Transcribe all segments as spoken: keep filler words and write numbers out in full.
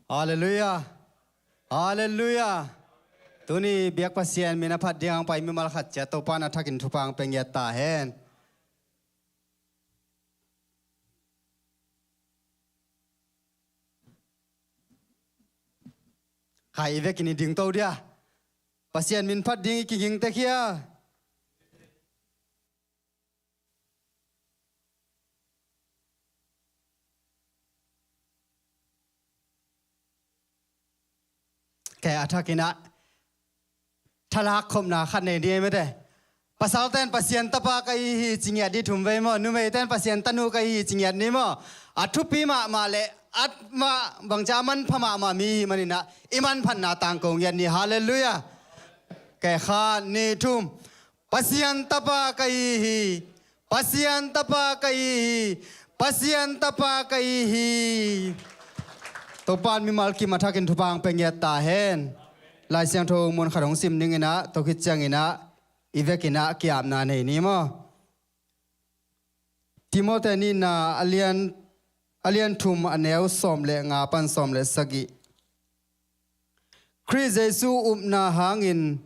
Halleluiah. Halleluiah. Tuni biak Pasian min a phat ding hong pai mimal khat ciat Topa in a thakin thupha hong pia ngiat ta hen. Khai i vekin i dingto dia. Pasian min phat ding i kiging tek hia? Kei a thakin ah thalak khopna khat nei ni ei mate. Pasalte'n Pasian tapa ka hi hi ci ngiat ni thum vei maw? Numeite'n Pasian tanu ka hi hi ci ngiat ni maw? A thupi mahmah le a mah bangcia a manpha mahmah mi hi manin ah i manphatna tangko ngiat ni. Halleluiah. Kei khat, nih, thum. Pasian tapa ka hi hi. Pasian tapa ka hi hi. Pasian tapa ka hi hi. Topa in mimal kim a thakin thupha hong pia ngiat ta hen. Lai Siangtho mun khat hong sim ning in ah, tua khit ciangin ah i vekin ah ki-apna nei ni maw? Timote nihna a lian, a lian thum a neu sawm le nga pan sawm le sagih. Khrih Jesu upna hangin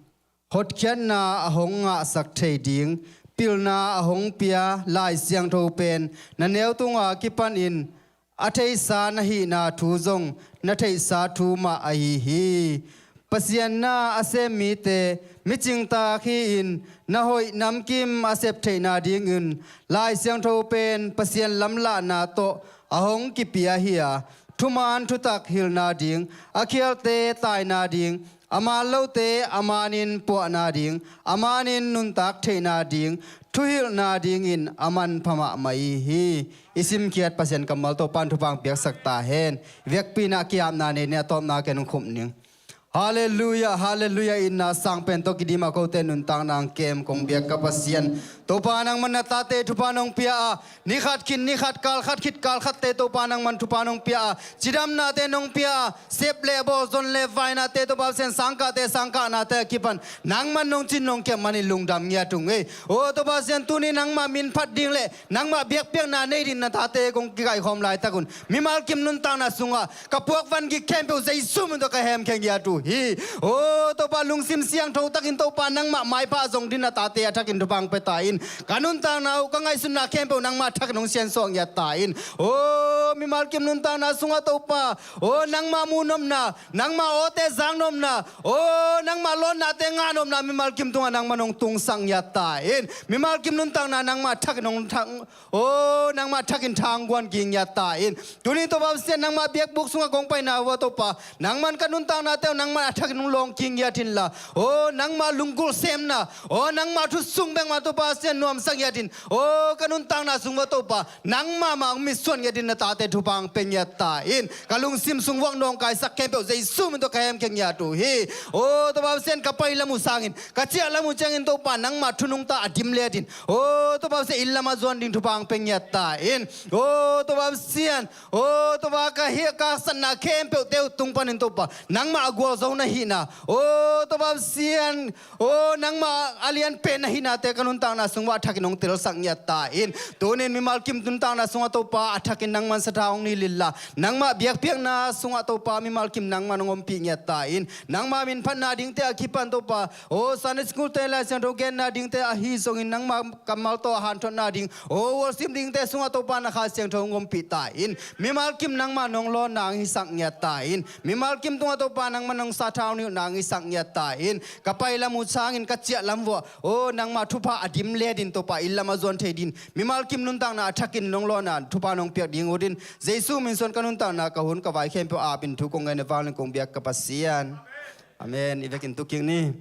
hotkhiatna a hong ngahsak thei ding pilna a hong pia Lai Siangtho pen na neu tunga kipanin a theihsa na hihna thu zong na theihsa thu mah ahi hi. Pasian na a sem mite micingtak hi-in na hoih namkim a sep theihna dingin Lai Siangtho pen Pasian lamlahna tawh a hong kipia hi a, thuman thutak hilhna ding, a khialte taina ding, a man lote a manin puahna ding, a manin nuntak theihna ding, thuhilhna dingin a manpha mahmah hi. I simkhiat Pasian kammal Topa in thupha hong piaksak ta hen. Vekpi-in ah ki-apna nei ni, a tawpna ken hong khum ning. Halleluiah, halleluiah. Itna sang pen tawh kidim a kote nuntakna hong kem kong biak ka Pasian. Topa nangman na tate thupha nong pia a, ni khat khit ni khat, kal khat khit kal khatte Topa nangman thupha nong pia a, cidamnate nong pia a, sep le bawl, zon le vainate Topa Pasian, sangkahte sangkahnate a kipan nangman nong cin nong kep manin lungdam ngiat ung ei. O Topa Pasian, tuni nangmah min phat ding le nangmah biakpiakna nei dingin na tate kong kikaikhawm laitak un mimal kim nuntakna sungah ka puak van gik khempeuh Jesu min tawh ka hemkhia ngiat uh hi. O Topa, lungsim siangtho takin Topa nangmah maipha zong dingin na tate a thakin thupha hong pia ta in. Ka nuntakna uh, ka ngaihsutna khempeuh nangmah a thakin hong siansuah ngiat ta in. O mimal kim nuntakna sungah Topa, o nangmah muh nopna, nangmah awte zak nopna, o nangmah lawnnate ngah nopna mimal kim tungah nangmah hong tungsak ngiat ta in. Mimal kim nuntakna nangmah a thakin hong thang O nangmah a thakin thangguan kik ngiat ta in. Tuni Topa Pasian, nangmah biakbuk sungah kong paina uh ah Topa, nangman ka nuntaknate uh nangmah a thakin hong lawng kik ngiat inla, o nangmah lunggulh semna, o nangmah thu sung bek mah Topa Pasian nuamsak ngiat in. O ka nuntakna sung uh ah Topa, nangmah mah hong mitsuan ngiat in, na tate thupha hong pia ngiat ta in. Ka lungsim sung vuak nawngkaisak khempeuh Jesu min tawh ka hemkhia ngiat uh hi. O Topa Pasian, ka pai lam uh sangin ka ciah lam uh ciangin Topa nangmah thu nungta a dim letin, o Topa Pasian, inn lamah zuan ding thupha hong pia ngiat ta in. O Topa Pasian, o Topa, ka hi, ka haksatna khempeuhte uh tung panin Topa, nangmah a gualzo na hihna, o Topa Pasian, o nangmah a lianpen na hihnate ka nuntakna sung uah a thakin hong telsak ngiat ta in. Tunin mimal kim nuntakna sungah Topa, a thakin nangman sathau hong nilh inla, nangmah biakpiakna sungah Topa, mimal kim nangman hong ompih ngiat ta in. Nangmah min phatna dingte a kipan Topa, o Sunday school te, Lai Siangtho genna dingte ahi zongin nangmah kammal tawh a hanthotna ding, o worship dingte sungah Topa, na Kha Siangtho hong ompih ta in. Mimal kim nangmah nong lawnna hong hisak ngiat ta in. Mimal kim tungah Topa, nangmah nong sathau nilhna hong hisak ngiat ta in. Ka pai lam uh sangin ka ciah lam uah, o nangmah thupha a dim letin Topa, inn lamah zuan thei dingin mimal kim nuntakna a thakin nong lawnna thupha nong piak ding uh in, Jesu min suang ka nuntakna, ka hun ka vai khempeuh a apin thu kong ngen a vanglian kong biak ka Pasian. Amen. I vekin tu kik ni.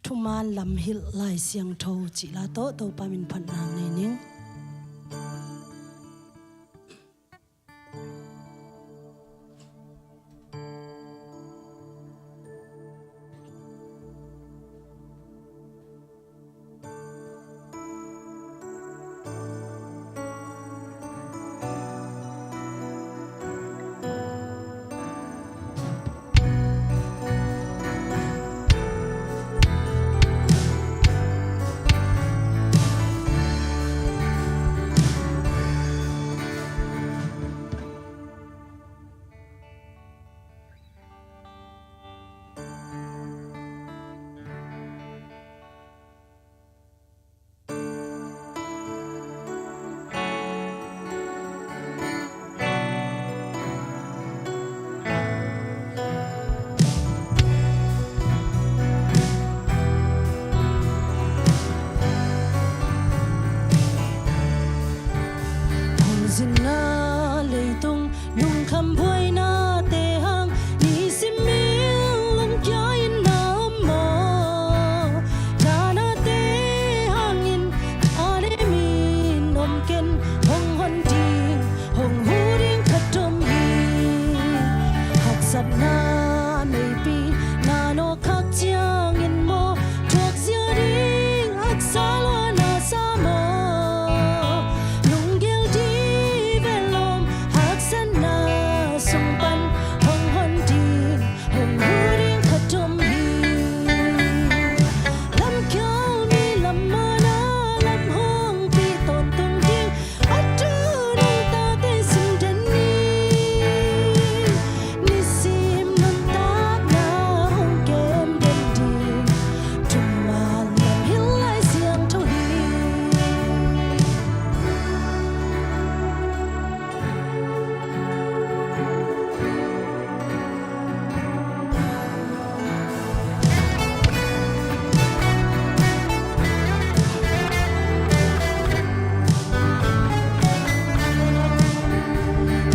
Thuman lam hilh Lai Siangtho cih la tawh Topa min phatna nei ning. Hong zinna leitung lungkham buainate hang, nisim mil lungkia in na om maw? Thanate hangin thanem in om ken, hong hon ding, hong hu ding khat om hi. Haksatna neipi na nawk khak ciangin maw, thuakzia ding haksa lua na sa maw? Lunggel dih ve lawm, haksatna sung pan hong hon ding, hong hu ding khat om hi. Lamkhial mi lam mana, lam hong pi tawntung ding, a tu nungtate sim den ni. Nisim nuntakna hong kem den ding, thuman lam hilh Lai Siangtho hi.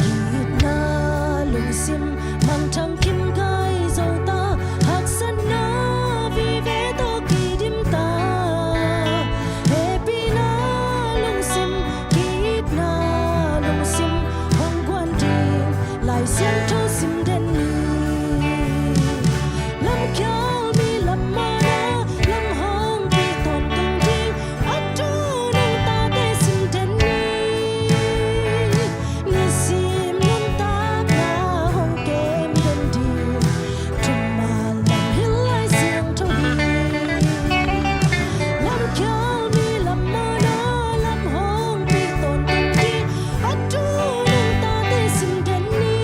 Ki-itna lungsim mangthang kim kai zo ta, haksatna vive tawh kidim ta. Hehpihna lungsim, ki-itna lungsim hong guan ding, Lai Siangtho sim den ni. Lamkhial mi lam mana, lam hong pi tawntung ding, a tu nungtate sim den ni. Nisim nuntakna hong kem den ding, thuman lam hilh Lai Siangtho hi. Lamkhial mi lam mana, lam hong pi tawntung ding, a tu nungtate sim den ni.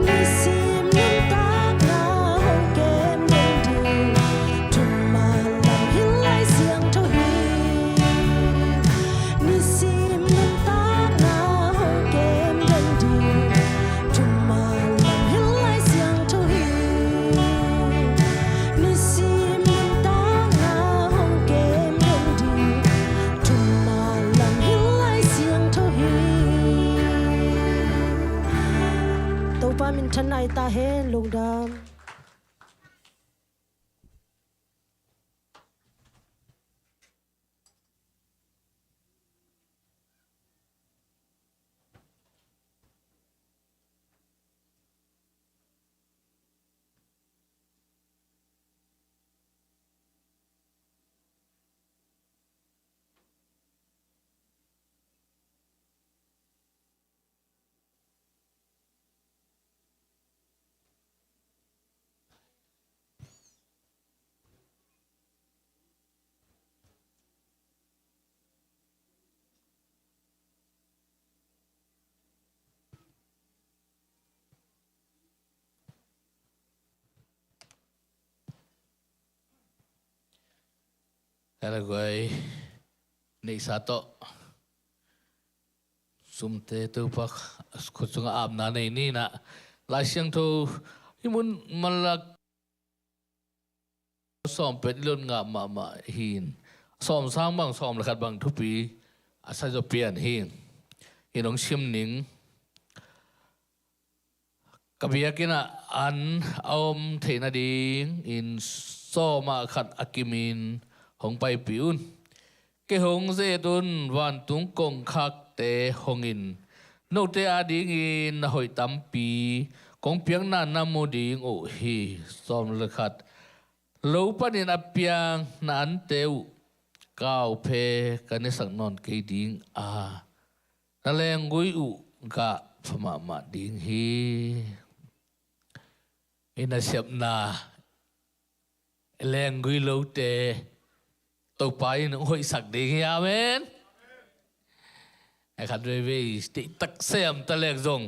Nisim nuntakna hong kem den ding, thuman lam hilh Lai Siangtho hi. Nisim nuntakna hong kem den ding, thuman lam hilh Lai Siangtho hi. Nisim nuntakna hong kem den ding, thuman lam hilh Lai Siangtho hi. Topa minthanna hi ta hen, lungdam. Hela guai, neihsa tawh sumte Topa khut sungah apna nei ni. Na Lai Siangtho hih mun Malak sawm pen i lot ngah mahmah hi. Sawm sang bang, sawm le khat bang thupi a sa zaw pian hi. Hi nong sim ning. Ka biakinn ah an a om theih nadingin sawm ah khat a kimin hong paipih un. Kei hong ze-et un, vantung kongkhakte hong in. Note adingin na hoih tampi kong piakna na mu ding uh hi. Sawm le khat. Lo panin a piang na ante uh kauphe ka nesak nawn kei ding a, na lenggui uh gah pha mahmah ding hi. I nasepna lenggui lote Topa in hong hoihsak ding hi. Amen. A khat veivei deihtak sem ta lek zong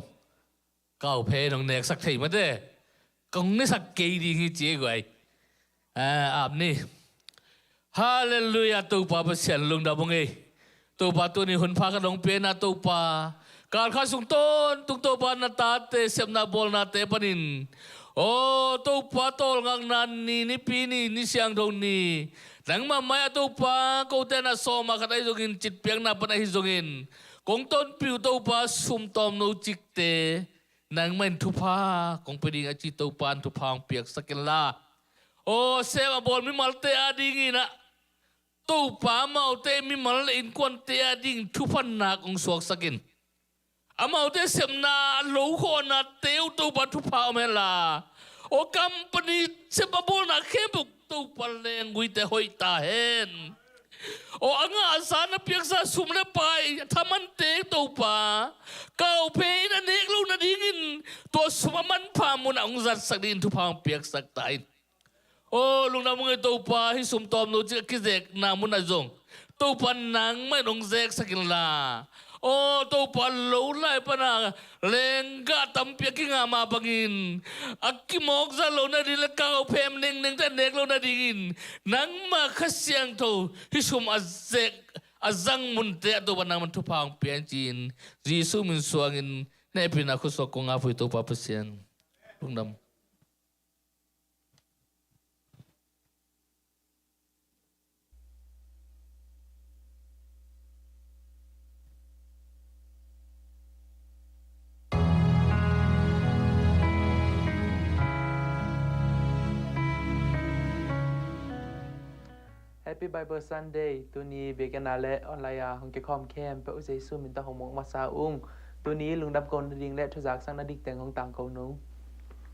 kauphe in hong neksak thei mate, kong nesak kei ding hi ci ei guai. Ap ni. Halleluiah, Topa Pasian lungdam ung ei. Topa tuni hun pha khat hong piakna Topa, kalkha sung tawntung Topa na tate sepna bawlnate panin, aw Topa, tawlngakna ni, nipi ni, ni siangtho ni, nangmah mai-ah Topa, kote na sawm ah khat ahi zongin, citpiakna pan ahi zongin, kong tonpih uh Topa, sum tawmno cikte nangmah in thupha kong pia ding a ci Topa in thupha hong piaksak inla, aw sem a bawl mimalte adingin ah Topa, amaute mimal le innkuante adingin thupha nak hong suaksak in. Amaute sepna a lo khawhnate uh Topa thupha om henla, aw company sep a bawlna khempeuh Topa lengguite hoih ta hen. Aw a ngahsa na piaksa sum le pai a thamante Topa, kauphe in a nek loh nadingin tua sum a manpha munah hong zatsak dingin thupha hong piaksak ta in. Aw lungdam ung ei Topa, hih sum tawmno cik a kizekna munah zong Topa nangmah in hong zeksak inla, aw Topa, lo lai pana lenggah tampi a kingah mah bangin a kimawkzat loh nading le kauphe nengnengte a nek loh nadingin nangmah Kha Siangtho hih sum a zek a zang munte ah Topa nangmah in thupha hong pia in ci-in Jesuh min suangin na hehpihna khutsuak kong ap uh hi Topa Pasian. Lungdam. Happy Bible Sunday. Tuni biakinn ah le online ah hong kikhawm khempeuh uh Jesuh min tawh hong muak masa ung. Tuni lungdam ko nading le thuzak sak nadik teng hong tangko nung.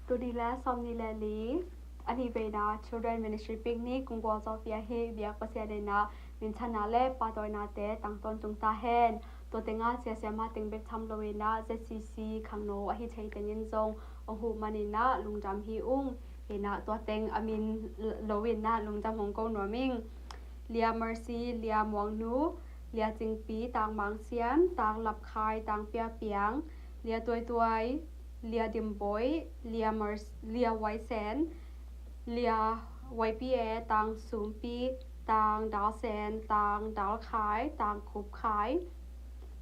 Tuni le sawmnih le li a nih veina Children Ministry Picnic kong gualzawhpih ahi biak Pasian in ah minthanna le pahtawinate tang tawntung ta hen. Tua tengah sia siamah teng bek tham loin ah Z C C khangno ahi thei tengin zong hong huh manin ah lungdam hi ung. Hi in ah tua teng a min loin ah lungdam hong ko nuam ing. Lia Mercy, Lia Muangnu, Lia Cingpi, Tang Mangsian, Tang Lapkhai, Tang Piapiang, Lia Tuaituai, Lia Dimboi, Lia Mers-, Lia Waisen, Lia Y P A, Tang Sumpi, Tang Dalsen, Tang Dalkhai, Tang Khupkhai,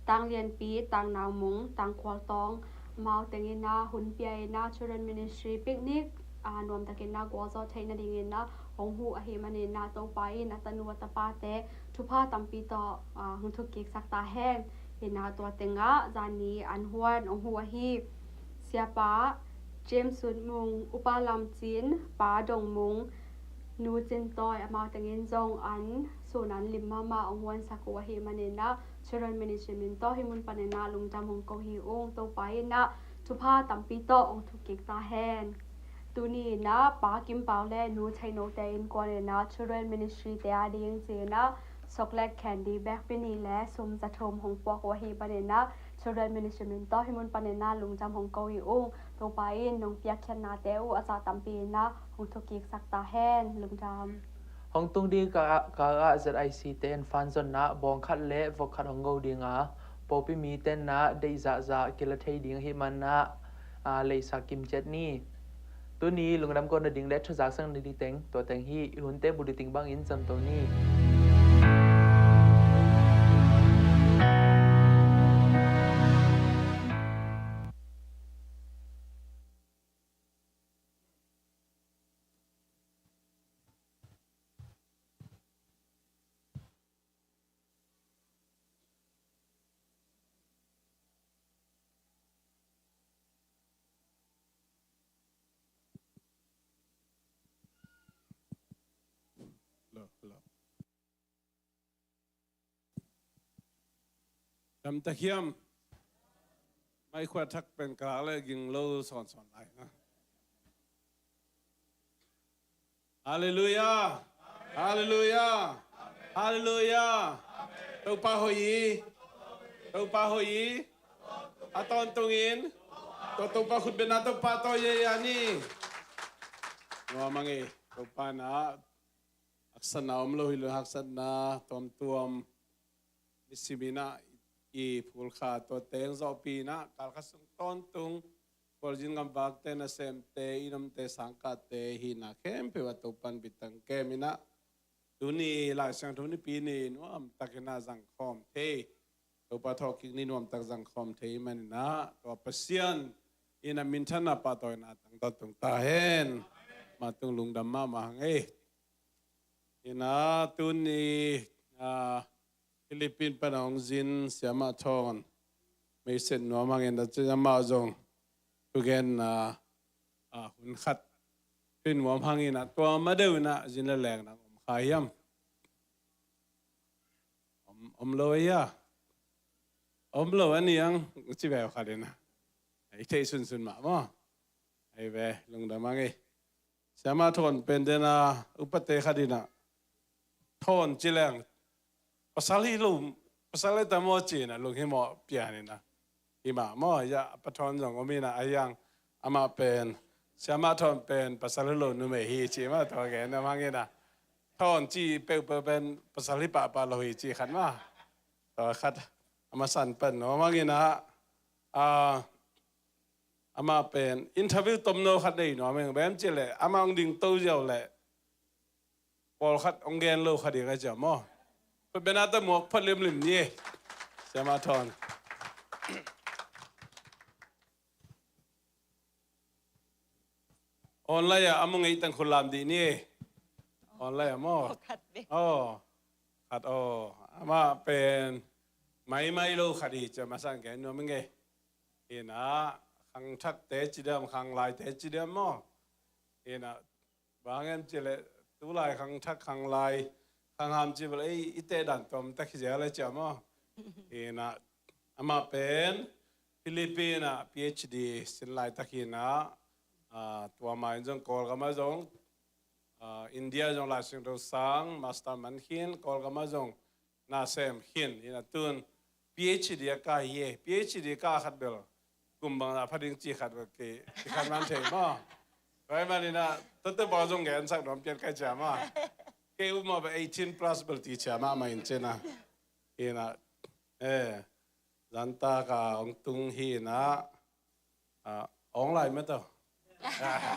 Tang Lianpi, Tang Naumung, Tang Khualtawng, amau tengin ah hun pia in ah Children Ministry Picnic ah nuamtakin ah gualzawh theih nadingin ah hong huh ahih manin ah Topa in a tanu a tapate thupha tampi tawh ah hong thukkiksak ta hen. Hi in ah tua tengah zani an huan hong huh ahi Siapa James Sut Mung, Upa Lam Cin, Pa Dong Mung, Nu Cin Tawi, amau tengin zong an sun an lim mahmah hong huansak uh ahih manin ah Children Ministry min tawh hih mun panin ah lungdam hong ko hi ung. Topa in ah thupha tampi tawh hong thukkik ta hen. Tuni in ah Pa Kim Pau le Nu Thei Note innkuan in ah Children Ministry te ading ci-in ah chocolate candy bag pi nih le sum za thum hong puak uh ahih manin ah Children Ministry min tawh hih mun panin ah lungdam hong ko hi ung. Topa in nong piakkhiatnate uh a zah tampi in ah hong thukkiksak ta hen. Lungdam. Hong tung ding kal ah Z I C te in fan zonna bawng khat le vok khat hong go ding a, pawlpi mite in ah deih zahzah kila thei ding ahih man ah, aa, leisa kim ciat ni. Tuni lungdam ko nading le thuzak sak nading teng tua teng hi. I hunte bul ding bangin zon to ni. Hello, hello. Dam tak hiam? Mai khua thak pen ka lak le ging lo sawnsawn lai na. Halleluiah. Halleluiah. Halleluiah. Topa hoih hi. Topa hoih hi. A tawntungin Topa khutbetna Topa tawh hi a ni. Nuam a ngei Topa na haksatna om lo hi lo, haksatna tuamtuam nisimin ah i phulkha tua teng zawhpi in ah kalkhat sung tawntung Khualzin gamvakte, nasemte, i nomte, sangkahte hihna khempeuh ah Topan bittang kem in ah tuni Lai Siangtho nipi ni nuamtakin ah zangkhawm thei, Topa thawhkik ni nuamtak zangkhawm thei manin ah tua Pasian in ah minthanna pahtawina tangtawn tung ta hen. Mah tung lungdam mahmah hang ei. In ah tuni ah Philippine pan a hong zin Siamah Thawn meisen nuam hangin a cin amah zong thugenna ah hun khat pin nuam hangin ah tua ma deuh in ah zin le leng nang om kha hiam? Om, om lo ei a? Om lo a ni ang ci ve khat in ah i theih sunsun mah maw? Ei ve, lungdam hang ei. Siamah Thawn pen den a upate khat in ah Thawn ci leng pasal hi lo, pasal hi ta maw ci in ah lunghimawh pian in ah hi mah maw? Ia, Pa Thawn zong om in ah a hiang amah pen Siamah Thawn pen pasal hi lo numei hi ci mah tua gen nuam hangin ah Thawn ci peuhpeuh pen pasal hi pahpah lo hi ci khat mah. Tua khat a masan pen nuam hangin ah a amah pen interview tomno khat nei nuam hang, bang hiam cih leh amah hong ding to ziau leh pawlkhat hong gen lo kha ding a ciam maw? Khutbetna tawh muak phot limlim ni. Siamah Thawn. Online ah a mu ngei tang khut lam dih ni. Online ah maw? Aw, khat ve. Aw, khat aw. Amah pen maimai lo khat hi ciam a san gen nuam ing ei. Hi in ah khangthakte ci diam, khanglaite ci diam maw? Hi in ah bang hiam cih leh tulai khangthak khanglai khangham ci bel ei i teh dan tuam tak hi zel a ciam maw? Hi in ah amah pen Philippine ah PhD sin laitak hi in ah ah tua ma in zong Kawlgam ah zong ah India zong Lai Siangtho sang master man khin, Kawlgam ah zong na sem khin in ah tun PhD a kah hi e. PhD kah khat bel kum bang a pha ding ci khat bel kei i khan man thei maw? Tua ahih manin ah tua tawh bang zong gensak nuam pian ka ciam a. Kei um mah bel eighteen plus bel ti ciam a mah in cin ah. Hi in ah eh zanta ka hong tung hi in ah ah, awng lai mah tawh. Ah,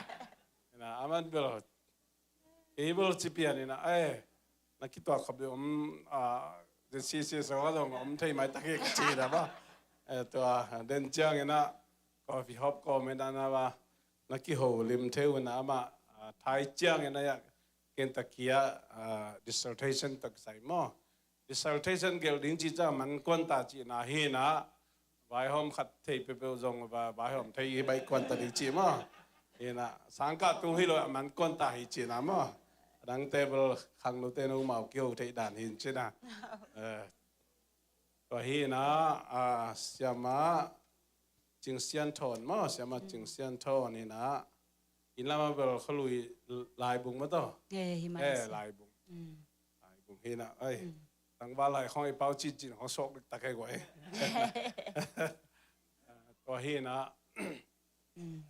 ina, aman bel, kei bel ci pian ina, eh, na kituak khop ding om, ah, den sisi so a zong om thei mai tak hi ka ci ina ba. Eh, tua, den ciang ina, coffee hop ko me na na ba, na kiho lim thei una ama, ah, thai ciang ina ya, ken takia, ah, dissertation tak sai mo. Dissertation gelh ding ci ciang man kuan ta cihna hi na, vaihawm khat thei peuhpeuh zong va, vaihawm thei hi baih kuan ta ding ci maw? Hi na, sangkah tung hi lo a man kuan ta hi cihna maw? Adang table khang lo te no mau kiho thei dan hi cihna. Eh, tua hi na, ah, siama Cing Sian Thawn maw, siama Cing Sian Thawn hi na. Inn lam a bel khualui Laibung maw tawh? Eh, hi mah eh, si. Laibung. Mm. Laibung hi na, ai. Mm. Tangval lai khong i pau cin cin khong suak dik tak ai guai. Tua hi na. Mm.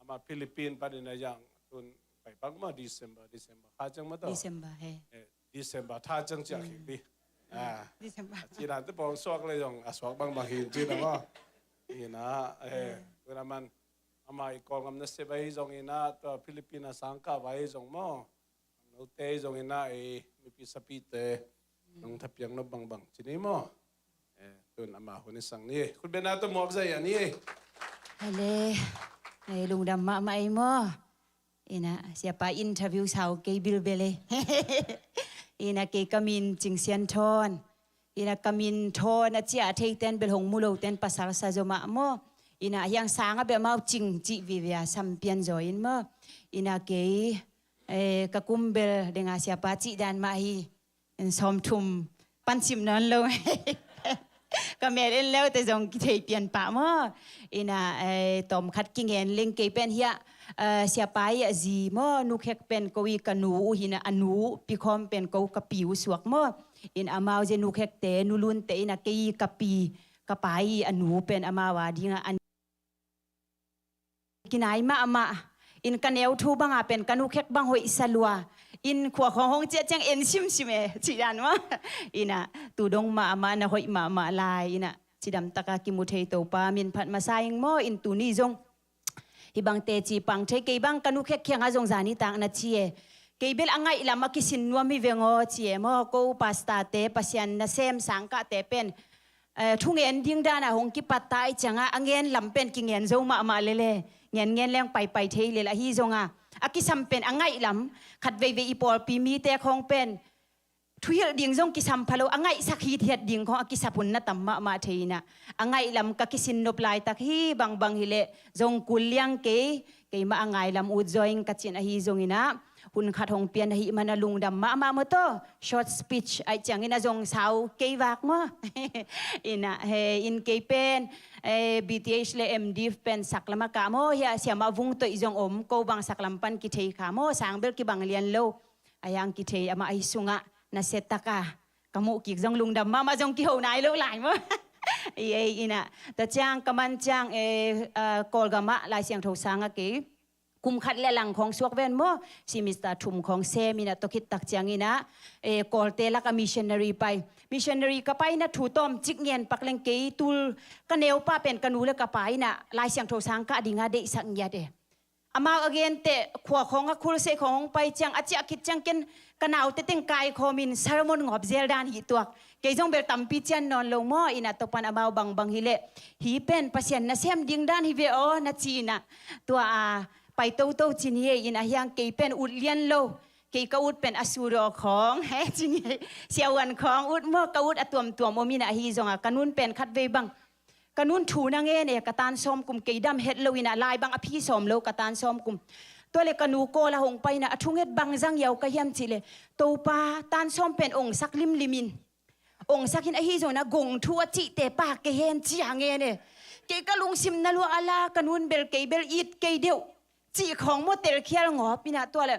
Ama Philippine pan in a yang tun pai bang maw December, December. Kha ciang maw tawh? December, he. Eh, December tha ciang ciah khik di. Ah. December. Ci dan te pawng suak le zong, a suak bangbang hi in ci na maw. Hi na, eh, tun a man, ama i Kawlgam nasep ahi zong hi na, tua Philippine a sangkah vai ahi zong maw. Note ahi zong hi na, i mipi sapite, nong thapiak nop bangbang ci ni maw. Eh, tun ama hun i sang ni. Khutbetna tawh muak zai a ni. Hale, eh, lungdam mahmah ei maw. Ina, siapa interview sau kei bilbel e. Ina kei ka min Cing Sian Thawn. Ina ka min Thawn a ciah thei ten bel hong mu lo ten pasal sa zo mah maw. Ina hiang sang a beh mau Cing cih vive a sam pian zaw in maw. Ina kei Eh, ka kum bel deng a siapa cih dan mah hi. In sawmthum pan sim nawn lo. Ka mel en leute zong kithei pian pah maw. Ina, eh, tawm khat kingen leng kei pen hiah, eh, siapa i a zi maw, nukhek pen ko i ka nu uh hi na, a nu uh pikhawm pen ko ka pi uh suak maw. In amau zia nukhekte, nulunte ina kei i ka pi, ka pa i a nu pen amau a dinga an kinai mahmah. In ka neu thu banga pen ka nukhek bang hoih sa lua. In khua khawng hong ciah ciang en simsim e, cih dan maw. Ina, tu dong mahmah na hoih mahmah lai, ina, cidam taka kimu thei Topa min phat masa ing maw, in tuni zong. Hih bang teci pang thei, kei bang ka nukhek kiangah zong zani tak na ci e. Kei bel a ngaih lam a kisin nuam hi veng aw ci e maw, ko pastor te Pasian nasem sangkahte pen. Eh, thungen ding dana hong kipat ta i cianga, a ngen lam pen kingen zo mahmah lele. Ngen ngen leng paipai thei lel ahi zonga. A kisam pen a ngaih lam, khat veivei i pawlpi mite khawng pen. Thuhilh ding zong kisam phalo, a ngaihsak hithiat ding khawng a kisap hun na tam mahmah thei ina. A ngaih lam ka kisin nop laitak hi bangbang hileh, zong kul liang kei, keimah a ngai lam ut zaw ing ka cin ahi zongina. Hun khat hong pian ahih mana lungdam mahmah maw taw, short speech aih ciangin a zong sau kei vak maw. Ina, he, in kei pen, eh, B T H le M Div pen saklam a kah maw, hia siamah vung toih zong om, ko bang saklam pan kithei kha maw, sang bel kibang lian lo. A hiang kithei amah ahi sungah, na setaka, ka muh kik zong lungdam mahmah zong kiho nai lo lai maw. I ei ina, ta ciang ka man ciang, eh, eh, Kawlgamah Lai Siangtho sanga kei. Kum khat le lang khawng suak ven maw, semester thum khawng sem ina, tua khit tak ciangina, eh, Kawlte laka missionary pai. Missionary ka pai ina thu tawm cik ngen pak leng kei tul ka neupa pen ka nu le ka pa ina, Lai Siangtho sang kah dinga deihsak ngiat e. Amau a gente khua khawng a khulsei khawng hong pai ciang, a ciah khit ciang ken ka naute teng kaikhawmin sermon ngawp zel dan hi tuak. Kei zong bel tampi cian nawn lo maw, ina tua pan amau bangbang hileh. Hi pen Pasian nasem ding dan hi ve aw, na ci ina. Tua a, pai toto ci ni ei, ina hiang kei pen ut lian lo. Kei ka ut pen a sudaw khawng, he, ci ni ei. Siahuan khawng ut maw, ka ut a tuamtuam om ina ahi zonga, ka nun pen khat vei bang. Ka nun thu na ngen e, ka tan sawm kum kei dam het lo ina, lai bang a phi sawm lo ka tan sawm kum. Tua le ka nu Kawla hong pai ina, a thunget bang zang yau ka hiam cih le, Topa, tan sawm pen ong sak limlimin. Ong sak in ahi zongina gong thu a cihte pa kei hen ci a ngen e. Kei ka lungsim na lua a la, ka nun bel kei bel it kei deuh. Cih khawng maw telkhial ngawp ina tua le.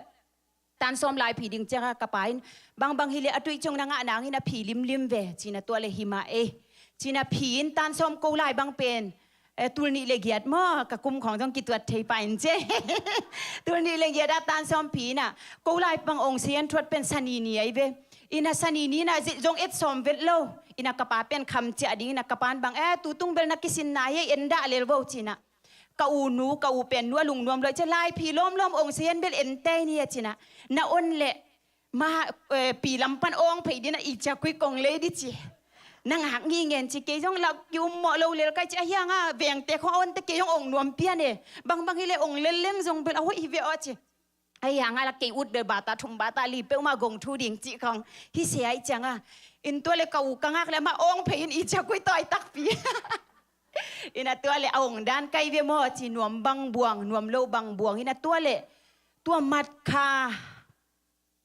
Tan sawm lai phi ding cianga ka pa in, bangbang hileh a tuih ciang na ngah nangin a phi limlim ve, cina tua le himah e. Cina phi in tan sawm ko lai bang pen, eh, tul nih le giat maw, ka kum khawng zong kituat thei pa in ce. Tul nih le giat a tan sawm phi ina, ko lai bang ong sian thuat pen sanini ai ve. Ina sanini na zi-, zong et sawm vet lo. Ina ka pa pen kham ciah ding ina ka pan bang, eh, tutung bel na kisin nai ei en dah lel vo cina. Ka u nu, ka u pen nu a lungnuam luai cia lai phi lawmlawm ong sian bel en tei ni a cina. Na on le, ma, eh, pi lam pan ong phei dina i cia kui kong lei di ci. Na ngak ngi ngen ci kei zong lak ki um mawh lo lel kai ci a hianga vengte khong a onte kei zong ong nuam pian e. Bangbang hi le ong lel leng zong bel a hoih hi ve aw ci. A hianga lak kei ut bel bata thum bata li peuhmah gong thu ding ci khong. Hi se ai cianga. In tua le ka u ka ngak le ma ong phei in i cia kui tawi takpi. Ina tua le a ong dan kai ve maw, ci nuam bang buang, nuam lo bang buang. Ina tua le, tua mat kha,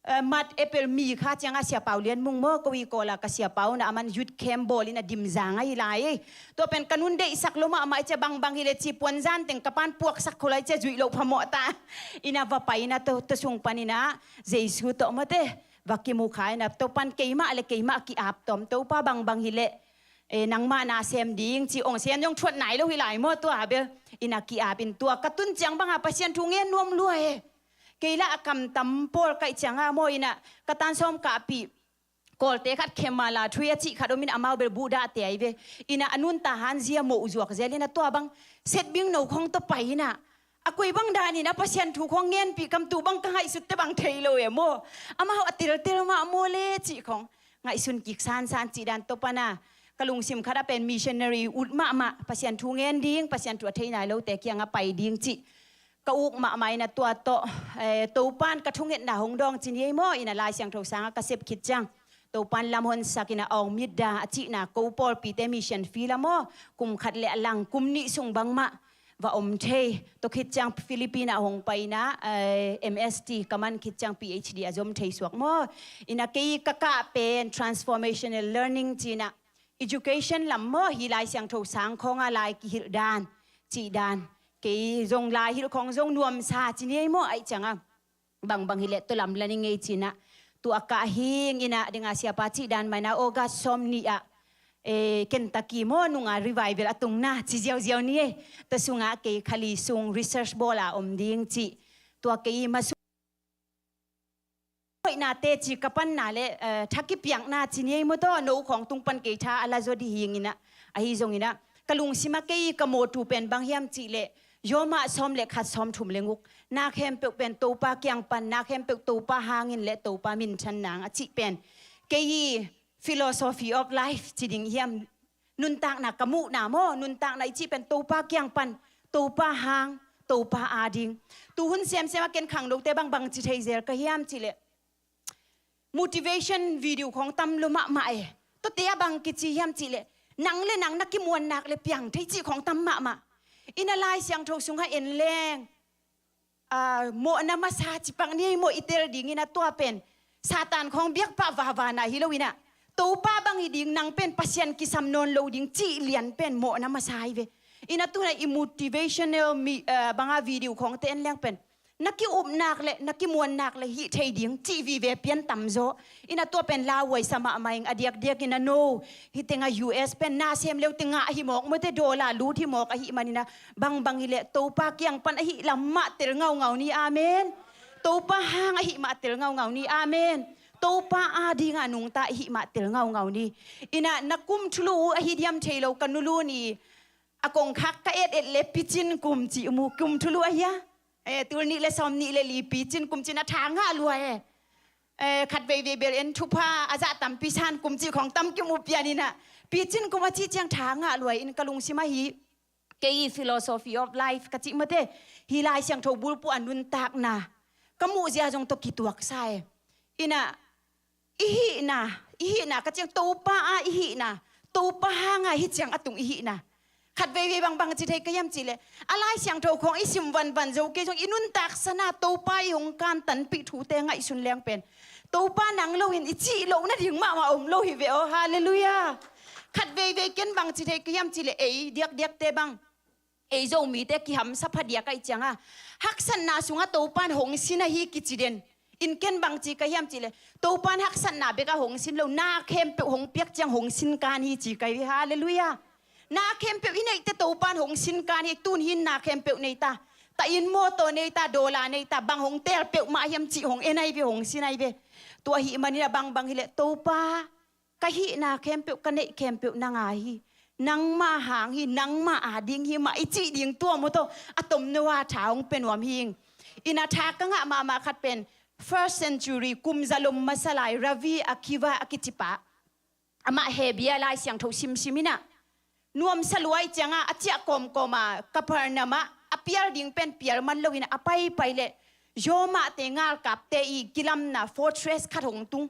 eh, mat April mi kha cianga siapau lian mung maw, ko i Kawla ka siapau na aman youth camp bawl ina dim zang ahi lai. Tua pen ka nun deihsak lo mahmah cia bangbang hi le ci puan zan teng ka pan puaksak kho lai cia zuih lo phamawh ta. Ina va pai ina tua, tua sung pan ina Jesu tawh mawte, va kimu kha ina tua pan keimah le keimah ki ap tawm Topa bangbang hi le. Eh, nangmah na sem ding, ci ong sian zong thuat nai lo hi lai maw tua bel. Ina ki-ap in tua, ka tun ciang banga Pasian thu ngen nuam lua e. Kei lah a kam tam pawl kaih cianga maw ina, ka tan sawm kahpih. Kawlte khat khemala thui a cih khat om ina amau bel buh dahte ai ve. Ina a nunta hanzia moh zuak zel ina tua bang. Setbing no khong tua pai ina. A koi bang danin a Pasian thu khong ngenpih kam tu bang ka ngaihsutte bang thei lo e maw. Amau a teltel mah maw le cih khong. Ngaihsun kik sansan cih dan tawh pana ka lungsim khat a pen missionary ut mahmah, Pasian thu ngen ding, Pasian thu a thei nai lote kiangah pai ding cih ka uk mahmah ina tua tawh, eh, Topan ka thungetna hong dawng cin hi ei maw ina Lai Siangtho sangah ka sep khit ciang Topan lam honsak ina awng mitda a cihna ko pawlpite mission field ah maw kum khat le a lang kum nih sung bangmah va om thei. Tua khit ciang Philippine ah hong pai in ah, eh, M S T ka man khit ciang P H D a zom thei suak maw. In ah kei ka kah pen transformational learning ci in ah education lam maw, hih Lai Siangtho sang khawng ah lai kihilh dan, cih dan. Kei zong lai hilh khawng zong nuamsa ci ni ei maw, ahih ciang a bangbang hileh tua lam la ning ei ci in ah, tua kah hing in ah, ding a siapa cih dan mah in ah August sawm nih ah, eh, Kentucky maw nung a revival a tungna ci ziauziau ni ei. Tua sungah kei kha li sung research bawl a om ding cih. Tua kei ma sung hoihnate ci ka panna le, eh, tha kipiakna ci ni ei maw, tawh no khawng tung pan kei tha a la zaw dih hing in ah, ahi zong in ah ka lungsim ah kei ka mawtu pen bang hiam cih leh, Rom ah sawm le khat, sawm thum le guk, na khempeuh pen Topa kiang pan, na khempeuh Topa hang in le Topa minthan nang a cih pen kei philosophy of life ci ding hiam, nuntakna ka muhna maw, nuntakna i cih pen Topa kiang pan, Topa hang, Topa ading. Tu hun semsem ah ken khangnote bangbang ci thei zel ka hiam cih leh, motivation video khawng tam lua mahmah e. Tuate ah bang kici hiam cih leh, nang le nang na kimuan nak le piang thei cih khawng tam mahmah. In ah Lai Siangtho sungah en leng, ah, mawhna masa ci pak ni ei maw, i tel ding in ah tua pen Satan khawng biak pah vava na hi lo in ah, Topa bang hi ding, nang pen Pasian kisam nawn lo ding cih lian pen mawhna masa hi ve. In ah tu in ah i motivational mi, ah, bang a video khawngte en leng pen na ki-up nak le na kimuan nak le hih thei ding cih vive pian tam zaw. In ah tua pen lauhuai sa mahmah ing, a diakdiak in ah no. Hih teng ah U S pen na sem le uh teng ah ahi mawk maw, te dollar lut hi mawk ahih man in ah, bangbang hileh Topa kiang pan ahih lam mah tel ngaungau ni, amen. Topa hang ahih mah tel ngaungau ni, amen. Topa ading ah nungta ahih mah tel ngaungau ni. In ah na kum thulu uh ahi diam thei lo, ka nulu ni a kongkhak ka et et le picin kum ci mu, kum thulu ahi a. Eh, tul nih le sawm nih le li picin kum ci in ah tha ngah lua e. Eh, khat veivei bel en thupha a zah tampi san kum cih khawng tam kimu pian in ah, picin kum a cih ciang tha ngah lua in ka lungsim ah hi. Kei philosophy of life ka cih mate, hih Lai Siangtho bulphuh a nuntakna ka muh zia zong tawh kituaksa e. In ah i hihna, i hihna ka ciang Topa a i hihna, Topa hang a hi ciang a tung i hihna. Khat veivei bangbang ci thei ka hiam cih leh, a Lai Siangtho khawng i sim vanvan zo kei zong i nuntaksa na Topa i hong kantanpih thute ngaihsun leng pen Topa nang lo in i cih loh nading mahmah om lo hi ve aw, halleluiah. Khat veivei ken bang ci thei ka hiam cih leh, ei diakdiakte bang, ei Zomite kihamsa phadiak ahih ciang a, haksatna sungah Topa in hong sin ahi kici den. In ken bang ci ka hiam cih leh, Topa in haksatna bek ah hong sin lo, na khempeuh hong piak ciang hong sin kan hi ci ka hi ve, halleluiah. Na khempeuh i neihte Topa in hong sin kan hi, tun hi in na khempeuh nei ta. Ta inn mawtaw nei ta, dollar nei ta, bang hong teel peuhmah hiam cih hong en ahi ve, hong sin ahi ve. Tua ahih man in ah bangbang hileh Topa, ka hihna khempeuh, ka neih khempeuh nang a hi. Nangmah hang hi, nangmah ading hi mah i cih ding tua maw tawh a tomno a tha hong pia nuam hi ing. In ah tha ka ngah mahmah khat pen first century kum zalom masa lai Ravi Akiva a kici pa. Amah Hebrew Lai Siangtho simsim in ah, nuamsa lua ahih ciang a, a ciah kawmkawm a Capernaum ah a pial ding pen pial man lo in ah, a paipai leh Rome te ngalkapte i kilamna fortress khat hong tung.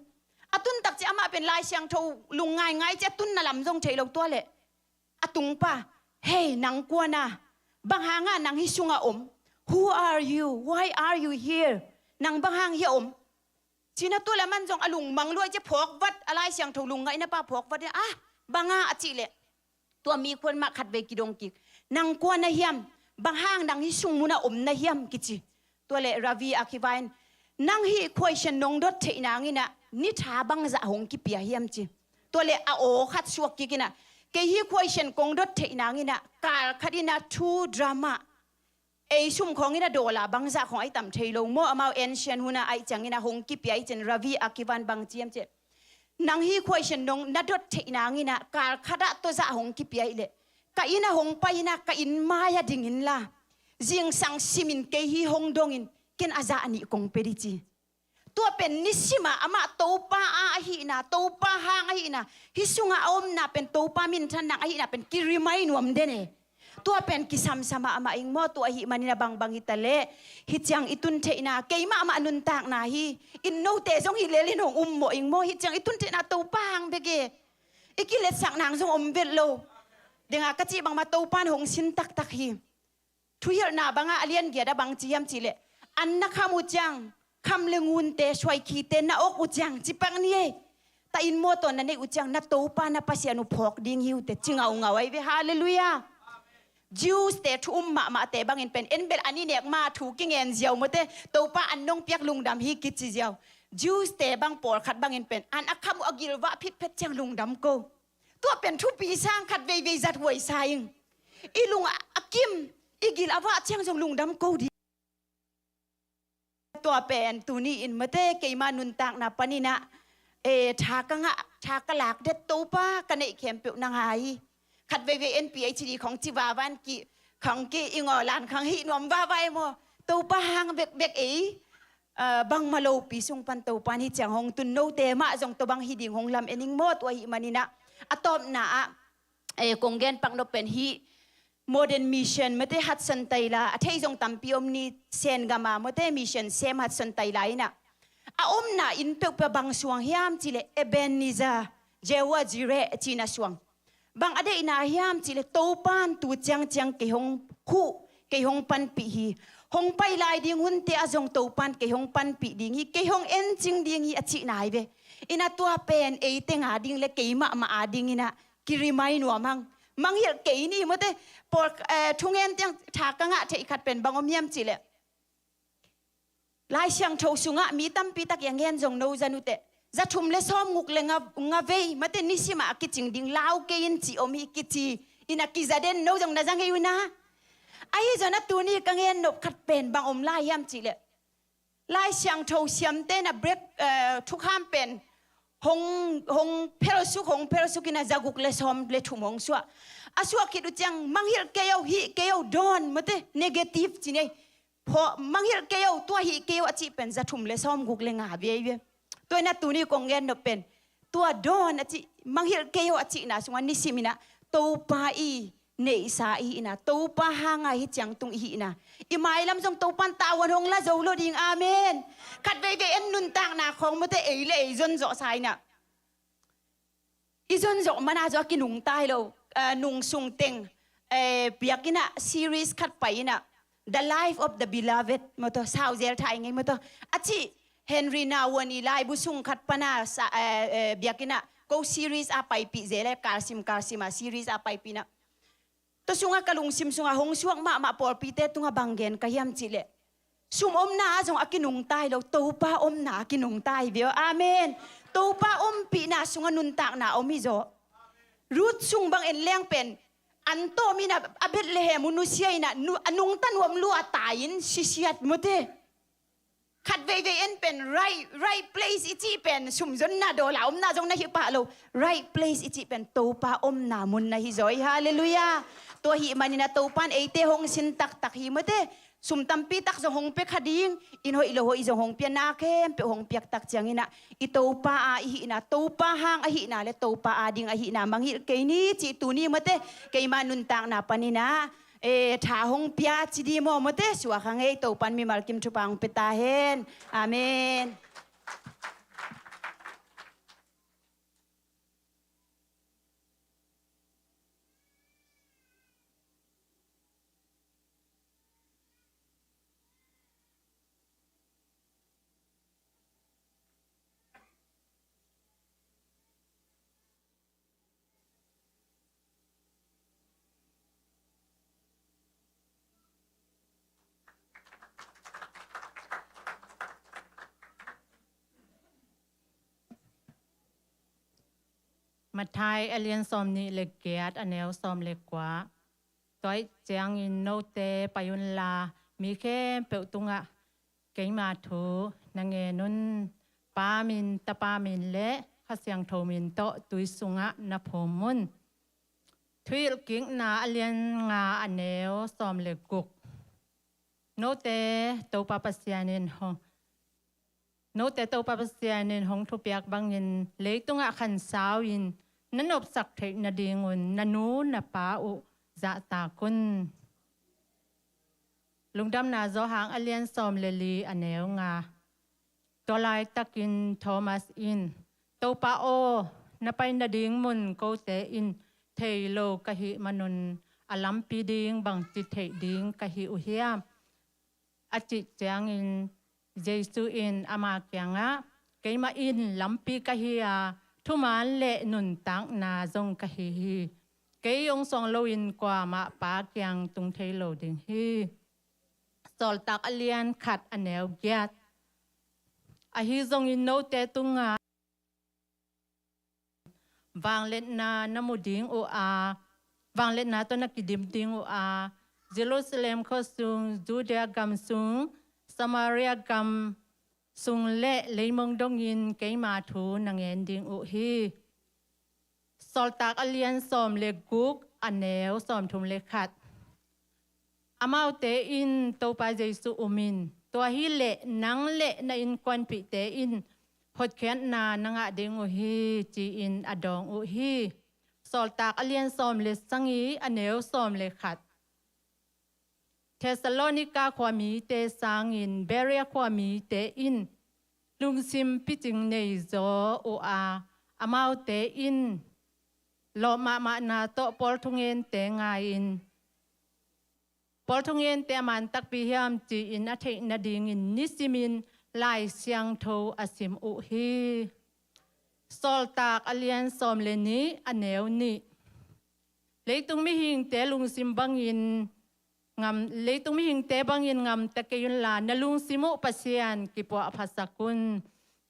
A tun tak ciang amah pen Lai Siangtho lungngaingai ciang a tunna lam zong thei lo, tua leh a tungpa, "Hei, nang kua na? Bang hang a nang hih sungah om? Who are you? Why are you here? Nang bang hang hih a om?" Ci in ah tua leh aman zong a lungmang lua ciang phawkvat, a Lai Siangtho lungngaihna pa phawkvat in ah, "Ah, bang a?" a cih leh, tua mi kuamah khatvei kidong kik, "Nang kua na hiam? Bang hang nang hih sung mun ah om na hiam?" kici. Tua leh Ravi Akiva in, "Nang hih question nong dot theih nang in ah ni tha bangzah hong kipia hiam?" ci. Tua leh a aw khat suak kik in ah, "Kei hih question kong dot theih nang in ah kal khat in ah two drachma, ei sum khawng in ah dollar bangzah khawng ahi tam thei lo maw, amau ancient hun ah ahih ciang in ah hong kipia ahih ciang." Ravi Akiva in bang ci hiam cih leh, "Nang hih question nong na dot theih nang in ah kal khat ah tawzah hong kipia ahih leh, ka inn ah hong pai in ah ka inn mai ah ding inla, zingsang sim in kei hih hong dong in, ken a zah nih kong pia ding," ci. Tua pen nisim a amah Topa a ahihna, Topa hang ahihna, hih sungah a omna pen Topa minthan nang ahihna pen ki-remind nuam den e. Tua pen kisamsa mahmah ing maw, tua ahih man in ah bangbang hi ta leh, hih ciang i tun theihna, keimah mah nuntakna hi, in note zong hi lel in hong um mawh ing maw, hih ciang i tun theihna Topa hang bek e. I kiletsak nang zong om vet lo. Ding a ka cih bangmah Topa in hong sin taktak hi. Thuhilhna bangah a lian giat ah bang ci hiam cihleh, an na kham uh ciang, kham le ngunte, suaikhite na awk uh ciang, ci pak ni ei. Ta in mawtaw na neih uh ciang, na Topa na Pasian uh phawk ding hi uh teh, ci ngaungau ahi ve. Halleluiah. Jews-te thu um mahmahte bangin pen, en bel an i nek ma thu kingen ziau mawte, Topa an nong piak lungdam hi kici ziau. Jews-te bang pawlkhat bangin pen, an a kham uh a gilvah phitphet ciang lungdam ko. Tua pen thupi sang khat veivei zat huai sa ing. I lung a, a kim, i gil a vah ciang zong lungdam ko ding. Tua pen tuni in mawte keima nuntakna panin ah, eh, tha ka ngah, tha ka lak det, Topa ka neih khempeuh na ngah hi. Khat veivei en P H D khong ci vava in ki, khong ki i ngaw lan khang hih nuam vava e maw. Topa hang bekbek ei, ah, bangmah lopi sung pan Topa in hih ciang hong tun, note mah zong tua bang hi ding hong lam-en ing maw. Tua ahih manin ah, a tawpna ah, eh, kong gen pak nop pen hih modern mission mawte Hudson Taylor, a thei zong tampi om ni, Sen gam a mawte mission sem Hudson Taylor in ah, a omna inn peuhpeuh bang suang hiam cihleh Ebenezer, Jehovah Jireh ci-in a suang. Bang a deihna hiam cihleh, Topa'n tu ciangciang kei hong huh, kei hong panpih hi. Hong pai lai ding hunte ah zong Topa'n kei hong panpih ding hi, kei hong encing ding hi, a cihna hi ve. In ah tua pen ei teng a ding le kei mahmah a dingin ah ki-remind nuam hang. Mangngilh kei ni mawte, pawl, eh, thungen tiang tha ka ngah theih khat pen bang om hiam cihleh, Lai Siangtho sungah mi tampi tak i a ngen zong no zan uh teh, za thum le sawmguk le nga, nga vei mawte nisim ah a kicing ding lau kei in ci om hi kici, in a kiza den, no zong na za ngei uh na. Ahi zongin ah tuni ka gen nop khat pen bang om lai hiam cihleh, Lai Siangtho siamte in ah break, eh, thukham pen hong, hong phelsuk, hong phelsuk in ah za guk le sawm le thum hong suah. A suah khit uh ciang, mangngilh kei o, hih kei o, don't, mawte, negative ci ni ei. Phaw, mangngilh kei o, tua hih kei o a cih pen za thum le sawmguk le nga vei ve. Tua in ah tuni kong gen nop pen, tua don't a cih, mangngilh kei o a cihna sungah nisim in ah Topa i neihsa i hihna, Topa hang a hih ciang tung i hihna, i mailam zong Topa'n tavuan hong la zo lo ding. Amen. Khat veivei en, nuntakna khawng mawte ei le ei zon zawh sa in ah, i zon zawh man a zong a kinungta hi lo. Ah, nungsung teng, eh, biakinn ah series khat pai in ah, The Life of the Beloved mawtaw, sau zel thei ngei mawtaw, a cih Henry Nouwen i laibu sung khat pan a sa, eh, eh, biakinn ah ko series a paipih zel e, kalsim kalsim a series a paipih in ah, tua sungah ka lungsim sungah hong suak mahmah pawlpite tungah bang gen ka hiam cihleh, sum omna ah zong a kinungta hi lo, Topa omna a kinungta hi ve aw. Amen. Topa ompihna sungah nuntakna om hi zaw. Ruth sung bang en leng pen, an tawm in ah, a Bethlehem uh nusia in ah, nu, a nungta nuam lua tai in sisiat mawte. Khat veivei en pen right, right place i cih pen sumzonna dawla omna zong na hi pah lo. Right place i cih pen Topa omna mun na hi zaw hi. Halleluiah. Tua ahih manin ah Topa'n eite hong sin taktak hi mawte. Sum tampi tak zong hong pia kha ding, inn hoih lo hoih zong hong pia, na khempeuh hong piak tak ciangin ah, i Topa a i hihna, Topa hang a hihna le Topa a ding a hihna mangngilh kei ni cih tuni mawte keima nuntakna panin ah, eh, tha hong pia ci di maw, mawte, suak hang ei. Topa'n mimal kim thupha hong pia ta hen. Amen. Matthai a lian sawmnih le giat, a neu sawm le kua. Tua ahih ciangin note pai unla, mi khempeuh tungah keima thu na ngen un. Pa min, Tapa min le Kha Siangtho min tawh tui sungah na phum un. Thuhilhkikna a lian nga, a neu sawm le guk. Note Topa Pasian in hong, note Topa Pasian in hong thupiak bangin leitungah khansau in na nopsak theih nadingun na nu na pa uh zahtak un. Lungdamna Johan a lian sawm le li, a neu nga. Tua laitakin Thomas in, Topa aw, na pai nading mun kote in thei lo ka hih manun, a lampi ding bangci theih ding ka hi uh hiam? A cih ciangin Jesu in ama kiangah, keimah in lampi ka hi a, thuman le nuntakna zong ka hi hi. Kei hong suang loin kuamah Pa kiang tung thei lo ding hi. Sawltak a lian khat a neu giat. Ahi zongin note tungah vangliatna na mu ding uh a, vangliatna tawh na kidim ding uh a, Jerusalem khua sung, Judea gam sung, Samaria gam sung le leimong dongin keima thu na ngen ding uh hi. Sawltak a lian sawm le guk a neu sawm thum le khat. Amaute in Topa Jesu um in, tua hileh nang le na innkuanpihte in hotkhiatna na ngah ding uh hi, ci-in a dawng uh hi. Sawltak a lian sawm le sagih a neu sawm le khat. Thessalonika khuamite sangin Berea khuamite in lungsim picing nei zaw uh a, amaute in lawp mahmahna tawh Paul thungente ngai-in, Paul thungente a man takpi hiam ci-in a theih nadingin nisimin Lai Siangtho a sim uh hi. Sawltak a lian sawm le nih a neu nih. Leitung mihingte lungsim bangin ngam, leitung mihingte bangin ngamta kei unla, na lungsim uh Pasian kipuahphasak un.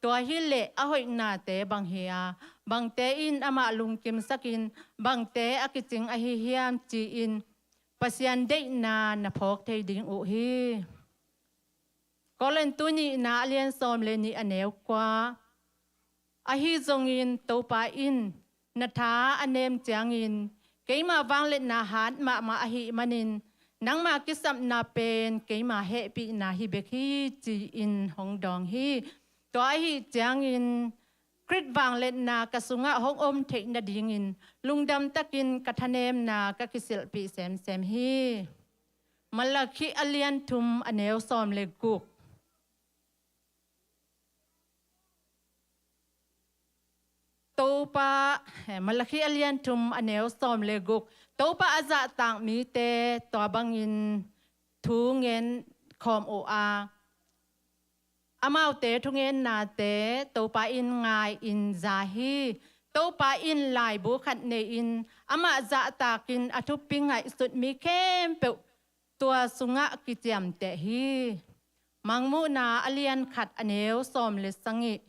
Tua hileh a hoihnate bang hi a, bangte in amah lungkimsakin, bangte a kicing ahi hiam ci-in Pasian deihna na phawk thei ding uh hi. Korintu nihna a lian sawm le nih a neu kua. Ahi zongin Topa in na tha a nem ciangin keima vangliatna hat mahmah ahih manin nangma kisapna pen keima hehpihna hi bek hi, ci-in hong dawng hi. Tua ahih ciangin Khrih vangliatna ka sungah hong om theih nadingin lungdam takin ka thanemna ka kisilhpih semsem hi. Malakhi a lian thum a neu sawm le guk. Topa, eh, Malakhi a lian thum a neu sawm le guk. Topa a zahtak mite tua bangin thu ngen khawm uh a, amaute thungennate Topa in ngai-in za hi. Topa in laibu khat nei-in amah zahtakin a thupi ngaihsut mi khempeuh tua sungah kiciamteh hi. Mangmuhna a lian khat a neu sawm le sagih.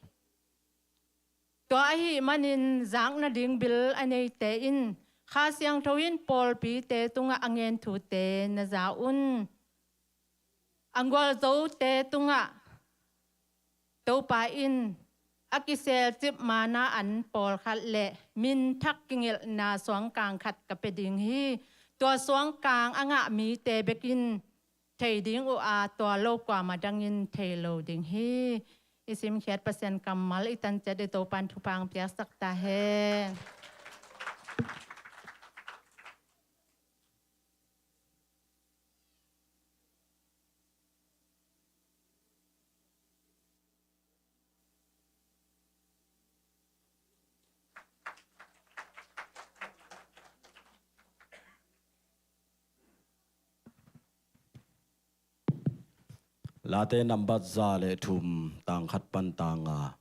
Tua ahih manin zak nading bil a neite in Kha Siangtho in pawlpite tungah a ngen thute na za un. A gualzote tungah Topa in a kiselcip manna an pawlkhat le minthak kingilhna suangkang khat ka pia ding hi. Tua suangkang a ngah mite bekin thei ding uh a, tua lo kuamah dangin thei lo ding hi. I simkhiat Pasian kammal i tanciat i Topan thupha piaksak ta hen. Late nambat za le thum, tang khat pan tang nga.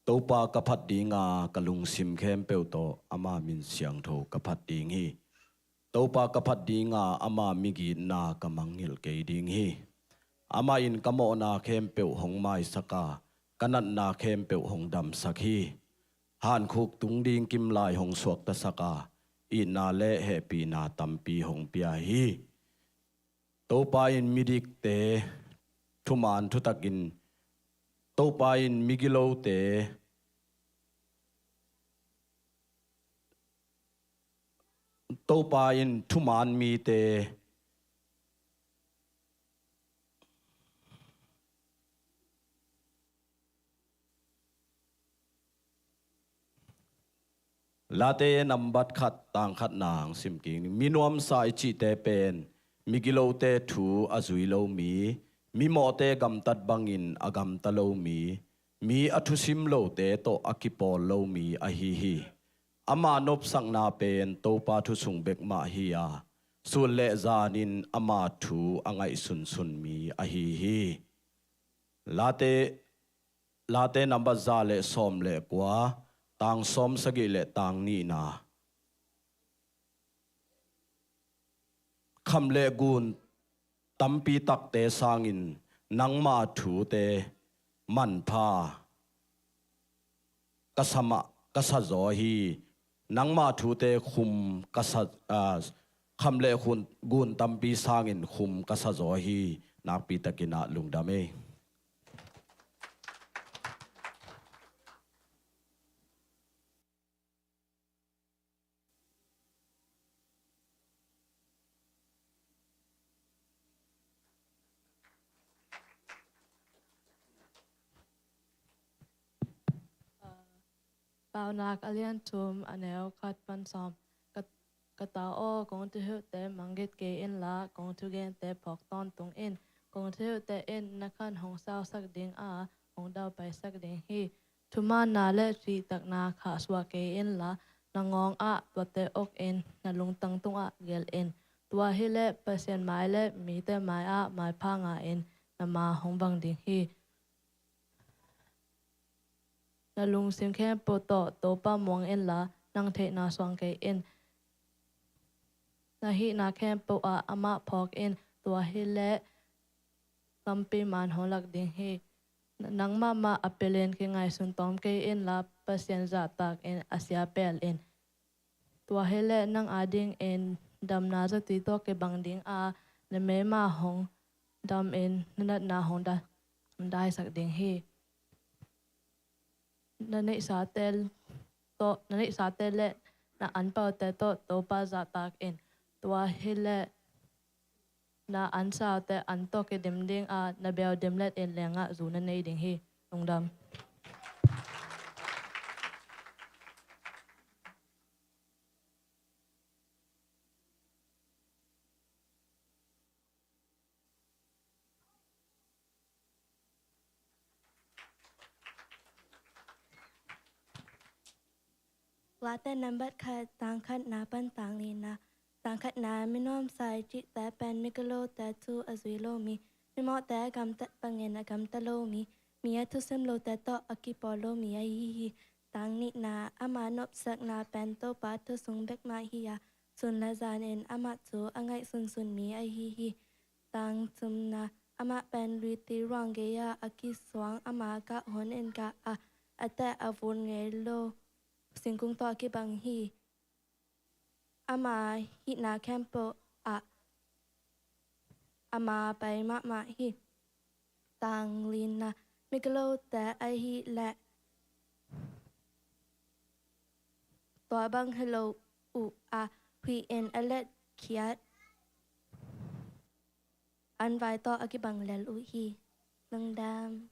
Topa ka phat dinga, ka lungsim khempeuh tawh ama min siangtho ka phat ding hi. Topa ka phat dinga, ama migitna ka mangngilh kei ding hi. Amah in ka mawhna khempeuh hong maisak a, ka natna khempeuh hong damsak hi. Hankhuk tung ding kimlai hong suaktasak a, itna le hehpihna tampi hong pia hi. Topa in midikte thuman thutakin, Topa in migilote, Topa in thuman mite, Late nambat khat, tang khat nang sim kik ni. Mi nuamsa i cihte pen migilote thu a zui lo mi, mimawhte gamtat bangin a gamta lo mi, mi a thusim lote tawh a kipawl lo mi ahi hi. Ama nopsakna pen Topa thu sung bek mah hi a, sun le zanin ama thu a ngaihsunsun mi ahi hi. Late, Late nambat za le sawm le kua, tang sawm sagih le tang nihna. Kham le gun tampi takte sangin nangma thute manpha ka sa mah, ka sa zaw hi. Nangma thute khum ka sa, ah, kham le khun, gun tampi sangin khum ka sa zaw hi. Nakpi takin ah lungdam ei. Paunak a lian thum a neu khat pan sawm. Ka, ka ta aw, kong thuhilhte manggit kei inla, kong thugente phawk tawntung in. Kong thuhilhte in na khan hong sausak ding a, hong daupaisak ding hi. Thumaanna le ṭihtakna khahsuah kei inla, na ngawng ah tuate uk in, na lungtang tungah gelh in. Tua hileh Pasian mai le mite mai ah maipha nga in, na ma hong vang ding hi. Na lungsim khempeuh tawh Topa muang inla, nang theihna suang kei in. Na hihna khempeuh ah amah phawk in, tua hileh tampi man hong lak ding hi. Nang mahmah a pilin kingaihsun tawm kei inla, Pasian zahtak in a sia pel in. Tua hileh nang adingin damna zatui tawh kibang ding a, na meima hong dam in, na natna hong da-, hong daisak ding hi. Na neihsate tawh, na neihsate le na anpaute tawh Topa zahtak in. Tua hileh na ansaute an tawh kidim ding a, na bel dimlet in lengah zu na nei ding hi. Lungdam. Late nambat khat, tang khatna pan tang lina. Tang khatna, mi nuamsa i cihte pen mi gilo te thu a zui lo mi, mi mawhte a gamtat bangin a gamta lo mi, mi a thusim lote tawh a kipawl lo mi ahi hi. Tang nihna, ama nopsakna pen Topa thu sung bek mah hi a, sun le zanin amah thu a ngaihsunsun mi ahi hi. Tang thumna, amah pen luiti ruang gei-ah a kisuang, ama gah hun in gah a, a teh a vun ngei lo singkung tawh a kibang hi. Ama hihna khempeuh ah ama pai mahmah hi. Tang lina, mi gilote ahih leh tua bang hi lo uh a, huih in a letkhiat an vai tawh a kibang lel uh hi. Lungdam.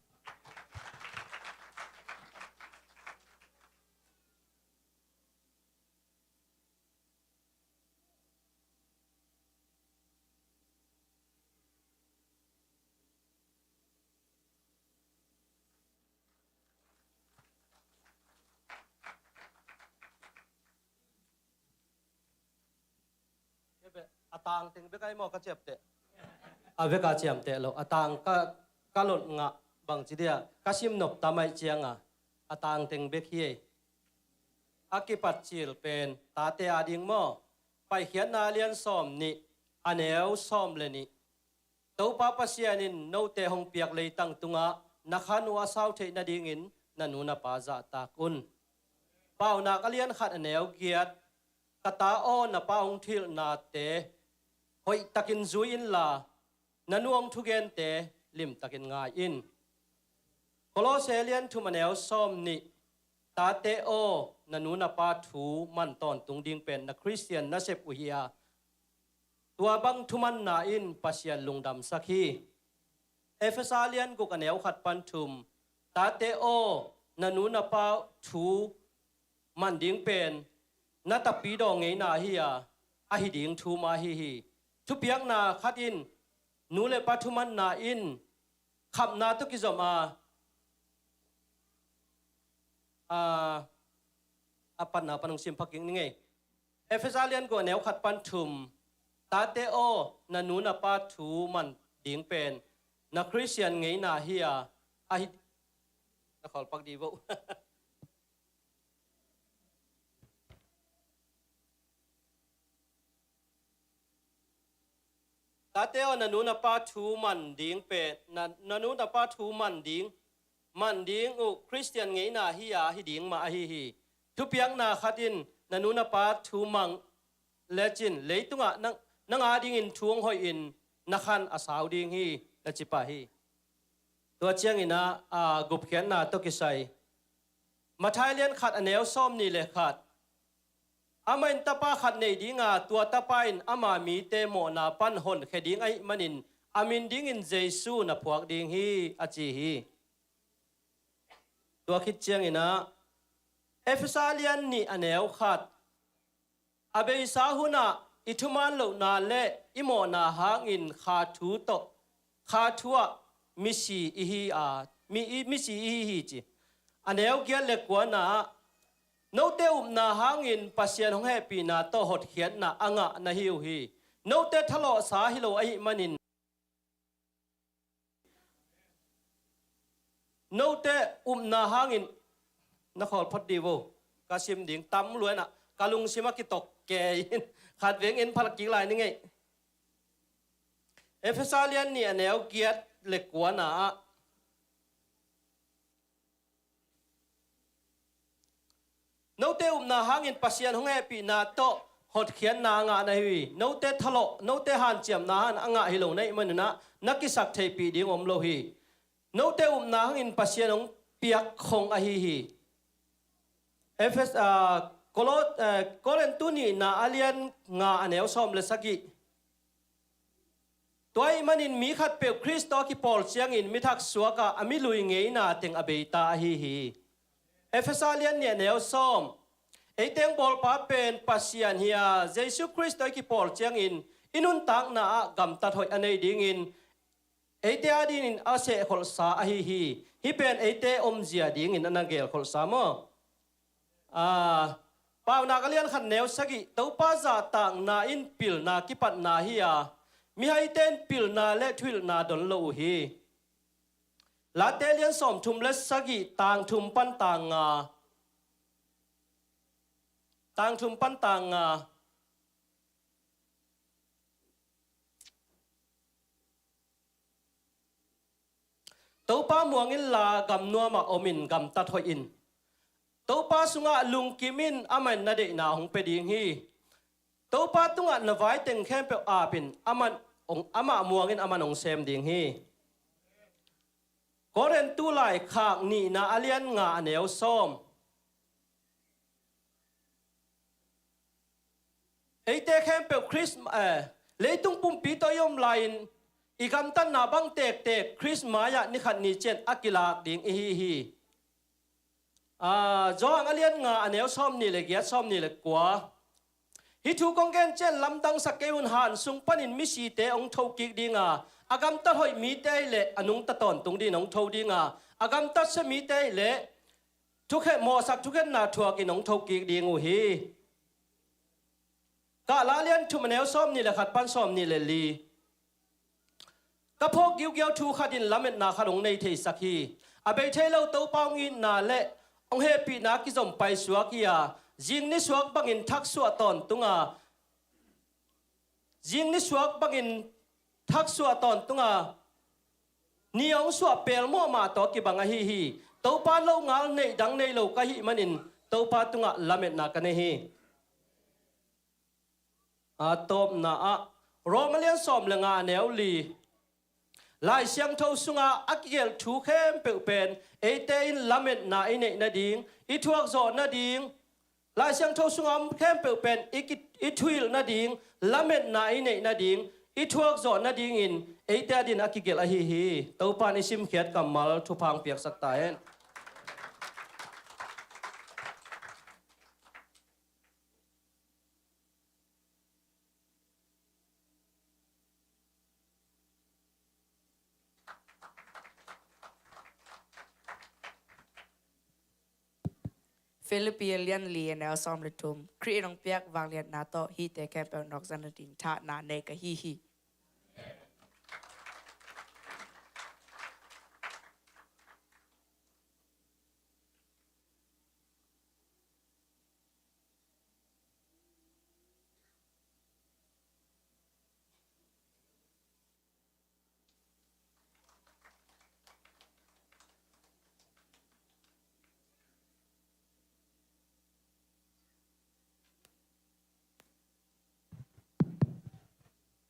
A tang teng bek ai maw ka ciamteh? A vek a ciamteh lo. A tang ka, ka lot ngah bang ci dia, ka sim nop tam aih cianga a tang teng bek hi ei. A kipat cil pen tate ading maw? Paikhiatna a lian sawm nih, a neu sawm le nih. Topa Pasian in note hong piak leitang tungah na khan uh a sau theih nadingin na nu na pa zahtak un. Paunak a lian khat a neu giat. Ka ta aw, na pa hong thuhilhnate hoih takin zui inla, na nu hong thugente limtakin ngai in. Kolose lian thum a neu sawm nih. Tate aw, na nu na pa thu man tawntung ding pen na Khristian nasep uh hi a, tua bang thumanna in Pasian lungdamsak hi. Efesa lian guk a neu khat pan thum. Tate aw, na nu na pa thu man ding pen na tapidaw ngeina hi a, ahi ding thu mah ahi hi. Thupiakna khat in nu le pa thumanna in khapna tawh kizom a, a, a panna pan hong sim pha kik ning ei. Efesa lian guk a neu khat pan thum. Tate aw, na nu na pa thu man ding pen na Khristian ngeina hi a, ahi, na khawl pak dih vo. Tate aw, na nu na pa thu man ding pen, na, na nu na pa thu man ding, man ding uh Khristian ngeina hi a, hi ding mah ahi hi. Thupiakna khat in na nu na pa thu mang lecin leitungah nang, nang a dingin thu hong hoihin na khan a sau ding hi, na ci pah hi. Tua ciangin ah, a, gupkhiatna tawh kisai Matthai lian khat a neu sawm nih le khat. Amah in tapa khat nei ding a, tua tapa in ama mite mawhna pan honkhia ding ahih manin a min dingin Jesu na phuak ding hi, a ci hi. Tua khit ciangin ah Efesa lian nih a neu khat. A beisa hunah i thuman lohna le i mawhna hangin kha thu tawh, kha thu ah misi i hi a, mi, i, misi i hi hi ci. A neu giat le kuana ah, note upna hangin Pasian hong hehpihna tawh hotkhiatna a ngah na hi uh hi. Note thalawhsa hi lo ahih manin, note upna hangin, na khawl phot dih vo. Ka sim ding tam luanah ka lungsim a kitok kei in khat veng en phalak kik lai ni ngei. Efesa lian nih a neu giat le kuana ah. Note upna hangin Pasian hong hehpihna tawh hotkhiatna a ngah na hi uh hi. Note thalawh, note hanciamna hang a ngah hi lo na hih manun ah na kisak theihpih ding om lo hi. Note upna hangin Pasian hong piak khong ahi hi. Efes, ah, Kolo-, eh, Korintu nihna a lian nga a neu sawm le sagih. Tua ahih manin mi khatpeuh Khrist tawh a kipawl ciangin mi thak suak a, a mi lui ngeina teng a beita ahi hi. Efesa lian nih a neu sawm. Ei teng bawlpa pen Pasian hi a, Jesu Khrist tawh i kipawl ciangin i nuntakna ah gamtat hoih a nei dingin eite a dingin a sehkholhsa ahi hi. Hih pen eite omzia dingin a na gelkholhsa maw? Ah, Paunak a lian khat neu sagih, Topa zahtakna in pilna kipatna hi a, mihaite in pilna le thuhilhna don lo uh hi. Late lian sawmthum le sagih, tang thum pan tang nga. Tang thum pan tang nga. Topa muang inla gamnuamah om in gamtat hoih in. Topa sungah lungkim in, amah in na deihna hong pia ding hi. Topa tungah na vai teng khempeuh ap in, amah hong, amah muang in amah hong sem ding hi. Korintu laikhak nihna a lian nga a neu sawm. Eite khempeuh Khrist, eh, leitung pumpi tawh i om lai-in i gamtatna bang tektek Khrist mai-ah ni khat ni ciang a kilak ding i hi hi. Ah, Johan a lian nga a neu sawm nih le giat, sawm nih le kua. Hih thu kong gen ciang lamdangsak kei un. Han sung panin misite hong tho kik ding a, a gamtat hoih mite ahih leh a nungta tawntung dingin hong tho ding a, a gamtat sia mite ahih leh thukhen, mawhsak thukhenna thuakin hong tho kik ding uh hi. Kahla lian thum a neu sawm nih le khat pan sawm nih le li. Ka phawk giugiau thu khat in lametna khat hong nei theisak hi. A bei thei lo Topa hong itna le hong hehpihna kizom paisuak hi a, zing nisuak bangin thaksuah tawntung a, zing nisuak bangin thaksuah tawntung a, ni a hong suah pelmawh mah tawh kibang ahi hi. Topa longal neih dang nei lo ka hih manin Topa tungah lametna ka nei hi. A tawpna ah Rom a lian sawm le nga a neu li. Lai Siangtho sunga a kigelh thu khempeuh pen eite in lametna i neih nading, i thuak zawh nading, Lai Siangtho sunga om khempeuh pen i ki, i thuhilh nading, lametna i neih nading, i thuak zawh nadingin eite a din a kigelh ahi hi. Topa in i simkhiat kammal thupha hong piaksak ta hen. Philippi a lian li a neu sawm le thum. Khrih in hong piak vangliatna tawh hihte khempeuh nawkzan nading thahna nei ka hi hi.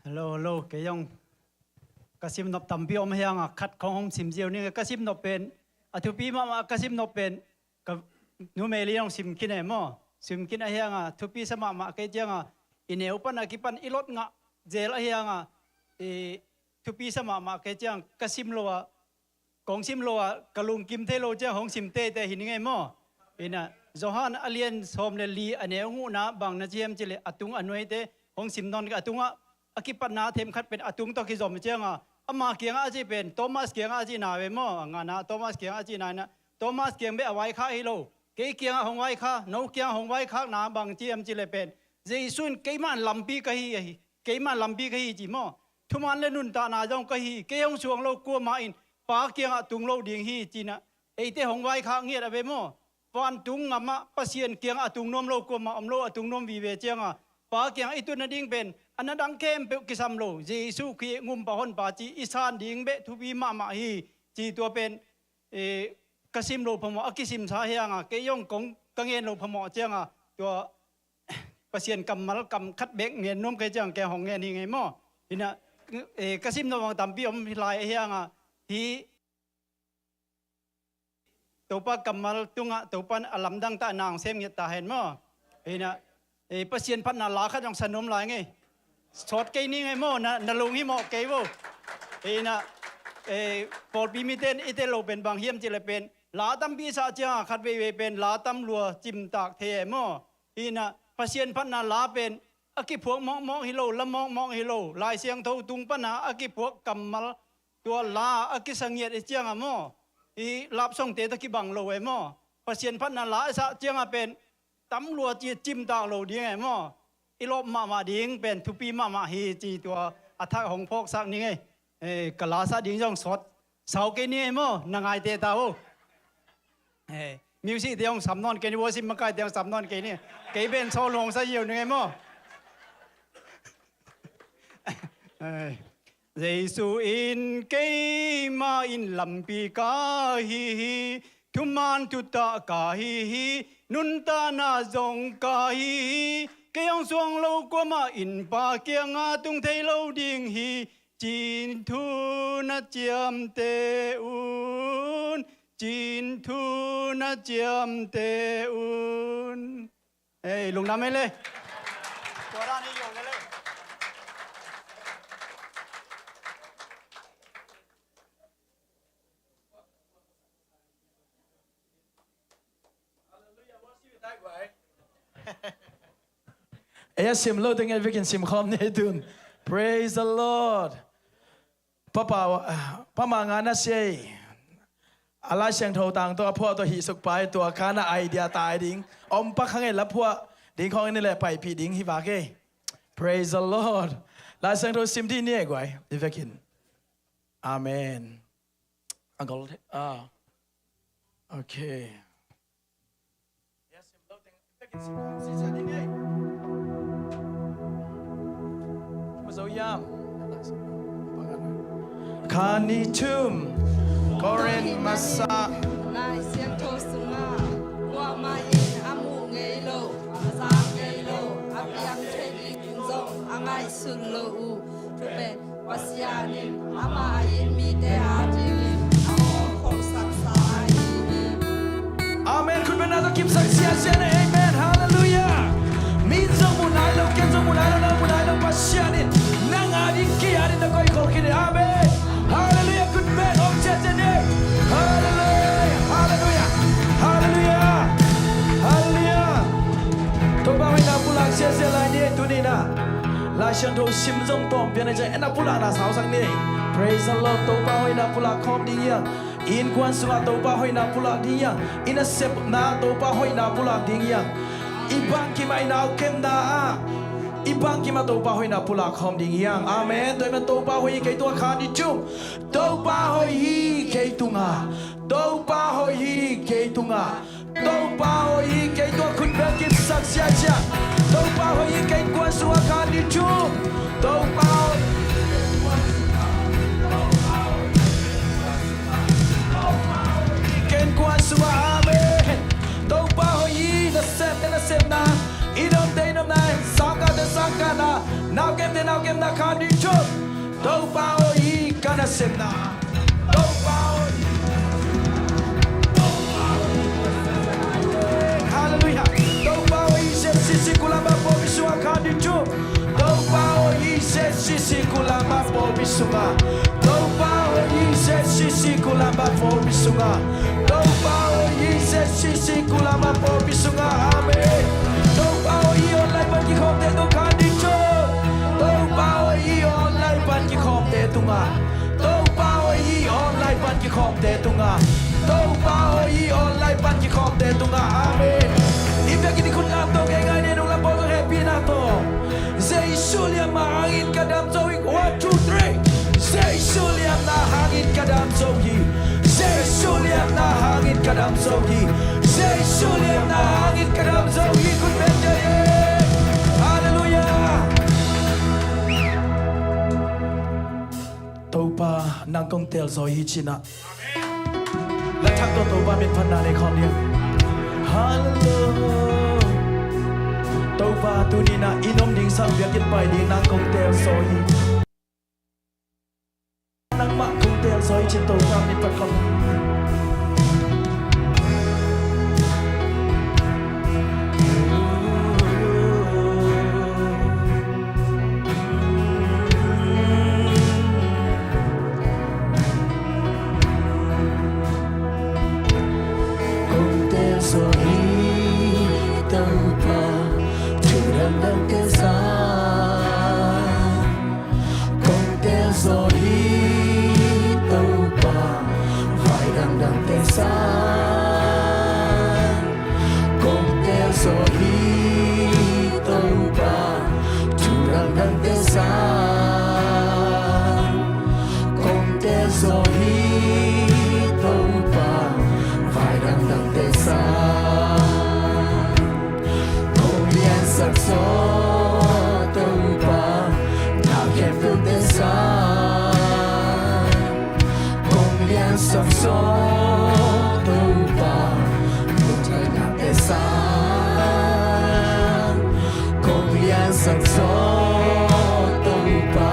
Hello, hello, kei zong ka simnop tampi om hi hang a, khat khong hong sim ziau ning. Ka simnop pen a thupi mahmah, ka simnop pen ka numei li hong sim khin e maw. Sim khin ahi hang a, thupi sa mahmah kei ciang a, i neu pan a kipan i lot ngah zel ahi hang a, i thupi sa mahmah kei ciang ka sim lo a, kong sim lo a, ka lungkim thei lo ciang hong sim teitei hi ning e maw. Ina, Johan a lian sawm le li a neu gukna bang na ci hiam cih leh, a tung a nuaite hong sim nawn kei, a tungah a kipatna themkhat pen a tung tawh kizom ciang a, ama kiangah a ci pen, Thomas kiangah a cihna ve maw, a ngana Thomas kiangah a cihna ina, Thomas kiang beh a vaikhak hi lo, kei kiangah hong vaikhak, no kiangah hong vaikhakna bang ci hiam cih leh pen, Jesu in keimah in lampi ka hi, ahi, keimah in lampi ka hi ci maw. Thuman le nuntakna zong ka hi, kei hong suang lo kuamah in Pa kiangah tung lo ding hi ci ina, eite hong vaikhak ngiat a ve maw. Vantung ngamah Pasian kiangah a tung nuam lo kuamah om lo, a tung nuam vive ciang a, Pa kiangah i tut nading pen a na dang khempeuh kisam lo, Jesu Khrih Gumpa Honpa ci i san ding beh thupi mahmah hi ci. Tua pen, eh, ka sim lo phamawh, a kisimsa hi hang a, kei zong kong ka ngen lo phamawh ciang a, tua Pasian kammal kam khat bek ngen nuam kei ciang kei hong ngen hi ngei maw. Ina, eh, ka simnop bang tampi om hi lai ahi hang a, hi Topa kammal tungah Topa in a lamdang tah na hong sem ngiat ta hen maw. Ina, eh, Pasian phatna la khat zong sa nuam lai ngei. Sawt kei ni ngei maw, na, na lung hi mawh kei vo. Ina, eh, pawlpi mite in i tel lo pen bang hiam cih leh pen, la tampi sa ciang a khat veivei pen la tam lua cimtak thei e maw. Ina, Pasian phatna la pen a kiphuak mawkmawk hi lo, la mawkmawk hi lo, Lai Siangtho tung pana a kiphuak kammal, tua la a kisa ngiat i ciang a maw, i lapsongte tawh kibang lo e maw. Pasian phatna la i sah ciang a pen tam lua ci cimtak lo ding e maw. I lawp mahmah ding pen thupi mahmah hi ci, tua a thak hong phawksak ning e. Eh, ka la sah ding zong sawt sau kei ni e maw, na ngaite ta o. Eh, music te hong sam nawn kei ni, worship makai te hong sam nawn kei ni. Kei pen sawl hong sa ziau ning e maw. Eh, Jesu in keimah in lampi ka hi hi, thuman thutak ka hi hi, nuntakna zong ka hi hi, kei hong suang lo kuamah in Pa kiangah tung thei lo ding hi, ci-in thu na ciamteh un, ci-in thu na ciamteh un. Ei, lungdam ei le. Tua dan ei yo le le. Ei a sim lo teng ei vekin sim khawm ni tun. Praise the Lord. Papa, pama nga na sei. A Lai Siangtho tang tawh a phuah tawh hih suk pai tua kana idea tai ding. Om pak hang ei la phuah ding khawng ni le paipih ding hi vak ei. Praise the Lord. Lai Siangtho sim dih ni ei guai. I vekin. Amen. Uncle, ah. Okay. Khan ni thum, Korin masa. Lai Siangtho sungah, kuamah in a muh ngei lo, a zak ngei lo, a piang thei ding zong a ngaihsun lo uh. Tua pen Pasian in amah a it mite adingin a hong khawlsaksa ahi hi. Amen. Khut beng na tawh kipsak siasia na. Amen. Hallelujah. Min zong mu nai lo, ken zong mu nai lo, nang mu nai lo, Pasian in nang ading kei ading na koih khol khin hi. Amen. Hallelujah. Khut beng hong ciacia ni. Hallelujah. Hallelujah. Hallelujah. Hallelujah. Topa hoihna pulak siasia lai ni ei tuni na. Lai Siangtho sim zong tawm pian a ciang en a pulakna sausak ni. Praise the Lord. Topa hoihna pulak khawm ding hi a. I innkuan sungah Topa hoihna pulak ding hi hang. I nasepna ah Topa hoihna pulak ding hi hang. I bangkimah, i naukemna ah, i bangkimah Topa hoihna pulak khawm ding hi hang. Amen. Tua ahih manin Topa hoih hi kei tungah khan ding thu. Topa hoih hi kei tungah. Topa hoih hi kei tungah. Topa hoih hi kei tungah. Khut beng kipsak ziahziah. Topa hoih hi kei tungah, khan ding thu. Topa hoih hi kei tungah. Amen. Topa hoih hi. Nasepte nasepna, i nopte i nopna, sangkahte sangkahna, naukemte naukemna, khan ding thu. Topa hoih hi ka nasepna. Topa hoih hi. Halleluiah. Topa hoih hi, Z C C Kulamba pawlpi sungah khan ding thu. Topa hoih hi, Z C C Kulamba pawlpi sungah. Topa hoih hi, Z C C Kulamba pawlpi sungah. Topa hoih hi, Z C C Kulamba pawlpi sungah. Amen. Topa hoih hi, online pan kikhawmte tungah khan ding thu. Topa hoih hi, online pan kikhawmte tungah. Topa hoih hi, online pan kikhawmte tungah. Topa hoih hi, online pan kikhawmte tungah. Amen. I biakinn i khut ngam tawh, kei ngai ne nung lam pawl tawh hehpihna tawh. Jesu liamna hangin ka dam zo hi. One, two, three. Jesu liamna hangin ka dam zo hi. Jesu liamna hangin ka dam zo hi. Jesu liamna hangin ka dam zo hi. Khut beng kei e. Halleluiah. Topa, nang kong teelzaw hi ci-in ah, la thak tawh Topa min phatna nei khawm ding. Halleluiah. Topa, tuni-in ah i om ding sang biakinn pai ding nang kong teelzaw hi. Nangmah kong teelzaw hi ci-in Topa min phat khawm ding. Kong teelzaw hi Topa, thu dangdangte sang. Kong teelzaw hi Topa, vai dangdangte sang. Kong teelzaw hi Topa, thu dangdangte sang. Kong teelzaw hi Topa, vai dangdangte sang. Kong liansak zaw Topa, na khempeuhte sang. Kong liansak zaw Topa, mutheinate sang. Kong liansak zaw Topa,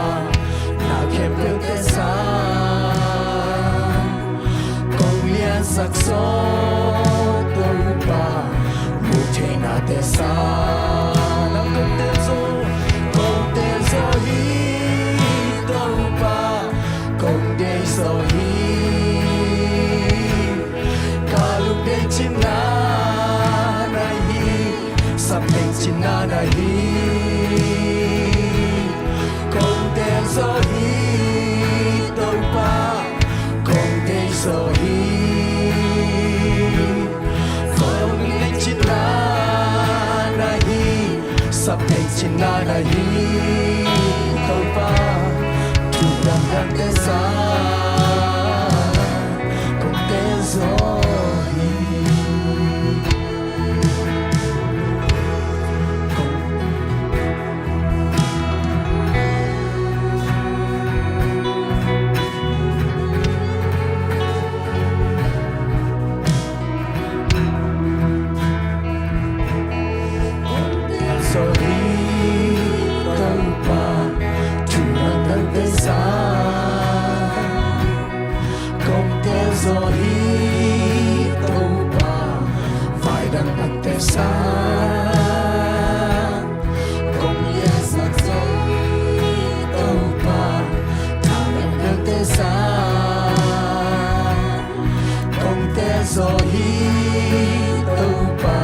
na khempeuhte sang. Kong liansak zaw Topa, mutheinate sang. Nang kong teelzaw, kong teelzaw hi Topa, kong deihzaw hi. Ka lungdei cinna na hi, sapdeng cinna na hi. Kong teelzaw hi Topa, kong deihzaw hi. Ka lungdei cinna na hi, sapdeng cinna na hi. Topa, thu dangdangte sang, kong teelzaw hi. Kong teelzaw hi Topa, thu dangdangte sang. Kong teelzaw hi Topa, vai dangdangte sang. Kong liansak zaw hi Topa, tha dangdangte sang. Kong teelzaw hi Topa,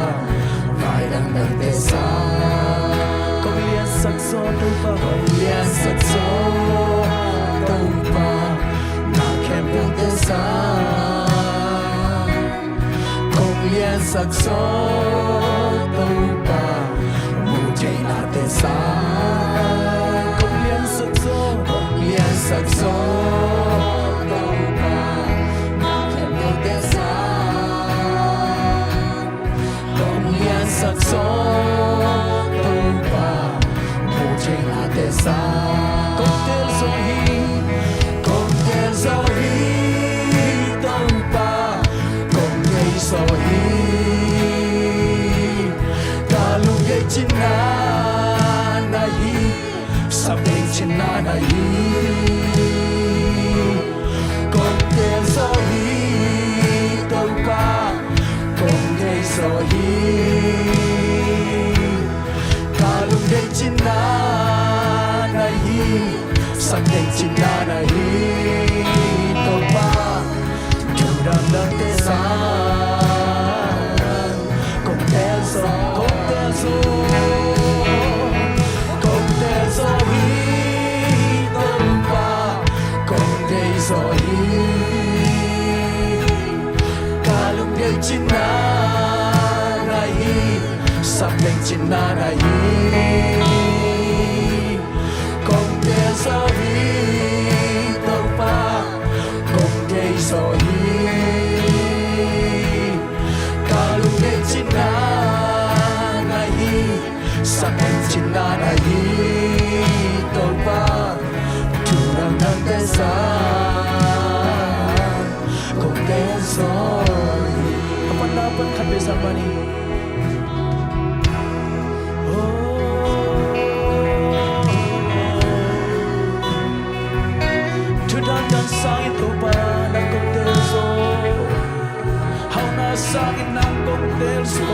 vai dangdangte sang. Kong liansak zaw Topa, kong liansak zaw Topa, na khempeuhte sang. Sak zo Topa, mu thei nate sang. Kong liansak zo, kong liansak zo Topa, mu thei nate sang. Kong liansak zo Topa, mu thei nate sang. Kong tel zo hi, kong tel zo hi Topa, kong thei zo hi. Ka lungdei cinna na hi, sapdeng cinna na hi. Kong tel zo hi Topa, kong thei zo hi. Ka lungdei cinna na hi, sapdeng cinna na hi Topa. Thu dangdangte sang kong tel zo, kong tel zo, kong tel zo hi Topa, kong thei zo hi. Ka lungdei cinna na hi, sapdeng cinna na hi. Kong tel zo hi Topa, kong thei zo hi. Ka lungdei cinna na hi, sapdeng cinna na hi Topa. Thu dangdangte sang kong tel zo hi. A pan na pan khat ve sa mani. Thu dangdang sangin Topa nang kong tel zo. Hauhna sangin nang kong tel zo.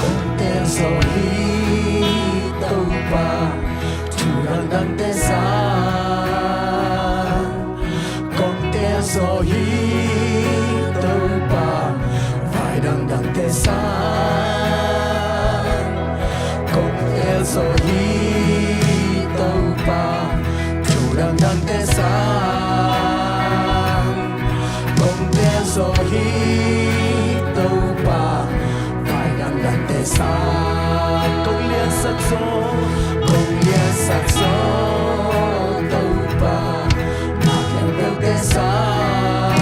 Kong tel zo hi Topa, thu dangdangte sang. Kong tel zo hi Topa, vai dangdangte sang. Kong tel zo hi Topa, thu dangdangte sang. Kong tel zo hi Topa, vai dangdangte sang. Kong liansak zo, kong liansak zo Topa, na khempeuhte sang.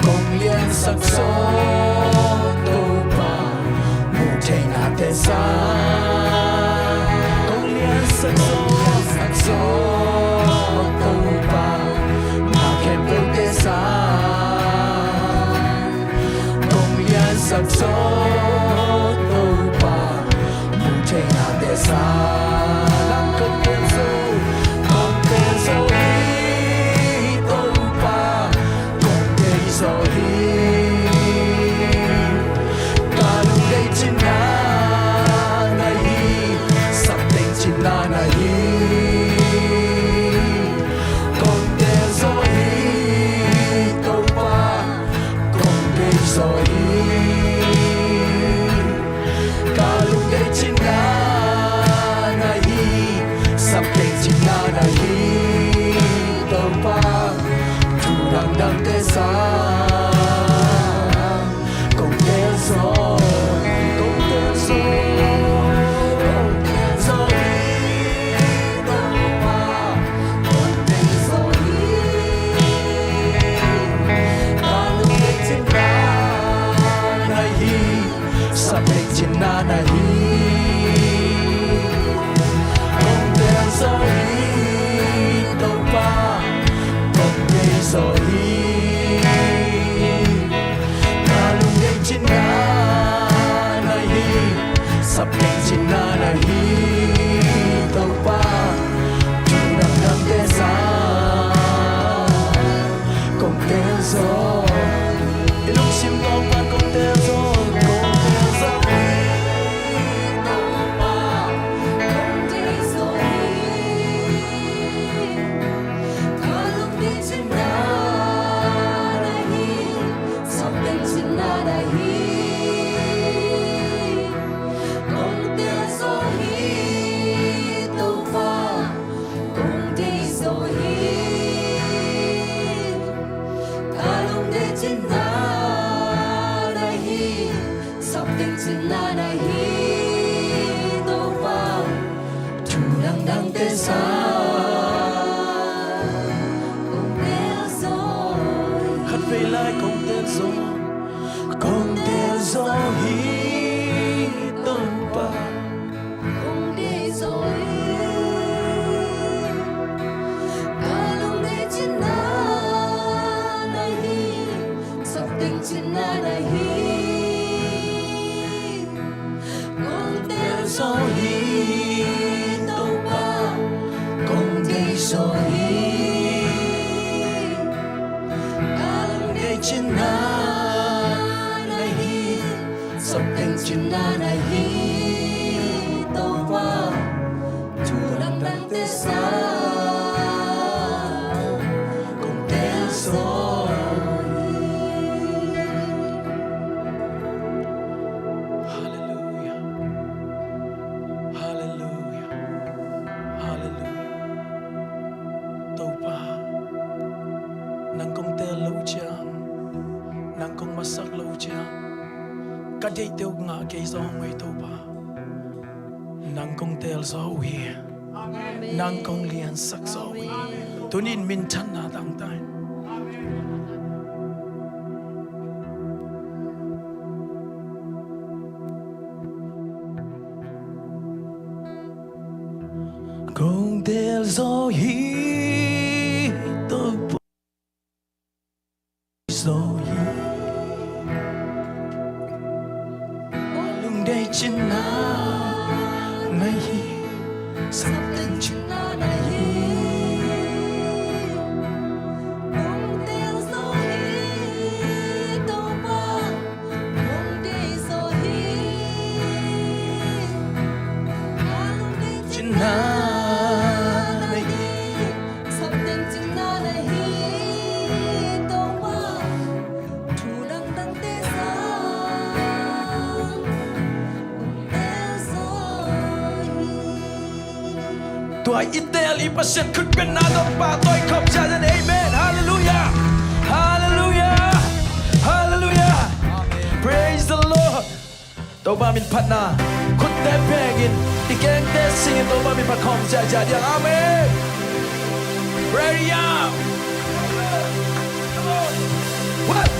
Kong liansak zo Topa, mu thei nate sang. Kong liansak zo, sak zo Topa, na khempeuhte sang. Kong liansak zo Topa, mu thei nate sang. Nang kong tel zo, kong tel zo hi Topa, kong thei zo hi. Ka lungdei cinna na hi, sapdeng cinna na hi. Kong tel zo hi Topa, kong thei zo hi. Ka lungdei cinna na hi, sapdeng cinna na hi Topa. Thu dangdangte sang kong tel zo, kong tel zo, kong tel zo hi Topa, kong thei zo hi. Ka lungdei cinna na hi, sapdeng cinna na hi. Kong tel zo hi Topa, kong thei zo hi. Ka lungdei cinna na hi, sapdeng cinna na hi Topa. Thu dangdangte sang kong tel zo. I lungsim Topa kong tel zo, kong tel zo hi. Teng cina na hi Topa, thu dangdangte sang kong teel zaw hi. Khat vei lai kong teel zaw, kong teel zaw hi Topa. Kong teel zaw hi. Ka lungdei cina na hi, sapteng cina na hi. Kong teel zaw hi Topa, kong teel zaw hi. Ka lungdei cina na hi, sapteng cina na hi Topa. Thu dangdangte sang kong teel zaw hi. Halleluia. Halleluia. Halleluia. Topa, nang kong teel lo uh ciang, nang kong masak lo uh ciang, ka deihte uh ngah kei zaw uh hi Topa. Nang kong teel zaw uh hi. Nang kong liansak zaw uh hi. Tuni-in minthanna tangta in. Kong teel zaw hi Topa. Zaw hi. Lungdei cina na hi, sapteng cina na hi. Kong teel zaw hi Topa, kong teel zaw hi. Lungdei cina na hi, sapteng cina na hi Topa. Thu dangdangte sang kong teel zaw hi. Tua i teel i Pasian khutbetna tawh pahtawi khawm ziahziah. Amen. Halleluia. Halleluia. Halleluia. Praise the Lord. Topa min phatna, khutte pengin, i kengte singin Topa min phat khawm ziahziah ding. Amen. Prayer. Come on. What?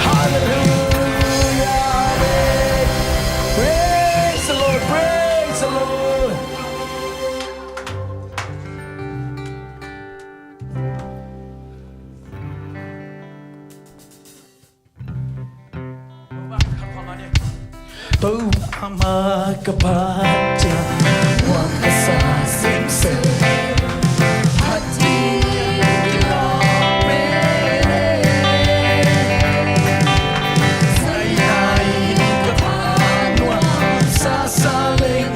Hallelujah. Amen. Praise the Lord. Praise the Lord. Topa mah ka phat ciang, muang ka sa semsem. Zainai ka phat nuam, sa sa leng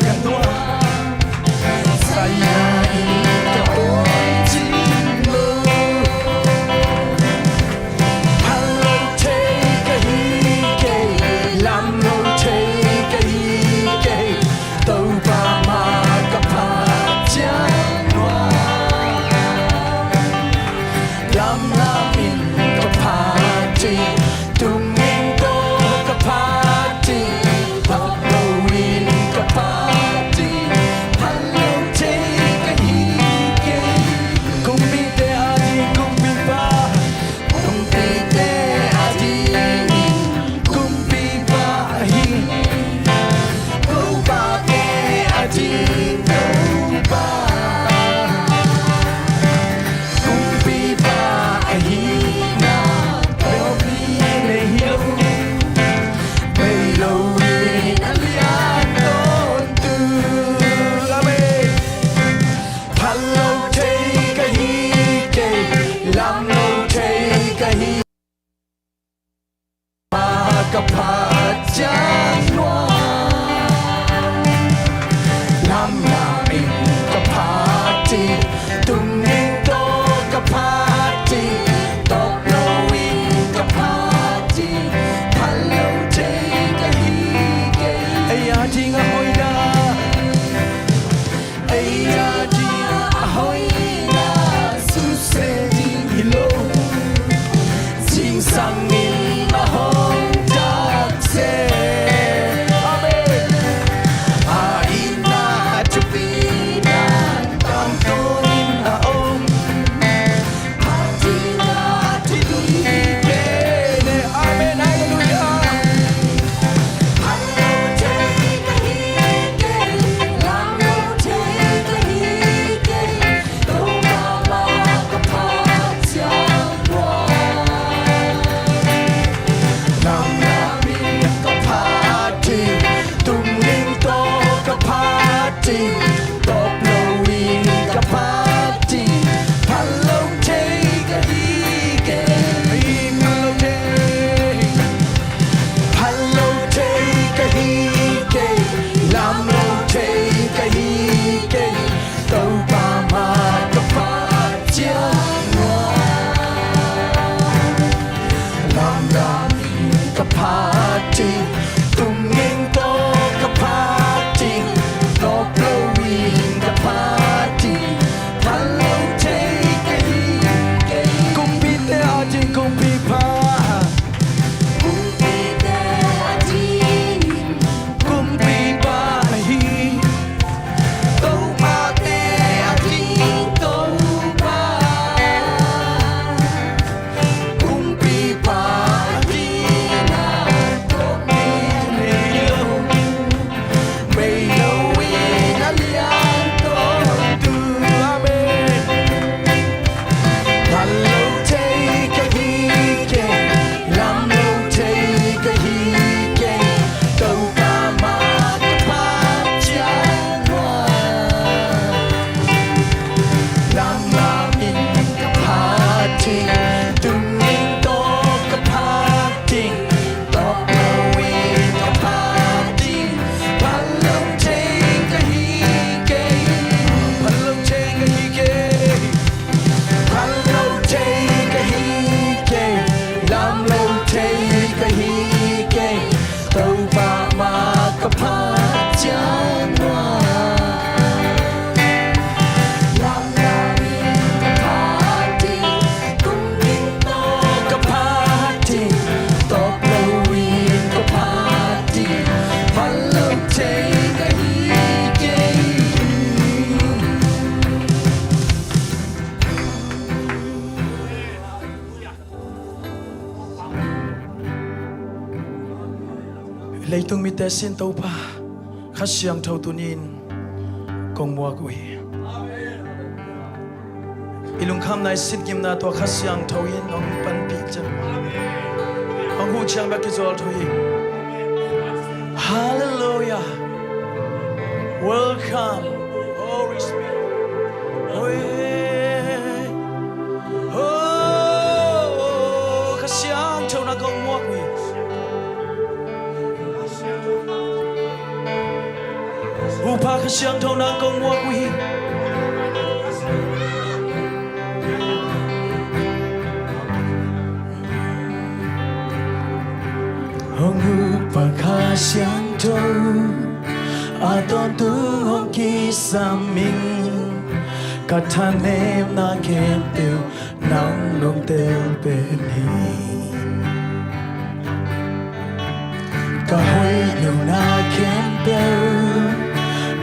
Lamlam in ka phat ding, tung ding tawh ka phat ding, tawp loin ka phat ding, phal lo thei ka hi kei. Ei a ding a hoihna, ei a ding a hoihna, susia ding hi lo. Zingsang in a hong dak zel. Amen. A itna a thupi nan tangtawnin a om. Phat ding a thupi pen. Amen. Halleluiah. Phal lo thei ka hi kei, lam lo thei ka hi kei. Topa mah ka phat ciang nuam. Lamlam in ka phat ding, tung ding tawh ka phat ding, tawp loin ka phat ding, phal lo thei ka hi kei. Phal lo thei, phal lo thei ka hi kei, lam lo thei ka hi kei. Topa mah ka phat ciang nuam. Lamlam in ka phat ding, tung ding tawh ka phat ding, tawp loin ka phat ding, phal lo thei ka hi kei. Kumpite a ding kumpipa, kumpite a ding kumpipa na hi. Topate a ding Topa, kumpipa a ding a tawp ding hi lo. Bei lo in a lian tawntung. Amen. Phal lo thei ka hi kei, lam lo thei ka hi kei. Topa mah ka phat ciang nuam. Lamlam in ka phat ding, tung ding tawh ka phat ding, tawp loin ka phat ding, phal lo thei ka hi kei. Phal lo thei ka hi kei. Phal lo thei ka hi kei, lam lo thei ka hi kei. Topa mah ka phat ciang nuam. Lamlam in ka phat ding, tung ding tawh ka phat ding, tawp loin ka phat ding, phal lo thei ka hi kei. Leitung mite sin Topa Kha Siangtho tuni-in kong muak uh hi. I lungkhamna, i sitngimna tua Kha Siangtho in hong panpih ciang, hong huh ciang bek kizawl thei hi. Halleluiah. Welcome, Holy Spirit. Oi. Oh, Kha Siangtho na kong muak uh hi. Hupa Kha Siangtho na kong muak uh hi. Hong Hupa Kha Siangtho, a tawntung hong kisam ing, ka thanemna khempeuh nang nong tel pen hi. Ka hoih lona khempeuh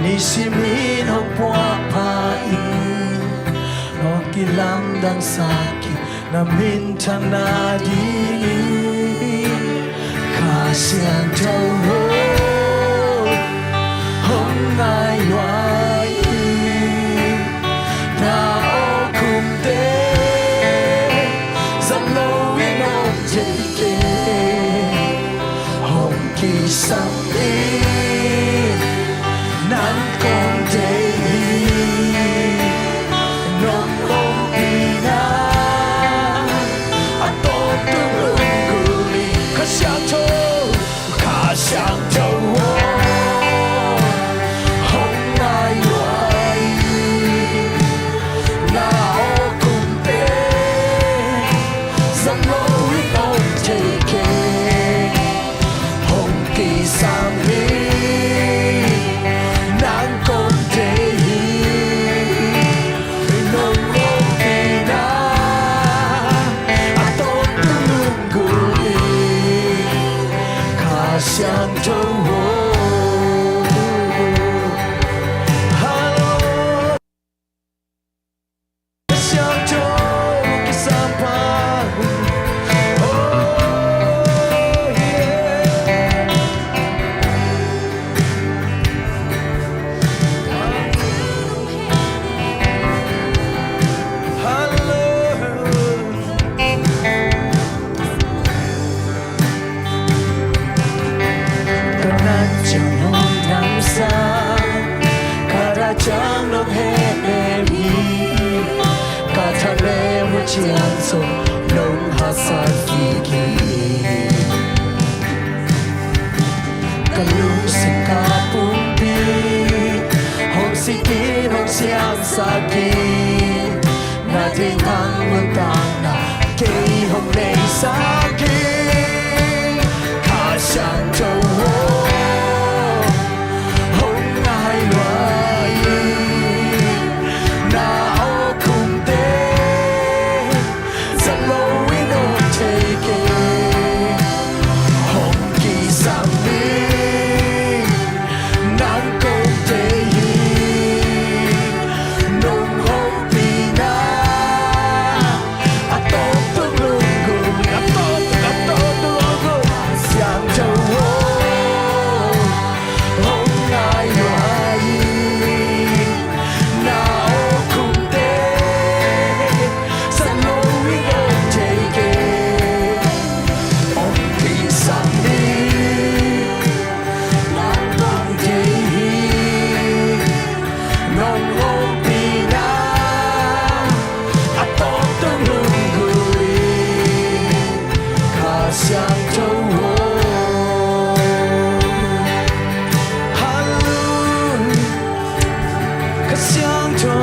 nisimin hong puak pha ing, hong kilamdangsak hi na minthanna dingin. Kha Siangtho aw, hong ngai lua ing, na awlkhumte zang loin om thei kei. Hong kisam ing, nang kong deih hi. Nong ompihna a tawntung lunggulh ing. Kha Siangtho, Kha Siangtho aw, hong ngai Ciang nong hehnem hi, ka thanem uh ciang zong nong haksat kik hi. Ka lungsim ka pumpi hong sikin hong siangsak in, na tei bang nuntakna kei hong neisak in. Kha Siangtho aw, hong ngai lua in, na awkhumte za lo in om thei kei. Hong kisam in, nang kong deih hi. Nong ompihna a tawntung lunggulh, a tawntung, a tawntung lunggulh. Siangtho aw, hong ngai lua in, na awkhumte za lo in om thei kei. Hong kisam in, nang kong deih hi. Nong ompihna a tawntung lunggulh in, Kha Siangtho aw. Hallelujah. Kha Siangtho.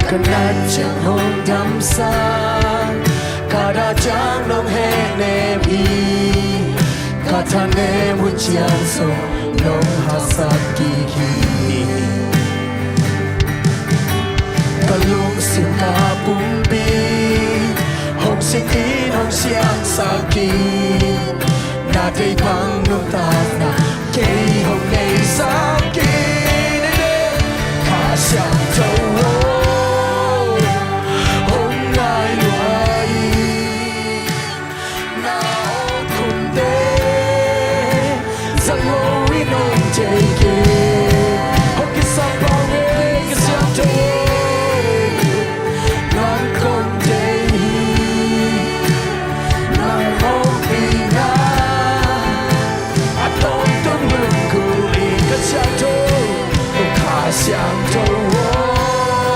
Ka nat ciang hong damsak, ka dah ciang nong hehnem hi. Ka thanem uh ciang zong nong haksat kik hi. Ka lungsim ka pumpi hong sikin hong siangsak in, na tei bang nuntakna kei hong neisak in. Kha Siangtho aw, hong ngai lua in, na awkhumte za lo in om thei kei. Hong kisam pau e, Kha Siangtho, nang kong deih hi. Nang ompihna a tawntung lunggulh in, Kha Siangtho, Kha Siangtho aw.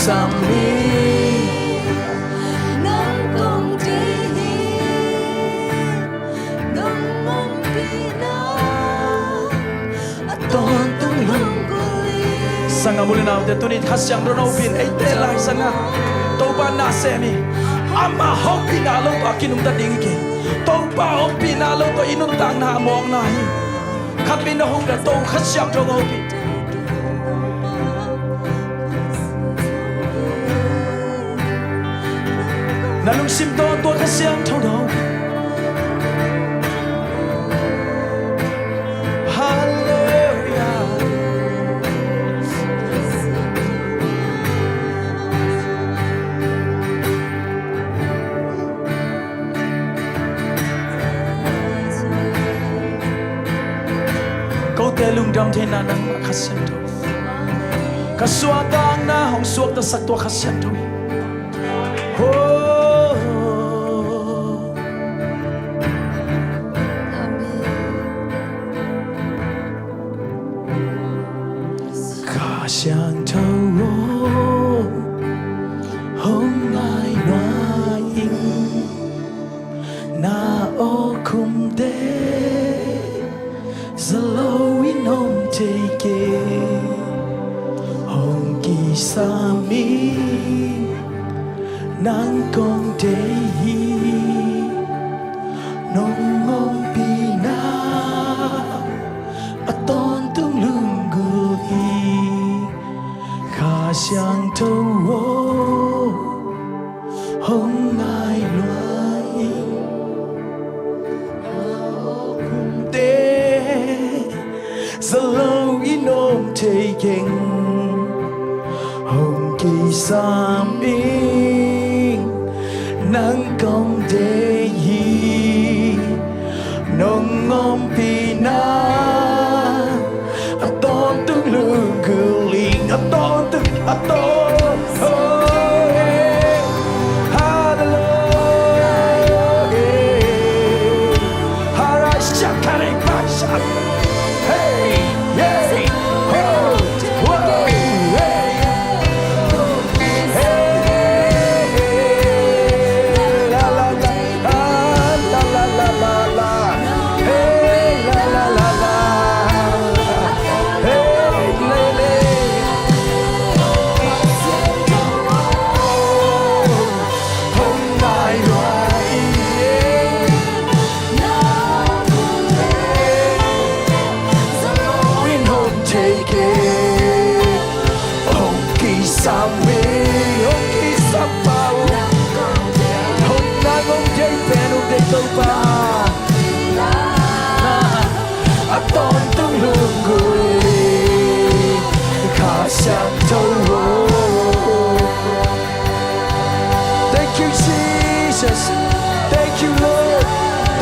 Tami nang kong deih hi, nong ompihna a tawntung lunggulh hi. Sangah u le naute, tuni Kha Siangtho hopih in eite lai sangah Topa na sem hi. Ama hopihna lo tawh a kinungta ding hi kei. Topa ompihna lo tawh i nuntakna a mawkna hi. Khat vei na hong ka to Kha Siangtho hopih. Na lungsim tawh tua Kha Siangtho no. Halleluia. Kote lungdam theihna nangmah Kha Siangtho. Ka suahtakna hong suaktasak tua Kha Siangtho hi. Oh. Kha Siangtho aw, hong ngai nuai ing. Na awkhumte za loin om thei kei. Hong kisam ing, nang kong deih hi. Nong ompihna a tawntung lunggulh hi. Kha Siangtho aw, hong ngai lua ing. Te za loin om thei keng. Hong kisam ing, nang kong deih hi. Nong ompihna a tawntung lunggulh ing. A tawntung, a tawntung. Oh, hey. Hallelujah. Hey. Harashakari pasha. Hey, hey, ho, whoa, hey. Hey, hey, la, la, la, la, la, la, la, la. Hey, la, la, la, la. Hey, le, le. Hong nai lua ing. Hong kisam ing, hong kisam pah ung. Hong nang hong deih pen hong deih Topa. A tawntung lunggulh ing, Kha Siangtho aw. Thank you, Jesus. Thank you, Lord.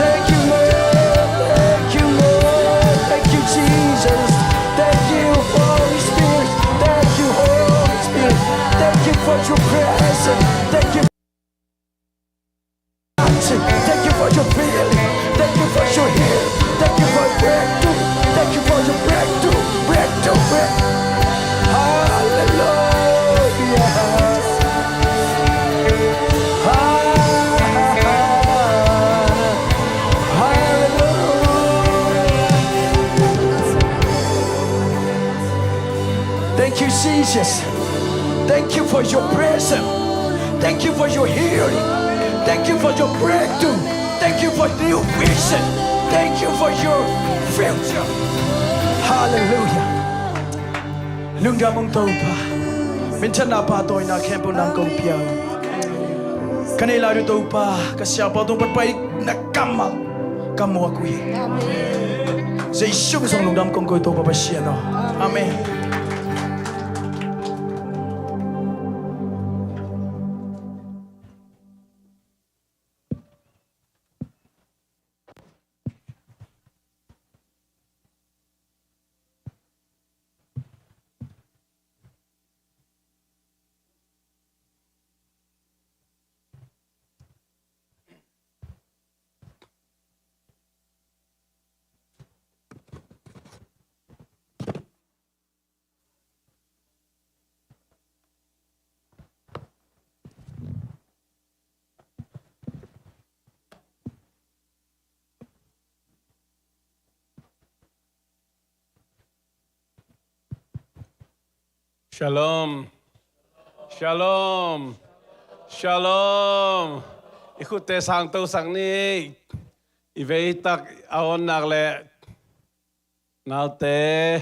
Thank you, Lord. Thank you, Lord. Thank you, Jesus. Thank you, Holy Spirit. Thank you, Holy Spirit. Thank you for your presence. Thank you. Thank you for your healing. Thank you for your healing. Thank you for breakthrough. Thank you for your breakthrough. Breakthrough, breakthrough. Hallelujah. Ah, hallelujah. Thank you, Jesus. Thank you for your presence. Thank you for your healing. Thank you for your breakthrough. Thank you for new vision. Thank you for your future. Hallelujah. Lungdam ung Topa. Minthanna, pahtawina khempeuh nang kong pia ung. Ka neih lai uh Topa, ka siapa tung pat pai na kammal ka muak uh hi. Jesu min suang lungdam kong ko hi Topa Pasian aw. Amen. Shalom. Shalom. Shalom. I khutte sangtosak ni. I veitak a awnnak le naute,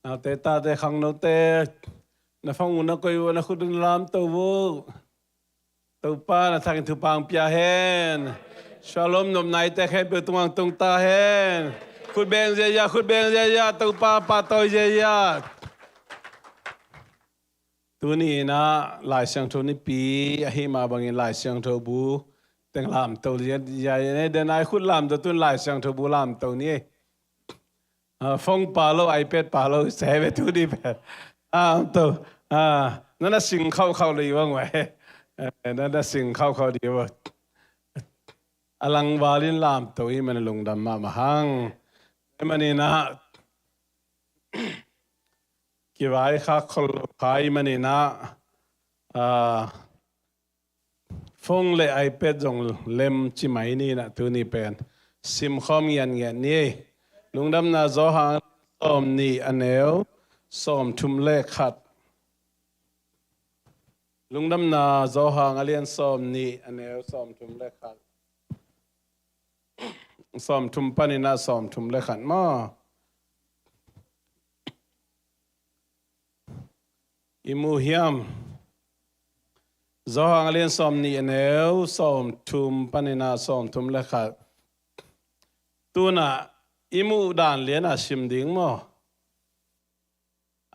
naute, tate, khangnote, na phone uh na koih uh, na khut uh na lamto uh. Topa na thangin thupha pia hen. Shalom nopnate khempeuh tungah tungta hen. Khut beng ziazia, khut beng ziazia, Topa pahtawi ziazia. Tuni in ah Lai Siangtho Nipi ahih mah bangin Lai Siangtho bu teng lamto ziazia. Denai khut lamto, tun Lai Siangtho bu lamto ni. Ah, phone pha lo, iPad pha lo, se ve tu di pen. Ah, to. Ah, na na sing khauhkhauh lo i bang ve. Eh, na na sing khauhkhauh di bang. A langvalin lamto i man lungdam mahmah hang. I manin ah kivaikhak khol lo kha i manin ah, ah, phone le iPad zong lem ci mai ni in ah tuni pen simkhawm ngiatngiat ni. Lungdamna Johan sawmnih a neu sawmthum le khat. Lungdamna Johan a lian sawmnih a neu sawmthum le khat. Sawmthum panin ah sawmthum le khat maw. I mu hiam? Johan a lian sawmnih a neu sawmthum panin ah sawmthum le khat. Tun ah i muh dan lian ah sim ding maw?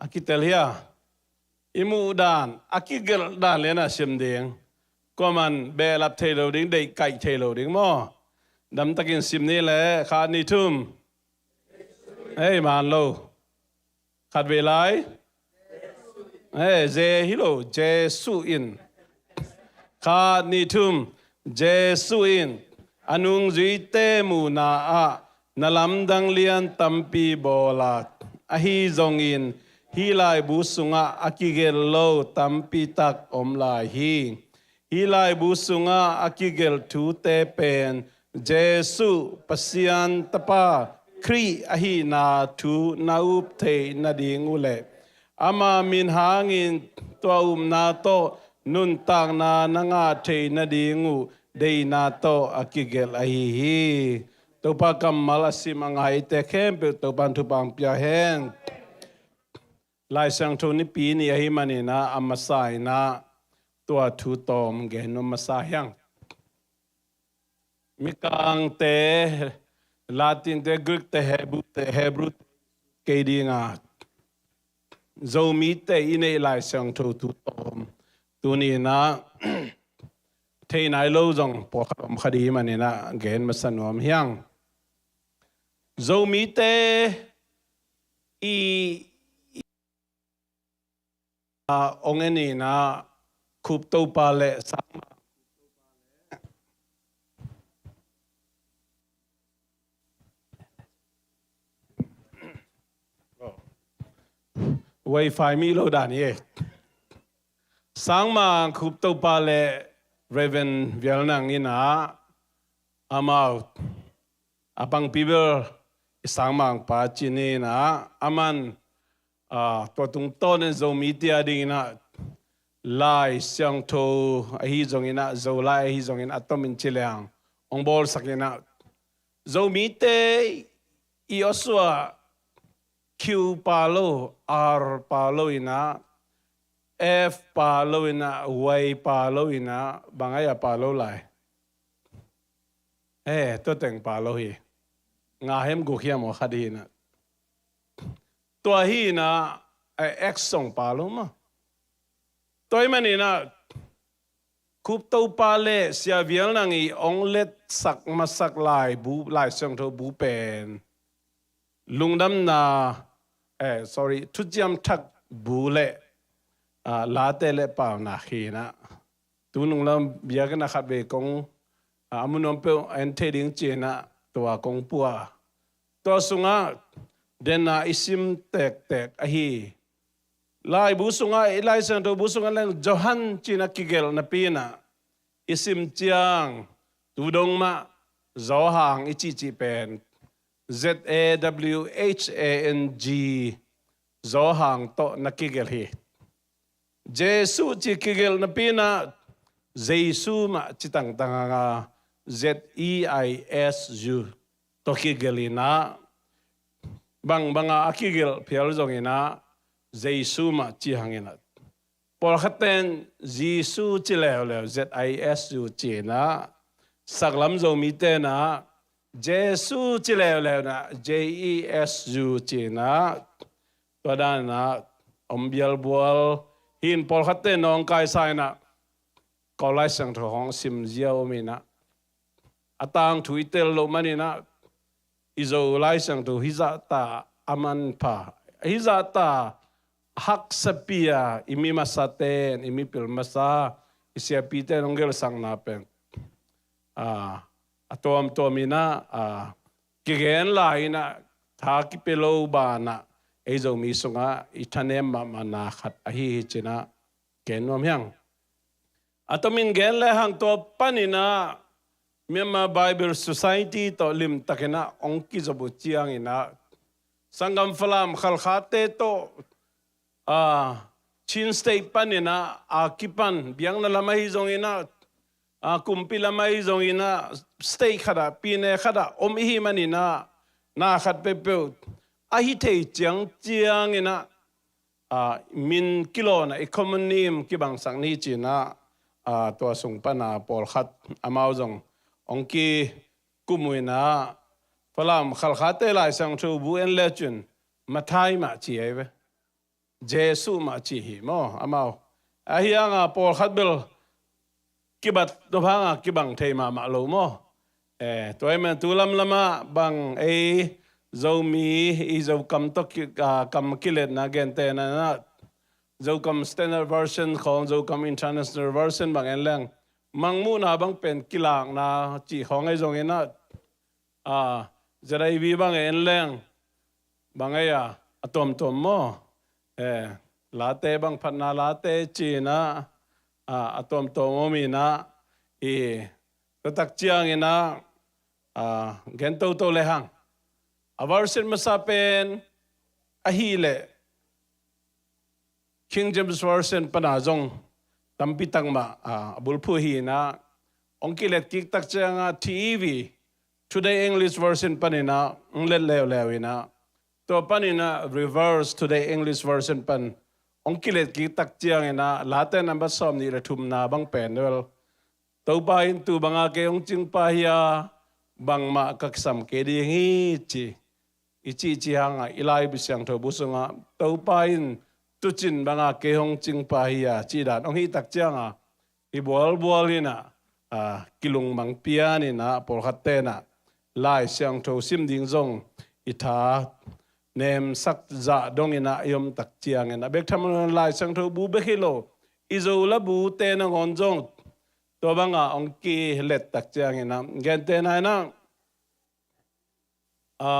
A kitel hia? I muh dan, a kigelh dan lian ah sim ding. Kuaman behlap thei lo ding, deihkaih thei lo ding maw? Damtakin sim ni le, khat, nih, thum. Hei, man lo. Khat vei lai. Hei, Je hi lo, Jesuh in. Khat, nih, thum. Jesuh in a nungzuite muhna ah na lamdang lian tampi bawl a, ahi zongin hih laibu sungah a kigelh lo tampi tak om lai hi. Hih laibu sungah a kigelh thute pen Jesuh, Pasian Tapa, Khrih ahihna thu na up theih nading uh le ama min hangin tua upna tawh nuntakna na ngah theih nading uh deihna tawh a kigelh ahi hi. Topa kammal a sim a ngaite khempeuh Topa in thupha pia hen. Lai Siangtho Nipi ni ahih manin ah a masa in ah tua thu tawm gen nuam masa hiang. Mikangte, Latinte, Greekte, Hebrewte, Hebrew kei ding a, Zomite i neih Lai Siangtho thu tawm tuni in ah thei nai lo zong pawlkhat om kha ding ahih manin ah gen masa nuam hiang. Zomite i, a, ong en in ah Khup Topa le Sangmang Wi-Fi mi lo dan hi. Sangmang Khup Topa le Reverend Vial Nang in ah amau a pangpi bel i Sangmang pa ci ni in ah aman, a, tua tungtawn in Zomite a ding in ah Lai Siangtho ahi zongin ah, Zolai ahi zongin a tomin ci leng ong bawlsak in ah Zomite i awsua Q pha lo, R pha lo in ah, F pha lo in ah, Y pha lo in ah, bang a pha lo lai? Eh, tua teng pha lo hi. Nga hiam, guk hiam, aw khat hi in ah. Tua hi in ah, eh, X zong pha lo maw. Tua ahih manin ah Khup Topa le Sia Vial Nang i ong letsak masak laibu, Lai Siangtho bu pen Lungdamna, eh, sorry, Thuciam Thak bu le, ah, Late le Paunak hi in ah. Tu nung lam biakinn ah khat vei kong, ah, a mu nuam peuh en thei ding ci in ah tua kong pua. Tua sungah den a i sim tektek ahi. Laibu sungah, i Lai Siangtho bu sungah leng Johan ci in a kigelh napi in ah i sim ciang tu dong mah Zawhang i cihcih pen Z A W H A N G, Zawhang tawh na kigelh hi. Jesu ci kigelh napi inah Jesu mah ci tangtang hanga Z E I S U tawh kigelh inah bangbanga a kigelh phial zong inah Jesu mah ci hang inah pawlkhatte in Jesu ci leuleu Z I S U ci inah saklam Zomite inah Jesu ci leuleu inah J E S U ci inah tua dan inah om bialbual hi in pawlkhatte in nawngkaisa inah Kawl Lai Siangtho hong sim ziau om inah a tangthu i tel loh man inah i Zo Lai Siangtho hizahta a manpha hizahta haksapi a i mi masate in i mipil masa i siapite in hong gelsakna pen a tuamtuam inah kigen lai inah tha kipia lo banah ei Zomi sungah i thanem mahmahna khat ahi hi cinah gen nuam hiang. A tomin gen le hang tua pan inah Myanmar Bible Society tawh limtak inah hong kizop uh ciang inah sanggam Falam Khalkhate tawh a Chin State pan inah a kipan biakna lam ahi zong inah a kumpi lam ahi zong inah state khatah pine khatah om ihi man inah na khat peuhpeuh ahi thei ciangciang inah a min kilawna economy kibangsak ni cinah a tua sung pana pawlkhat amau zong hong kikum uh inah Falam Khalkhate Lai Siangtho bu en le cun Mathai mah ci ahi ve. Jesu mah ci hi maw amau. Ahi hanga pawlkhat bel kibat tua hanga kibang thei mahmah lo maw. Eh, tua hi man tu lamlamah bang ei Zomi i Zokam tawh ki, ah, kam kiletna gentehna inah Zokam Standard Version khawng Zokam International Version bang en leng mangmuhna bang pen kilakna cih khawng ahi zong inah a Z I V bang en leng bang ei a a tuamtuam maw. Eh, late bang phatna late cinah a tuamtuam om inah i tua tak ciang inah a gen toto le hang a version masa pen ahileh King James Version pana zong tampi tak mah a bulphuh hi inah hong kilet kik tak cianga T E V Today English Version pan inah hong let leuleu inah tua pan inah reverse Today English Version pan hong kilet kik tak ciang inah late nambat sawm nih le thumna bang pen vel Topa in tu banga kei hong cingpa hi a bangmah ka kisam kei ding hi ci i cihcih hanga i Lai Siangtho bu sungah Topa in tucin banga kei hong cingpa hi a cih dan hong hih tak cianga i bualbual inah a kilungmang pian inah pawlkhatte inah Lai Siangtho sim ding zong i tha nemsak zah dong inah i om tak ciang inah bek tham Lai Siangtho bu bek hi lo i Zo la bute nangawn zong tua banga hong kilet tak ciang inah gentehna inah a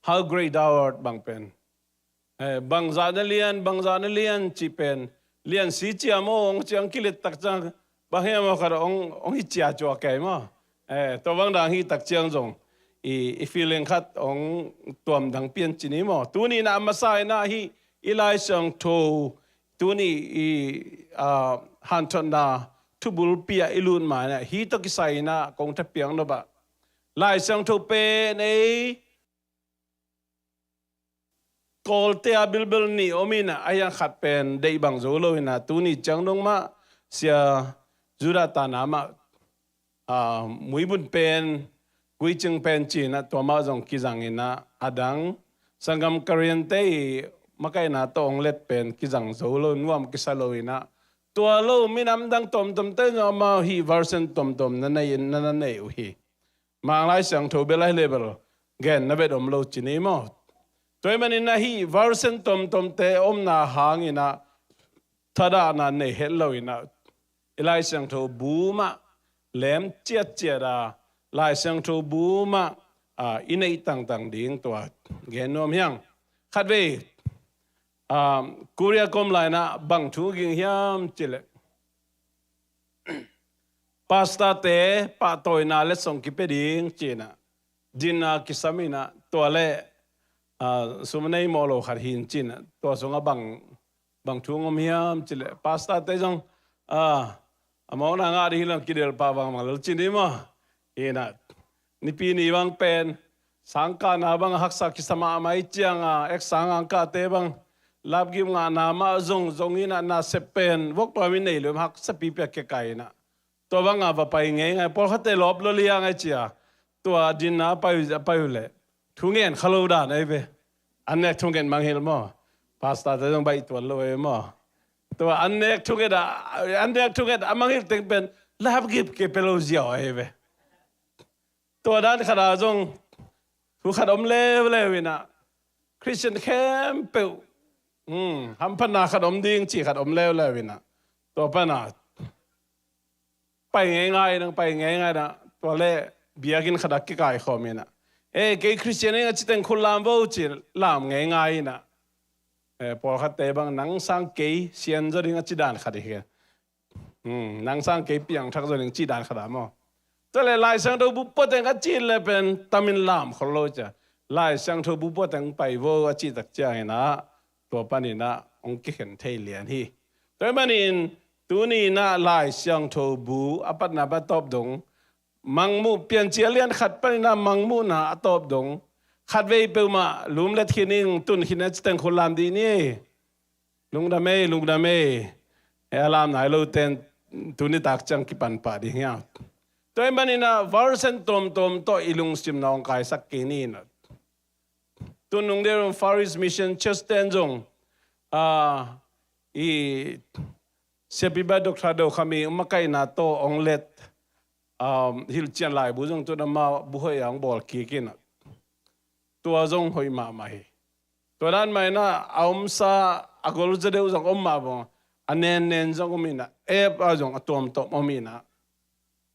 How Great Thou Art bang pen eh, bangzah na lian bangzah na lian cih pen lian si cia maw hong ciang kilet tak ciang bang hiam aw khat hong hong hi cia cuah kei maw. Eh, tua bang dang hi tak ciang zong i i feeling khat hong tuam dang pian ci ni maw. Tuni inah a masa inah hi i Lai Siangtho tuni i a hanthotna thubulpi ah i lut ma inah hi tawh kisai inah kong thapiak nop ah Lai Siangtho pen ei Kawlte a bilbel nih om inah a hiang khat pen deih bang zo lo inah tuni ciang dong mah Sia Judah tana mah a muibun pen kuicing pen cinah tua mah zong kizang inah a dang sanggam Karen te i makaihna tawh hong let pen kizang zo lo nuam kisa lo inah tua lo minam dang tawmtawmte zong amau hih version tawmtawm na nei in na na nei uh hi. Manglai Siangtho bel ahi le bel gen na vet om lo ci ni maw. Tua hi manin ahi version tawmtawmte omna hang inah thadahna nei het lo inah i Lai Siangtho bu mah lem ciatciat a Lai Siangtho bu mah a i neih tangtang ding tua gen nuam hiang. Khatvei a Korea kom lai inah bang thu ging hiam cileh pastor te pahtawina letsong kipia ding cinah dinna kisam inah tua le a sum nei mawh lo khat hin cinah tua sungah bang Bang thu hong om hiam cih leh, pastor te zong, ah, a mawkna ngah ding hi lo, kidel pah bangbang lo ci ni maw. Hi na, nipi ni bang pen sangkahna bang a haksa kisa mahmah ahih ciangin, ek sang angkahte bang lapgip ngahna mah zong zong hi na, nasep pen vok tua min nei lo, haksa pipi a kikaih hi na. Tua bang a va pai ngeingai, pawlkhatte lawp lo liang a ci a. Tua dinner a pai, a pai uh leh thungen kha lo dan ahi ve. An nek thungen mangngilh maw. Pastor te zong baih tuan lo ahi maw. Tua an nek thungen a, an nek thungen a mangngilh teng pen lapgip kei pia lo ziau ahi ve. Tua dan khat ah zong thu khat om leuleu hi na, Christian khempeuh, hmm, hamphatna khat om ding cih khat om leuleu hi na, tua pan a pai ngeingai, nang pai ngeingai na, tua leh biakinn khat ah kikaikhawm hi na. Eh, kei Christian hi ing a ci teng khut lam vo ci, lam ngeingai hi na. Eh, pawlkhatte bang nang sang kei sian zaw ding a ci dan khat hi. Hmm, nang sang kei piangthak zaw ding ci dan khat ah maw. Tua leh Lai Siangtho bu pua teng a ci leh pen tam in lam khol lo ci a. Lai Siangtho bu pua teng pai vo a cih tak ciangin ah, tua panin ah hong kikhen thei lian hi. Tua ahih manin tuni in ah Lai Siangtho bu a patna a tawp dong, Mangmuh, Piancil a lian khat panin ah Mangmuhna a tawp dong, khatvei peuhmah lumlet khin ing, tun khin a ci teng khut lam dih ni. Lungdam ei, lungdam ei. Eh, a lam nai lo ten tuni tak ciang kipan pah ding hi a. Tua ahih manin ah version tuamtuam tawh i lungsim nawngkaisak kei ni na. Tun nung deuh Far East Mission Church ten zong, ah, i siapipa Doctor Do Kham i makaihna tawh hong let, um, hilhcian laibu zong tun amah bu hoih a hong bawl kik in ah. Tua zong hoih mahmah hi. Tua dan mah in ah a omsa a gol zaw deuh zong om mah bang, a nennen zong om in ah, app ah zong a tuamtuam om in ah,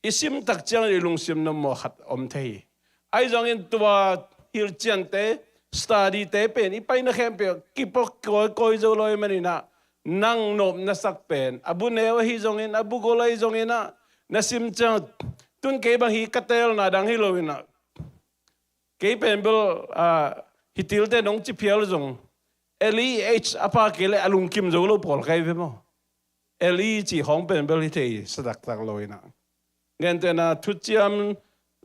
i sim tak ciangin i lungsim nuam mawh khat om thei hi. Ahi zongin tua hilhciante, study te pen i paina khempeuh kipawk kawikawi zo lo ahih manin ah, nang nop na sak pen a bu neu ahi zongin, a bu gol ahi zongin ah, na sim ciang, tun kei bang hi ka teelna dang hi lo in ah, kei pen bel, ah, hi tilte nong ci phial zong, L E H a pha kei leh a lungkim zo lo pawl ka hi ve maw. L E ci khawng pen bel hi thei sa taktak lo in ah. Gentehna thuciam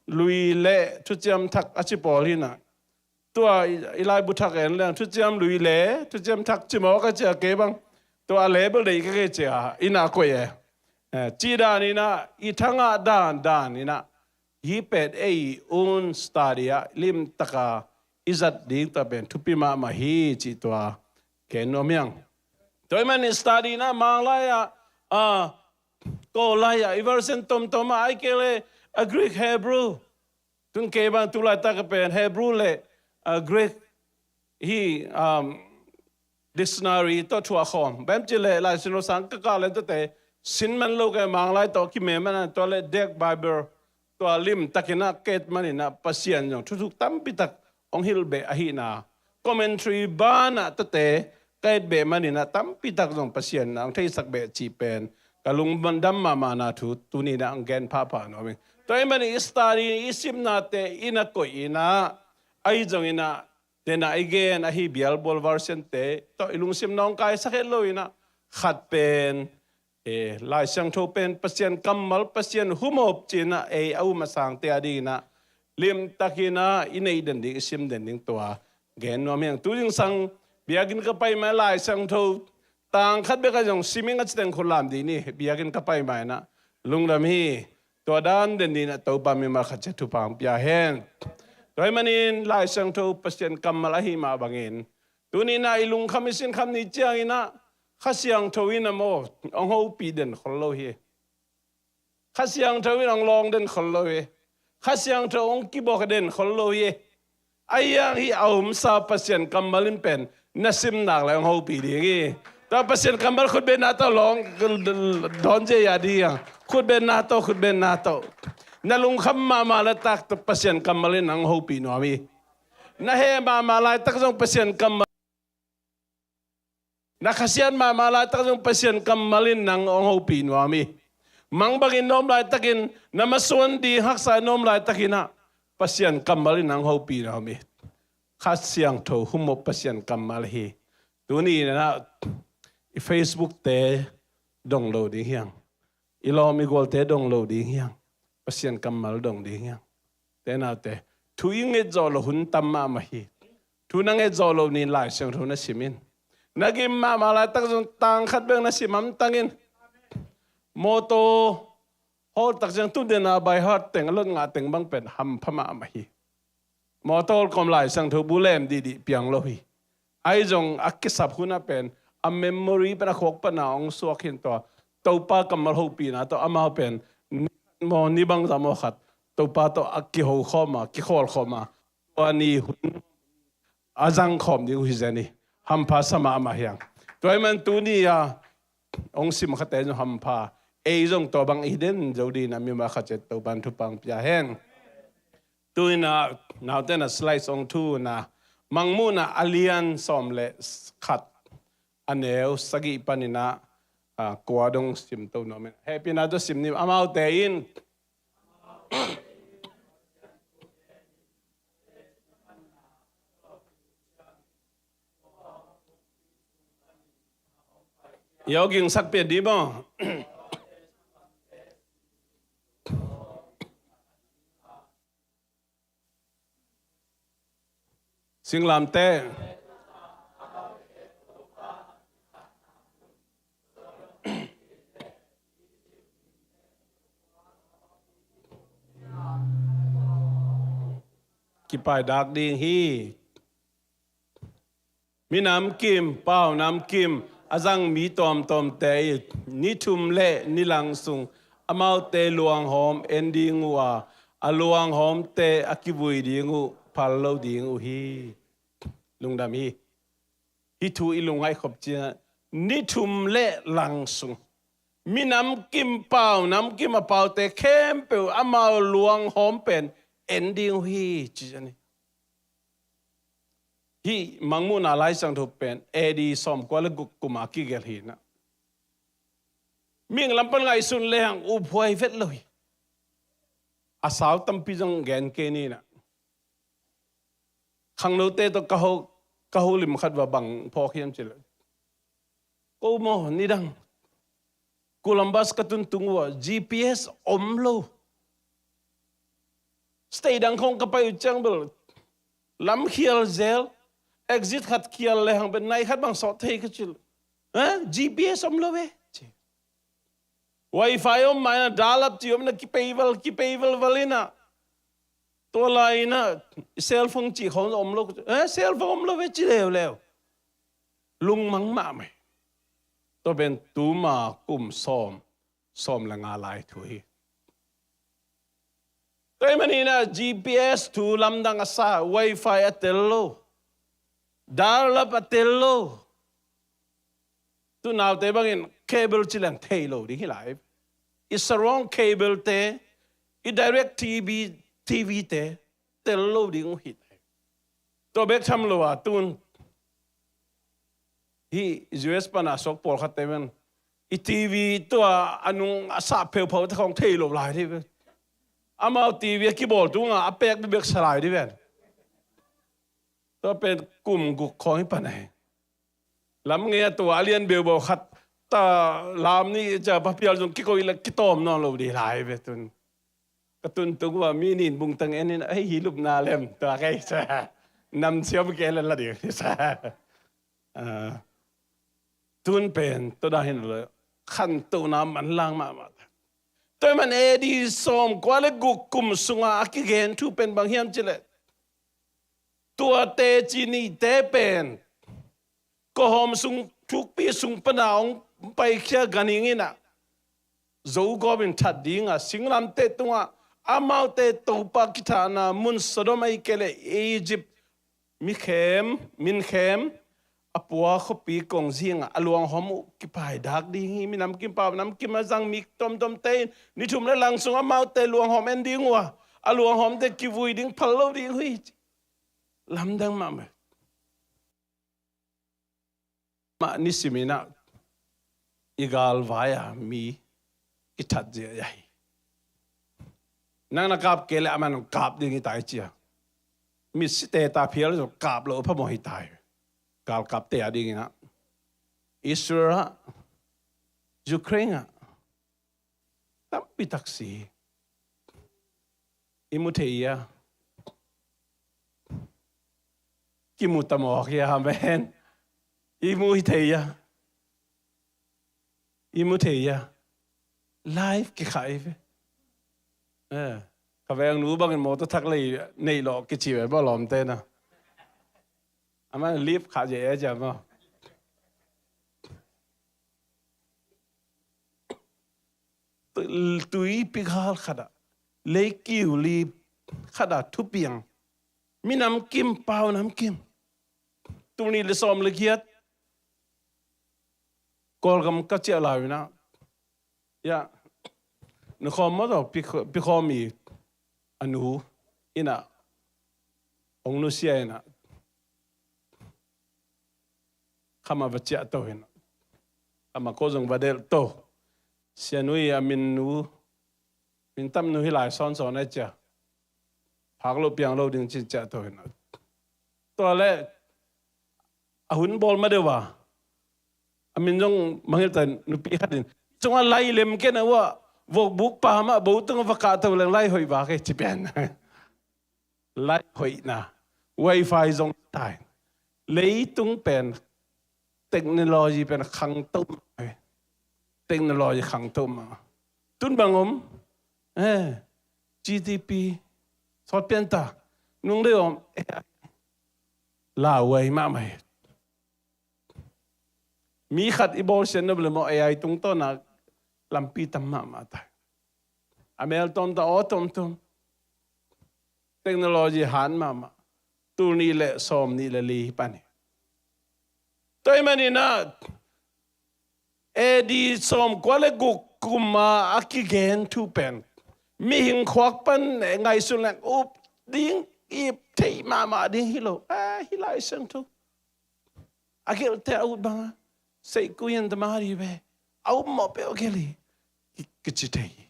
lui le thuciam thak a ci pawl hi na. Tua i, i laibu thak en leng thuciam lui le thuciam thak ci mawk a ci a, kei bang tua a le bel deih ka kei ci a, in ah koih e. Eh, ci dan in ah, i thangah dan dan in ah, hih pen ei un study ah limtak a i zat ding tua pen thupi mahmah hi cih tua gen nuam hi ing. Tua ahih manin study in ah Mang lai ah, ah, Kawl lai ah, i version tuamtuam ah, ahih kei leh a Greek, Hebrew. Tun kei bang tu laitak a pen Hebrew le, ah, Greek hi, um, dictionary tawh thuak khawm. Bang hiam cih leh Lai Siangtho sang ka kah leh tuate sin man lo ka hi, Mang lai tawh kimem man a, tua leh Dek Bible tua limtak in ah ka et manin ah Pasian zong thuthuk tampi tak hong hilh beh ahihna. Commentary banah tuate ka et beh manin ah tampi tak zong Pasian in ah hong theisak beh cih pen ka lungdam mahmahna thu tuni in ah hong gen phapha nuam ing. Tua ahih manin i study, i simnate in ah koih in ah, ahi zongin ah, tena i gen ahi bialbual version te tawh i lungsim nawngkaisak het lo in ah, khat pen, eh, Lai Siangtho pen Pasian kammal, Pasian humop ci in ah, ei a um a sangte a ding in ah limtak in ah i neih den ding, i sim den ding tua gen nuam hi ing. Tu zingsang biakinn ka pai mah Lai Siangtho tang khat bek a zong sim ing a ci teng khut lam dih ni, biakinn ka pai mah in ah. Lungdam hi. Tua dan den ding in ah Topa mimal khat ciat thupha hong pia hen. Tua ahih manin Lai Siangtho Pasian kammal ahih mah bangin, tuni in ah i lungkham i sinkham ni ciangin ah Kha Siangtho in ah maw, hong hopih den khol lo hi. Kha Siangtho in hong lawng den khol lo hi. Kha Siangtho hong kibawk den khol lo hi. Ahi hang hih a omsa Pasian kammal in pen na sim nak leh hong hopih ding hi. Tua Pasian kammal khutbetna tawh lawng dawn zia a ding hi hang. Khutbetna tawh, khutbetna tawh. Na lungkham mahmah laitak Pasian kammal in hong hopih nuam hi. Na heh mahmah laitak zong Pasian kammal, na khasiat mahmah laitak zong Pasian kammal in nang hong hopih nuam hi. Mangbangin na om laitakin, na masuan ding haksa in na om laitakin ah Pasian kammal in nang hopih nuam hi. Kha Siangtho humop Pasian kammal hi. Tuni in ah I Facebook te dong lo ding hiang. I lawm i gualte dong lo ding hiang. Pasian kammal dong ding hiang. Te naute, thu i nget zawh loh hun tam mahmah hi. Thu na nget zawh loh ni in Lai Siangtho na sim in. Na gim mahmah laitak zong tang khat bek na sim hamtang in. Mawtaw hawl tak ciang tu den a by heart teng a lot ngah teng bang pen hampha mahmah hi. Mawtaw hawl kawm Lai Siangtho bu lem dihdih piang lo hi. Ahi zong a kisap hun ah pen a memory pen a khuak pan a hong suak hi in tua. Topa kammal hopihna tawh amau pen ni maw ni bangzah maw khat Topa tawh a kiho khawm a, kikhawl khawm a, tua ni hun a zang khawm ding uh hi zen hi. Hampha sa mahmah hiang. Tua ahih man tuni a hong sim khate zong hampha, ei zong tua bang i hi den zo ding a, mimal khat ciat Topa'n thupha hong pia hen. Tu-in a, naute na slides hong thu na, Mangmuhna a lian sawm le khat, a neu sagih panin a, a, kua dong sim to nuam in. Hehpihna tawh sim ni, amaute in. Yo ging sak pian di maw? Singlamteh. Kipaidak ding hi. Mi namkim, pau namkim a zang mi tuamtuamte i ni thum le ni lang sung amaute luanghawm en ding uh a, a luanghawmte a kivui ding uh phal lo ding uh hi. Lungdam hi. Hih thu i lungngaih khop ciangin ni thum le lang sung mi namkim, pau namkim a paute khempeuh amau luanghawm pen en ding uh hi, ci a ni. Hih Mangmuhna Lai Siangtho pen A D sawmkua le guk kum a kigelh hi na. Mihing lam pan ngaihsun lehang uphuai vet lo hi. A sau tampi zong gen kei ni na. Khangnote tawh ka ho, ka holim khat va bang phawk hiam cih leh, ko maw, nidang Columbus ka tuntung uh a, G P S om lo. State dang khawng ka pai uh ciang bel lam khial zel, exit khat khial lehang pen nai khat bang sawt thei ka cih leh, eh, G P S om lo ve, ci. Wi-Fi om mah in a, dial-up cih om in a, kipei val, kipei valval in a. Tua lai in a, cell phone cih khawng om lo, eh, cell phone om lo ve, ci leuleu. Lungmang mahmah hi. Tua pen tuma kum sawm, sawm le nga lai thu hi. Tua ahih manin a G P S thu lamdang a sa, Wi-Fi a tel lo, dial-up a tel lo. Tu naute bangin cable ci leng thei lo ding hi lai. I sarong cable te, i direct T V, T V te tel lo ding uh hi lai. Tua bek tham lo a tun hih U S pan a suak pawlkhatte pen i T V tua a nung a sah pheuphau te khawng thei lo lai dih pen. Amau T V a kibawl tungah a pek bekbek sa lai dih pen. Tua pen kum guk khawng hi pan ahi. Lam ngei a tua a lian beubaw khat ta lam nih ca papial zong kiko ila kitawm nawn lo dih lai ve tun. Ka tuntung uh a mi nin bungtang en in, "Ei, hi lupna lem," tua kei sa. Nam siam kei la la ding sa. Ah, tun pen tua dah hin lo khantohna manlang mahmah. Tua ahih man A D sawmkua le guk kum sunga a kigen thu pen bang hiam cih leh, tua teci nihte pen kawhawm sung, thukpi sung pana hong paikhia ganhing in a, Zogawp in that dinga singlamteh tungah amaute Topa kithahna mun Sodom ahih kei leh Egypt, mikhem, minkhem, a pua khuapi kongzingah a luanghawm uh kipaidak ding hi. Mi namkim pau namkim a zang mi tuamtuamte in ni thum le lang sung amaute luanghawm en ding uh a, a luanghawmte kivui ding phal lo ding uh hi. Lamdang mahmah. Mah nisim in a i galvai a mi kithat zia hi. Nang na kap kei leh aman kap ding hi tai cia. Mitsite ta phial zong kap lo phamawh hi tai. Galkapte a ding in a. Israel ah, Ukraine ah, tampi tak si hi. I mu thei a, kimu ta mawk hi a, amen. I mu hi thei a, i mu thei a, live kikhah hi ve. Eh, ka veng nu bangin mawtaw thak lei neih lawh kici ve maw lawmte na. Amah live khah zia e zia maw. Tuipi gal khat ah, leikiu li khat ah thupiang, minam kim, pau nam kim. Tul nih le sawm le giat Kawlgam ka ciah lai-in ah, ya, na khawm maw taw, pi, pi khawm i a nu in ah, hong nusia in ah, kham ah va ciah to hi in ah, kham ah ko zong va delh to. Sianu i a min nu, min tam nu hi lai sawnsawn a cia, phak lo piang lo ding ci-in ciah to hi in ah. Tua leh a hun bawl ma deuh a, a min zong mangngilh ta, nupi khat in, sungah lai lem ken a uh ah, vokbuk pa mah bo tungah va kah to leng lai hoih vak e ci pen. Lai hoihna, wifi zong tai. Leitung pen, technology pen khangto mah. Technology khangto mah. Tun bang om, eh, GDP sawt pian ta, nung deuh om, eh, lauhuai mahmah hi. Mi khat i bawlsiat nop leh maw, A I tungtawn ah lampi tam mahmah ta hi. A mel tawm ta, aw tawmtawm. Technology han mahmah. Tul nih le sawm nih le li hi pan hi. Tua ahih manin ah, A D sawmkua le guk kum a a kigen thu pen, mihing khuak pan ngaihsun leng up ding, ip theih mahmah ding hi lo. Ah, hih Lai Siangtho a gelhte a ut bang a, seihkui in ta mah dih ve, a up mawh peuh a gelh hi, ki, kici thei hi.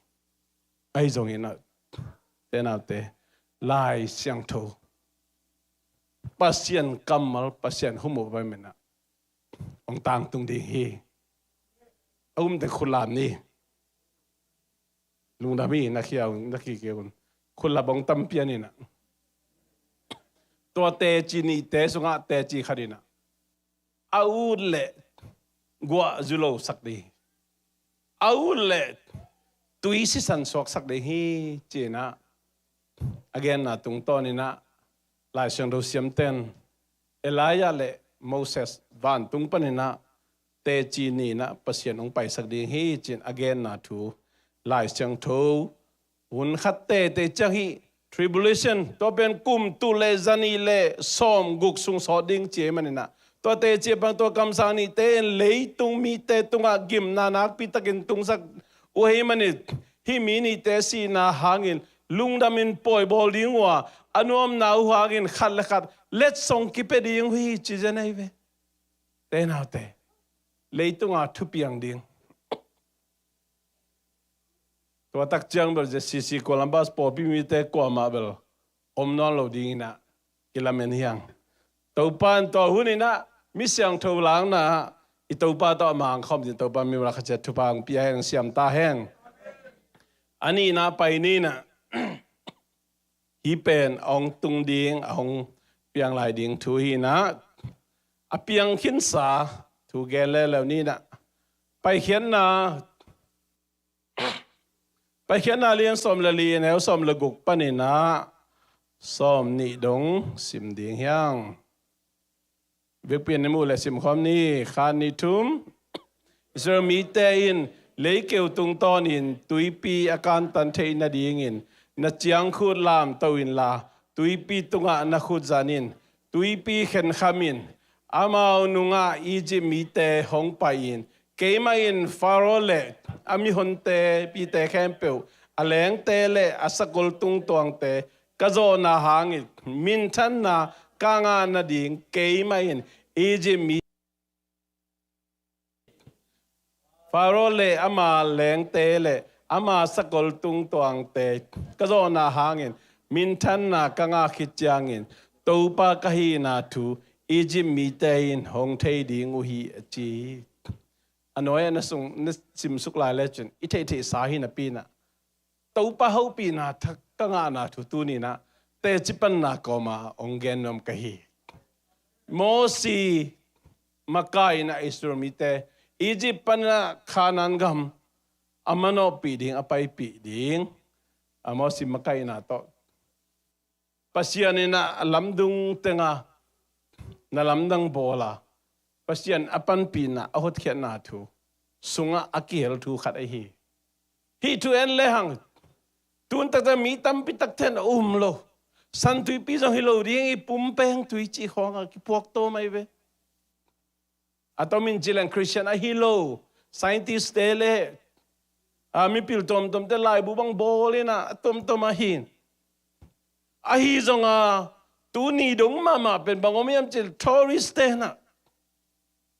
Ahi zongin ah, te naute, Lai Siangtho, Pasian kammal, Pasian hum uh vai men ah, hong tangtung ding hi. A umte khut lam ni. Lungdam hi, na khia un, na khikhe un. Khut lam hong tam pian in ah. Tua teci nihte sungah teci khat in ah, a ut leh guah zu lo sak ding hi. A ut leh tui sisan suak sak ding hi, ci-in ah a genna tungtawn in ah, Lai Siangtho siamten Elijah le Moses vantung panin ah teci ni-in ah Pasian hong paisak ding hi, ci-in a genna thu Lai Siangtho hun khat teitei ciang hih tribulation, tua pen kum tul le zanih le sawmguk sung sawt ding ci ahih manin ah, tua teci a pang tua kamsang nihte in leitung mite tungah gimna nakpi takin tungsak uh ahih manin, hih mi nihte sihna hangin lungdamin pawi bawl ding uh a, a nuamna uh hangin khat le khat letsong kipia ding uh hi, ci zen ahi ve. Te naute, leitungah thupiang ding. Tua tak ciang bel ZCC Columbus pawlpi mite kuamah bel om nawn lo dingin ah kilamen hi hang. Topa in tua hun in ah mi siangtho lakna ah i Topa tawh a mang khawm ding, Topa in mi mah khat ciat thupha hong pia hen, siam ta hen. A nihna pai ni in ah, hih pen a hong tung ding, a hong piang lai ding thu hi in ah, a piang khinsa thu gen leuleu ni in ah, Paikhiatna, Paikhiatna lian sawm le li, neu sawm le guk panin ah sawm nih dong sim ding hi hang. Vekpi in i muh leh sim khawm ni, khat, nih, thum. Israel mite in leikeu tungtawnin tuipi a kantan theih nadingin na ciangkhut lamto inla, tuipi tungah na khut zan in, tuipi khenkham in, amau nungah Egypt mite hong pai in, keimah in Pharaoh le a mihonte, pite khempeuh, a lengte le a sakol tungtuangte ka zawhna hangin minthanna ka ngah nading keimah in Egypt mi, Pharaoh le ama lengte le ama sakol tungtuangte ka zawhna hangin minthanna ka ngah khit ciangin Topa ka hihna thu Egypt mite in hong thei ding uh hi, a ci hi. a nuai-ah na sung, na simsuk lai le cin i theihtheihsa hi napi-in ah, Topa hopihna thak ka ngahna thu tuni-in ah teci panna kawma hong gen nuam ka hi. Mosi makaihna Israel mite Egypt panin ah Kanaan gam a manawhpih ding, a paipih ding, a Mosi makaihna tawh Pasian in ah a lamdung tengah na lamdang bawl a, Pasian a panpihna, a hotkhiatna thu sungah a kihel thu khat ahi hi. Hih thu en lehang, tun takte mi tampi takte in a um lo, San Tuipi zong hi lo ding hi, pumpeng tui cih khawngah kipuak tawm ahi ve. A tomin ci leng Christian ahi lo, scientist te le, a, mipil tuamtuamte laibu bang bawl in ah a tuamtuam ahi. Ahi zongin, tuni dong mahmah pen bang om hiam cih leh tourist te in ah,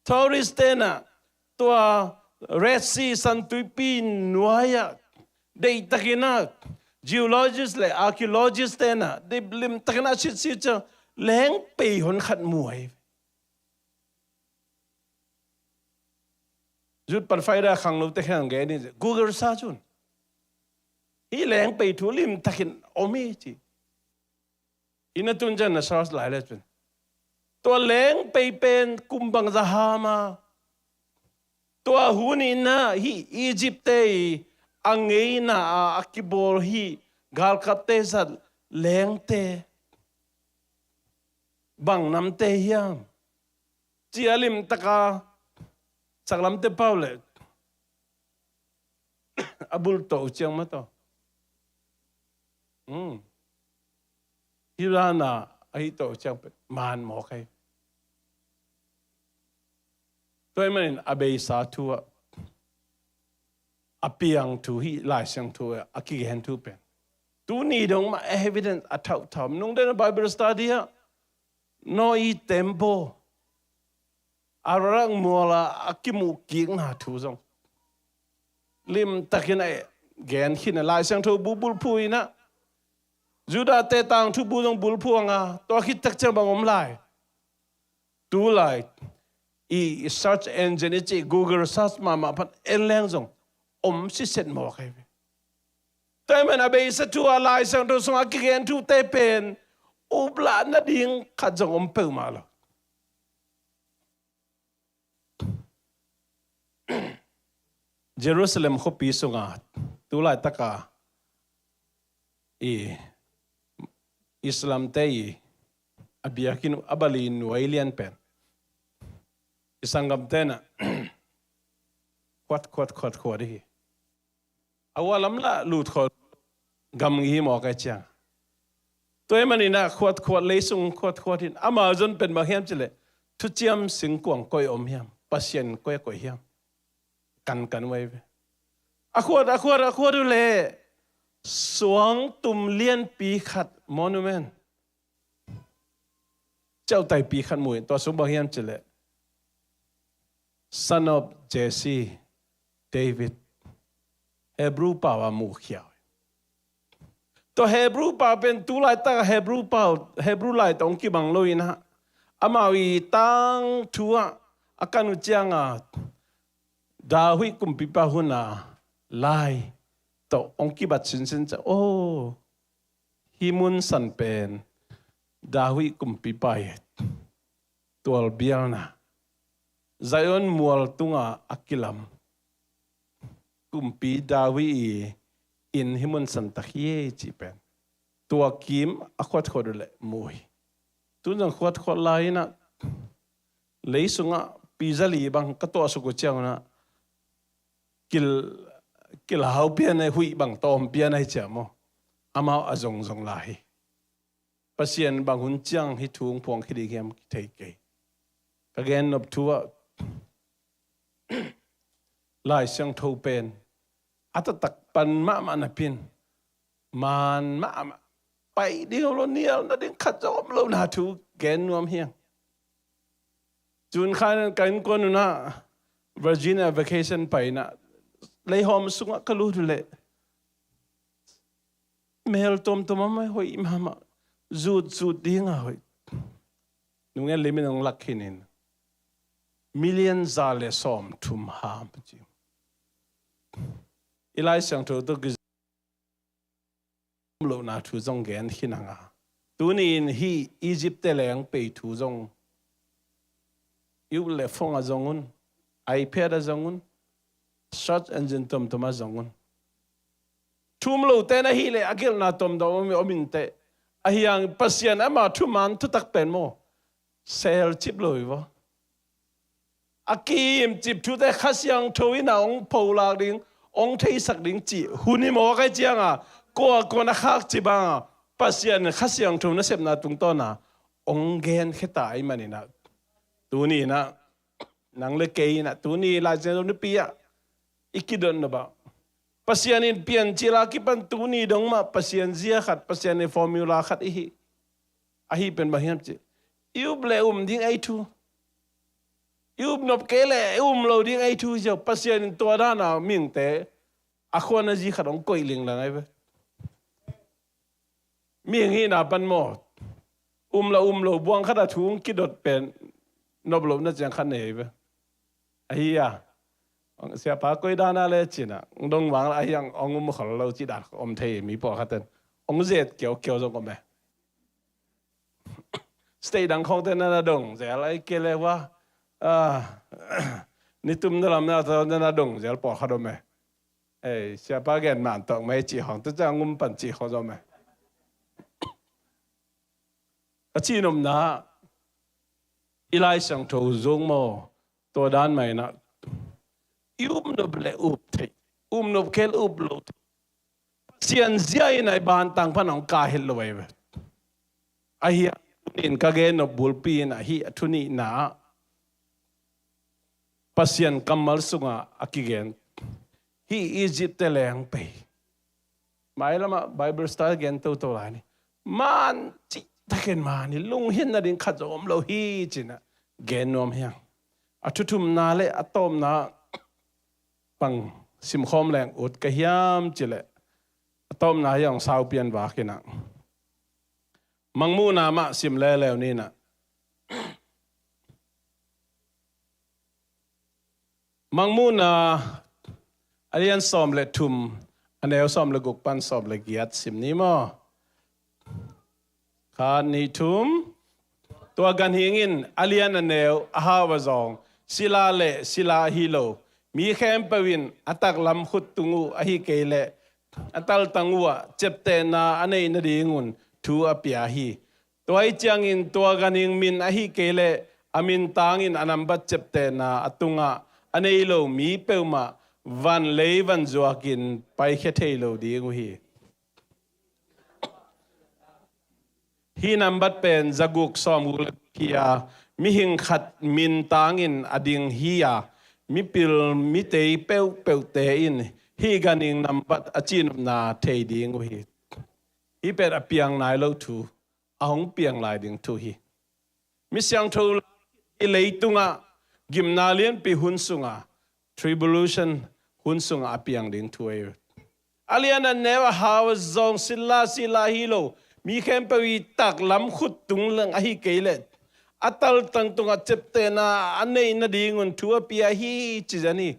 tourist te in ah, tua Red Sea, San Tuipi nuai-ah, deihtakin ah, geologist le archaeologist te in ah, deih limtakin ah sitsiat ciang, lengpei hon khat mu ahi. Zut pan faida khangnote khang gen ni, Google search un. Hih lengpei thu limtakin om hi ci. Ina tun ciang na search lai le cin, tua lengpei pen kum bangzah ham a, tua hun in ah hih Egypt te i a ngeina a, a kibawl hih galkapte zat lengte bang namte hiam? Ci a limtaka saklamte pau le a bulh tawh uh ciang mah tawh. Hmm. Hih dan a ahi tawh uh ciang pen man mawk ahi. Tua ahih manin a beisa thu ah, a piang thu, hih Lai Siangtho ah a kigen thu pen, tuni dong mah evidence a thauhthau. Nungden a Bible study ah, Noah tembaw, Ararat mual ah a kimuh kikna thu zong limtakin a gen khin a, Lai Siangtho bulphuh in ah, Judahte tangthu bu zong bulphuh a, tua khit tak ciang bang om lai? Tulai i, i search engine i cih, Google search mahmah pan en leng zong om siset mawk ahi ve. Tua ahih manin a beisa thu a Lai Siangtho sungah a kigen thute pen uplah nading khat zong om peuhmah lo. Jerusalem khuapi sungah tulaitaka i Islamte i a biakinn uh a bali nuai lian pen, i sanggamte in ah khuat khuat khuat khuat hi. A hua lam lah lut khawh gam hi mawk ahih ciang. Tua ahih manin ah khuat khuat, leisung khuat khuat in, amau zon pen bang hiam cih leh, thuciam singkuang koi om hiam, Pasian koi a koih hiam, kankan uh ahi ve. A khuat, a khuat, a khuat uh leh suangtum lianpi khat, monument, ciauhtaipi khat mu in, tua sung bang hiam cih leh, Son of Jesse, David, Hebrew pau a mukhia uh. Tua Hebrew pau pen tulaitak Hebrew pau, Hebrew lai tawh hong kibang lo in ah, amau i tangthu ah a kan uh ciangin, David kumpipa hun a lai tawh hong kibat sinsin ciang, oh, hih mun san pen David kumpipa i tualbialna, Zion mual tungah a kilam kumpi David i inn hih mun san tak hi ei cih pen, tua kim a khuat khuat uh leh mu hi. Tun zong khuat khuat lai in ah, leisungah pi zali bang ka tuahsuk uh ciang un ah, kil, kilhau pian ahi, huih bang tawm pian ahi ciang maw, amau a zongzong lai hi. Pasian bang hun ciang hih thu hong phuang khia ding hiam kithei kei. Ka gen nop thu ah, Lai Siangtho pen a taktak pan mahmah napi-in, man mahmah, pai ding om lo, nial nading khat zong om lo na thu gen nuam hi ing. June kha in ka innkuan un ah Virginia vacation pai in ah, leihawm sungah ka lut uh leh mel tuamtuam a hoih mahmah, zut zut ding a hoih. Nung en lim in hong lak khin in, Million za le sawm thum ham ci. I Lai Siangtho tawh ki lohna thu zong gen khin hang a. Tuni in hih Egypt te leng pei thu zong, i up le phone ah zong un, iPad ah zong un, search engine tomtom ah zong un. Thu um lote na hih leh a gelhna tomtom om, om inteh. Ahi hang Pasian ama thuman thutak pen maw, sel cip lo hi vaw. A kim cip thute Kha Siangtho in a hong pholak ding, hong theisak ding cih hun hi maw, a kai ciang a, kua kua na khak cip hang a, Pasian Kha Siangtho nasepna tungtawn a hong genkhia ta ahih manin a, tuni in a, nang le kei in a, tuni Lai Siangtho nipi ah i kidot nop ah, Pasian in piancil a kipan tuni dong mah Pasian zia khat, Pasian in formula khat i hi. Ahi pen bang hiam cih, i up le um ding ei thu. I up nop kei le i um lo ding ei thu ziau. Pasian in tua dan a mihingte a khuan a zi khat hong koih linglang ahi ve. Mihing hihna pan maw, um la um lo buang khat a thu hong kidot pen nop lohna ciang khat nei ahi ve. Ahi a, siapa koi dan a le cin a, hong dong vang la ahi hang hong um khol lo cih dan om thei, mi pawlkhat ten hong zet kiaukiau zong om e. State dang khawngte na na dong zel, ahih kei leh hua, ah, nitum na lam na tawh na na dong zel pawlkhat om e. Ei, siapa gen man tawk mai cih khawng, tu ciang um pan cih khawng zong om e. A cihnopna, i Lai Siangtho zong maw, tua dan mah in a, i um nop le up thei, um nop kei le up lo thei. Pasian zia in a i bantang pan hong kah het lo ahi ve. Ahi a, tuni in ka gen nop bulpi in a hih a thu nihna ah Pasian kammal sungah a kigen, hih Egypt te leng pei. Mailam ah Bible study gen toto lai ni. Man cihtakin man hi, lunghin nading khat zong om lo hi ci-in a gen nuam hi hang. A thu thumna le a tawpna bang simkhawm leng ut ka hiam cih leh, a tawpna hi hang, saupi-in vak in a, Mangmuhna mah sim leuleu ni in a. Mangmuhna a lian sawm le thum, a neu sawm le guk pan sawm le giat sim ni maw. Khat, nih, thum. Tua ganhing in a lian a neu a hau a zawng, sila le sila ahi lo mi khempeuh in a taklam khut tung uh ahi kei leh a taltang uhah ciaptehna a neih nadingun thu a pia hi. Tua ahih ciangin tua ganhing min ahi kei leh a mintangin a nambat ciaptehna a tungah a nei lo mi peuhmah van lei van zuakin paikhia thei lo ding uh hi. Hih nambat pen zaguk sawmguk le guk hi a, mihing khat mintangin a ding hi a, mipil mitei peuhpeuhte in hih ganhing nambat a cihnopna thei ding uh hi. Hih pen a piang nai lo thu, a hong piang lai ding thu hi. Mi siangtho hih leitungah gimna lianpi hun sungah, tribulation hun sungah a piang ding thu ahi. A lian a neu a hau a zawng, sila sila hi lo mi khempeuh i taklam khut tung leng ahi kei leh a taltang tungah ciaptehna a neih nadingun thu a pia hi ci zen hi.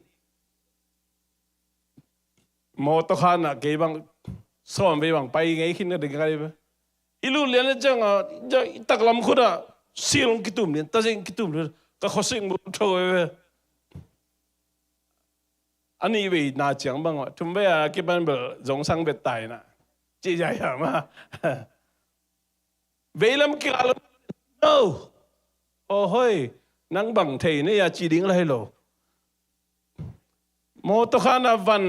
Mawtaw khan ah kei bang sawm vei bang pai ngei khin ka ding ka ding. I lut lian le ciang a, i taklam khut ah sil hong kitum lian, tazing kitum lian, ka khuasik mu tho ve. A nih vei na ciang bang a, thum vei a kipan bel zong sang bet tai na. Ci zai a ma. Veilam kikal lo. No. Aw hoi, nang bang thei ne a ci ding lai lo. Mawtaw khan a van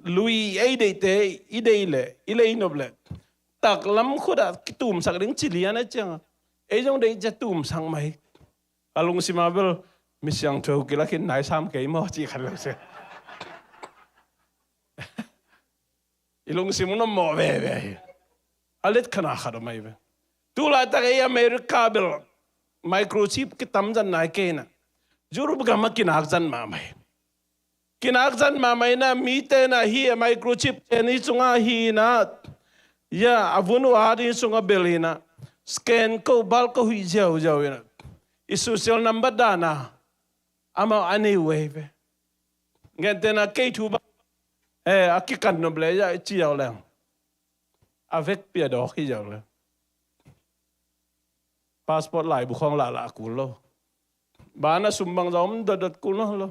lui ei deihte i deih leh, i lei nop leh, taklam khut ah kitumsak ding ci lian a ciang a, ei zong deih cia tumsak mai. A lungsim a bel mi siangtho kilakin nai sam kei maw ci khat lo se. I lungsim hong nuam mawh veve hi. A let khat na khat om ahi ve. Tu laitak ei America bel microchip kitam zat nai kei na. Europe gam a kinak zat mahmah hi. Kinak zat mahmah hi na, mite na hi a microchip te ni sungah hi na. Ya, a vun uh a ding sungah bel hi na. Scan ko bal ko huih ziauziau hi na. I social number dan a Amau a nei uh ei ve. Gentehna kei thu bang, eh, a kikan nop le ya i ci yau leng, a vekpi a dawk hi yau leng, passport laibu khawng lahlah kul lo. Bana sum bang zong om dotdot kul nawn lo.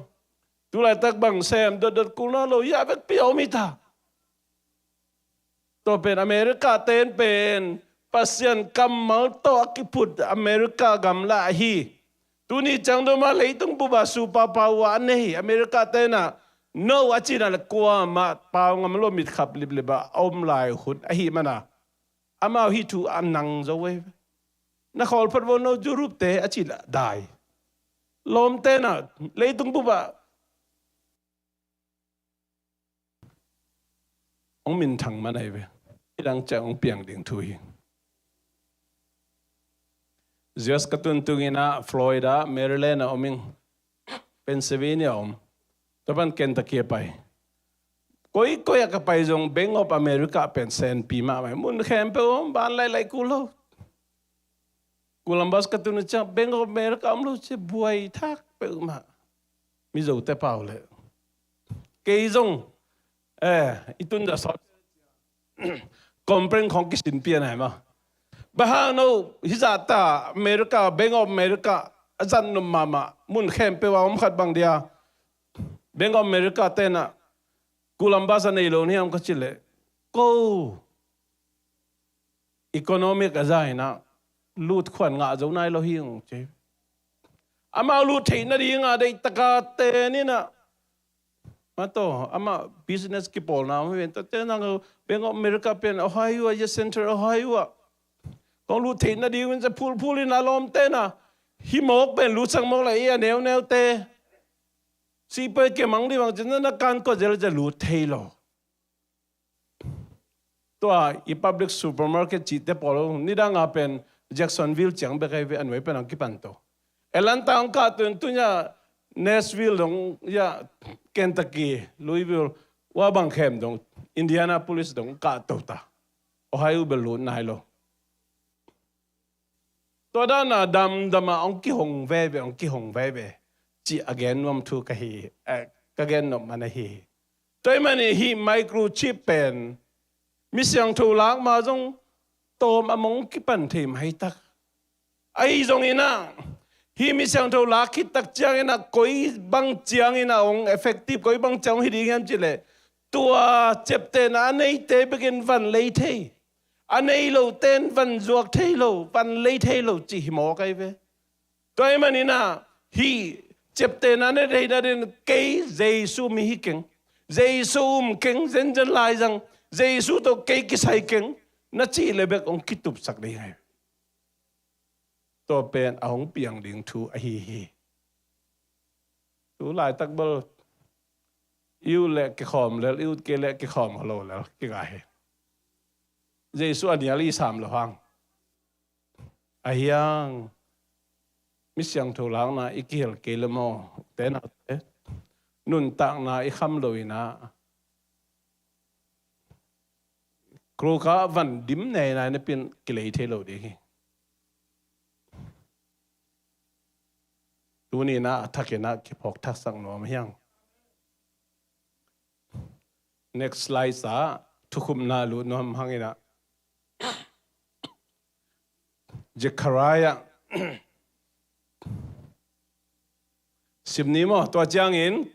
Tulaitak bang sem dotdot kul nawn lo. Ya vekpi a om hi ta. Tua pen America ten pen Pasian kammal tawh a kiphut America gamla ahi. Tuni ciang doma leitung bupa superpower a nei America tenah no a cina le kuamah pau ngam lo, mitkhap liplip a om lai hun ahi mana, amau hih thu a nang zo ei ve. Na khawl phot vo no Europe te a ci dai. Lawm tenah leitung bupa hong minthang man ahi ve. Hih dang ciah hong piang ding thu hi. U S ka tun tungin ah Florida, Maryland a om ing, Pennsylvania a om. Tua pan Kentucky a pai. Koi koi a ka pai zong Bank of America pen senpi mahmah. Mun khempeuh om, ban lailai kul lo. Columbus ka tun uh ciang Bank of America om lo ci, buai thak peuhmah. Mizote pau le kei zong, eh, i tun dah sawt complain khong kisin pian hai ma. Bang hang no hizah ta America, Bank of America a zat nop mahmah, mun khempeuh a om khat bang dia. Bank of America tenah Columbus a nei lo ni hiam ka ci leh, ko economic a za inah lut khuan ngah zo nai lo hi ung ci. Amau lut theih nadinga deihtaka ten inah, mato amah business kipawlna om hi ven. Tua tenah Bank of America pen Ohio a, Center Ohio a kong lut theih nading in ca phulphul inah lawm tenah, hih mawk pen lutsak mawk la i a neuneu te sipoi kemang dih bang cin na kan kua zel ca lut thei lo. Tua i public supermarket cihte pawl nidanga pen Jacksonville ciang bek ahi ve, a nuai pen ang kipan to. Atlanta ang kah tun tunya Nashville dong ya, Kentucky, Louisville, ua bang khem dong, Indianapolis dong kah to ta. Ohio bel lut nai lo. Tua dana damdama hong kihong veve, hong kihong veve cih a gen nuam thu ka hi, eh, ka gen nop man ahi. Tua ahih manin hih microchip pen mi siangtho lak ma zong tawm a mong kipan thei maitak. Ahi zong inah hih mi siangtho lak khit tak ciang inah koi bang ciang inah hong effective, koi bang ciang hong hi ding hiam cih leh, tua ciaptehna a neite bekin van lei thei, a nei lo ten van zuak thei lo, van lei thei lo cih hi mawk ahi ve. Tua ahih manin ah hih ciaptehna na deih nading kei Jesu mi hi keng, Jesu um keng, zenzen laizang, Jesu tawh kei kisai keng na cih le bek hong kitupsak ding ahi. Tua pen a hong piang ding thu ahi hi. Tu laitak bel i ut le kikhawm lel, i ut kei le kikhawm lo lel kingah hi. Jesu a nial i sam lo hang. Ahi hang mi siangtho lakna i kihel kei le maw, ute naute, nuntakna i kham lo inah, kruka van dim nei nai na pin kilei thei lo ding hi. Tuni inah a thak inah kiphawk thaksak nuam hi hang. Next slide ah thukhupna lut nuam hang inah. Zechariah sim ni maw? Tua ciangin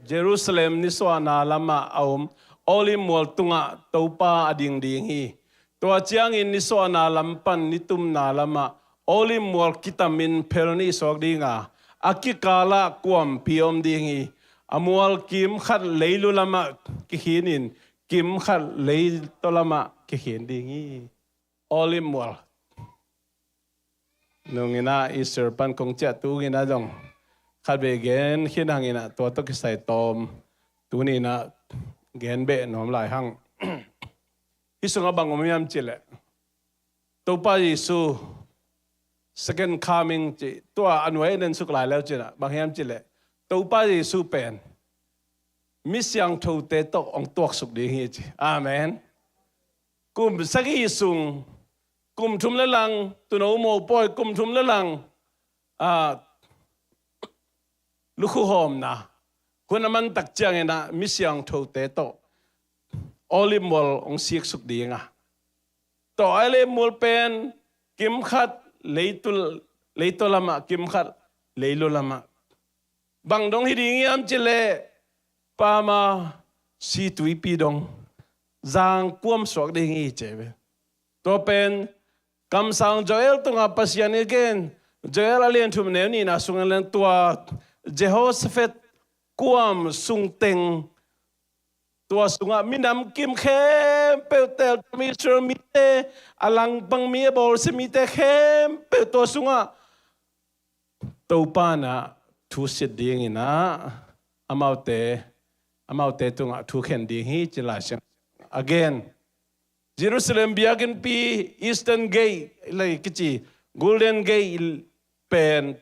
Jerusalem nisuahna lamah a om Olive mual tungah Topa a ding ding hi. Tua ciangin nisuahna lam pan nitumna lamah Olive mual kitamin phel nih suak dinga, a kikalah kuampi om ding hi. A mual kim khat leilu lamah kikhinin, kim khat leitaw lamah kikhin ding hi. Olive mual. Nung inah Easter pan kong ciah tung inah zong khat vei gen khin hang inah tua tawh kisai tawm tuni inah gen beh nuam lai hang. Hih sungah bang om hiam cih leh, Topa Jesu second coming cih, tua a nuai a nen suk lai leu cinah bang hiam cih leh, Topa Jesu pen mi siangthote tawh hong tuaksuk ding hi ci. Amen. Kum sagih sung, kum thum le lang, tuuno mopawi kum thum le lang, ah, lukhu hawmna hun a man tak ciangin ah mi siangthote tawh olive mual hong siksuk ding a, tua olive mual pen kimkhat leitu, leitu lamah, kimkhat leilu lamah. Bang dong hi ding hiam cih leh, pama situipi dong, zangkuam suak ding hi ci ve. Tua pen kamsang Joel tungah Pasian in a gen, Joel a lian thum neu nihna sungah leng tua Jehoshaphat kuam sungteng, tua sungah minam kim khempeuh, teltam Israel mite, a langpang mi, a bawlsia mite khempeuh tua sungah Topa in ah thu sit dingin ah, amaute, amaute tungah thu khen ding hi ci Lai Siangtho a gen. Jerusalem biakinnpi, Eastern Gate, lei kici, Golden Gate pen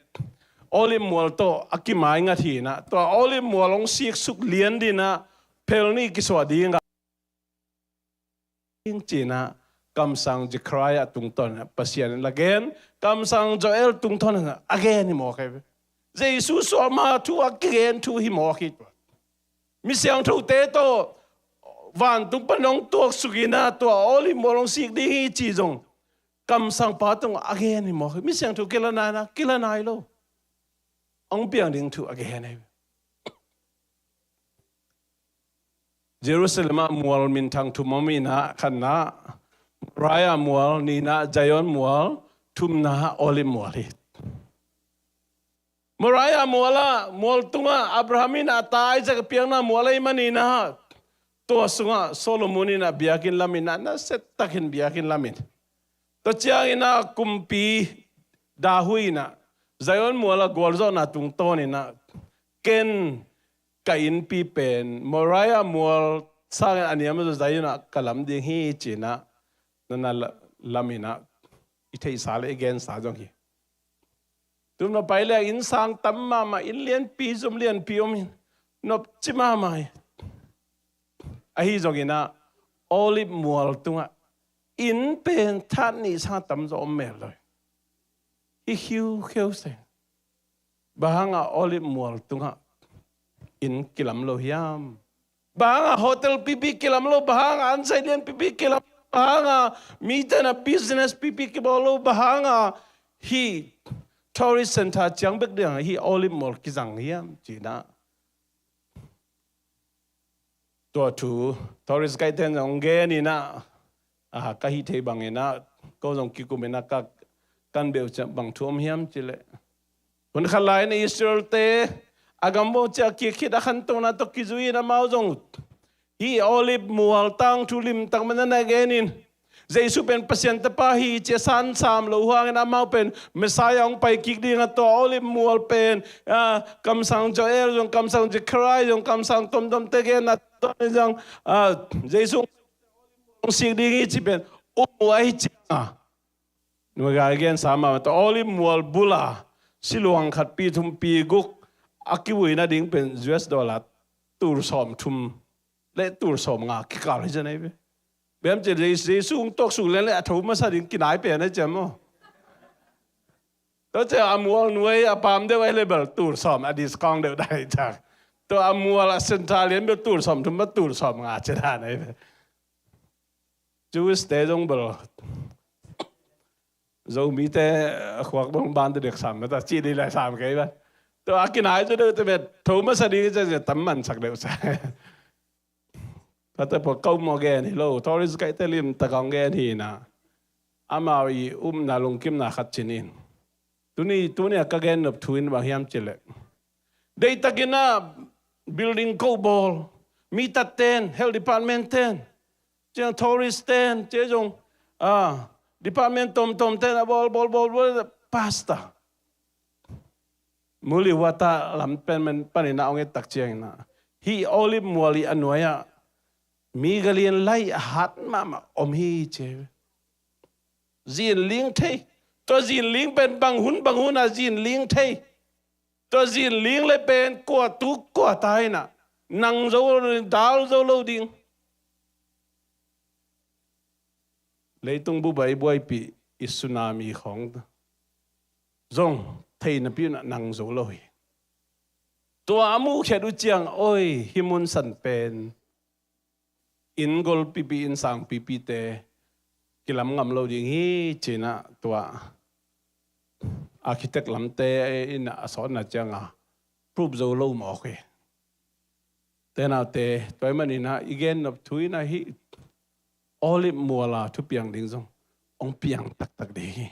olive mual tawh a kimai ngat hi in ah, tua olive mual hong siksuk lian ding in ah, phel nih kisuah ding a, ding ci in ah, kamsang Zechariah tungtawn in ah Pasian in a gen, kamsang Joel tungtawn in ah a gen hi mawk hi. Jesu suah ma thu a kigen thu hi mawk hi. Mi siangthote tawh vantung pan hong tuaksuk in ah, tua olive mual hong sik ding hi ci zong kamsangpa tungah a gen hi mawk hi. Mi siangtho kila nai na, kila nai lo. Hong piang ding thu a gen hi. Jerusalem ah mual minthang thum om in ah, khatna Moriah mual, nihna Zion mual, thumna olive mual hi. Moriah mual ah, mual tungah Abraham in a ta Isaac a piakna mual ahih manin ah, tua sungah Solomon in a biakinn lam in ah, nasia takin biakinn lam in. Tua ciangin ah kumpi David in ah Zion mual a gualzawhna tungtawn in ah, ken ka innpi pen Moriah mual sangin a niam a zaw Zion ah ka lam ding hi ci in ah, na na la-, lam in ah, i theihsa le i gensa zong hi. Tum na pai le innsang tam mahmah, inn lianpi, zum lianpi om in, nopci mahmah hi. Ahi zongin ah olive mual tungah inn pen that nih sang tamzaw om mel lo hi. Hi khiukheu se. Bang hanga olive mual tungah inn kilam lo hiam? Bang hanga hotel pipi kilam lo, bang hanga ansai lian pipi kilam lo, bang hanga mite na business pipi kibawl lo, bang hanga hih tourist center ciang bek ding hanga hih olive mual kizang hiam ci in ah. Tua thu tourist guide ten zong gen in ah, a, ka hih theih bangin ah, ko zong kikum in ah ka kan beuh ciang bang thu om hiam cih leh, hun khat lai in Israel-te a gambuang ciah kik khit a khantohna tawh kizui in amau zong hih olive mual tangthu limtak man a na gen in, Jesu pen Pasian Tapa hi ci a sansam loh hangin amau pen Messiah hong pai kik ding a, tua olive mual pen, a, kamsang Joel zong, kamsang Zechariah zong, kamsang tuamtuamte genna tawh in zong, a, Jesu hong sik ding hi ci pen um uh ahi ciang a, nuai gai gensa mahmah, tua olive mual bul a siluang khatpi, thumpi, guk a kivui nading pen U S dollar tul sawmthum le tul sawmnga kikal hi zen ahi ve. Bang hiam cih leh Jesu hong tuaksuk lian leh a tho masa ding kinai pen ahi ciang maw. Tua ciang a mual nuai a pam deuh ahi leh bel tul sawm a discount deuh dan hi ciang. Tua a mual a center lian bel tul sawmthum, tul sawmnga ci dan ahi ve. Jews-te zong bel Zomite a khuak bang ban te dek sam mata ci ding lai sam kei ba. Tua a kinai zaw deuh te bel tho masa ding ci a tam mansak deuh sa. Pate pua kau maw gen hi lo, tourist guide te limtak hong gen hi na. Amau i upna lungkimna khat cin in. Tuni, tuni a ka gen nop thu in bang hiam cih leh, deihtakin a building ko bawl, mi tat ten, health department ten, ciang tourist ten, ci zong, a, department tomtom ten a bawl, bawl, bawl, bawl, pastor. Muliwata lam pen men panin a hong et tak ciangin a, hih olive mual i a nuai ah mi galian lai a hat mahmah om hi ci. Zinling thei. Tua zinling pen bang hun bang hun a zinling thei. Tua zinling le pen kua tuk kua ta in a, nang zo lo ding, dal zo lo ding. Leitung bup a i buaipih i tsunami khawng zong thei napi un a nang zo lo hi. Tua a muhkhiat uh ciang, oi, hih mun san pen inn golpipi, inn sangpipite kilam ngam lo ding hi, ci-in ah tua architect lamte in ah a sawtna ciang a prove zo lo mawk hi. Te naute, tua ahih manin ah i gen nop thu in ah hih Olive mual a thupiang ding zong hong piang taktak ding hi.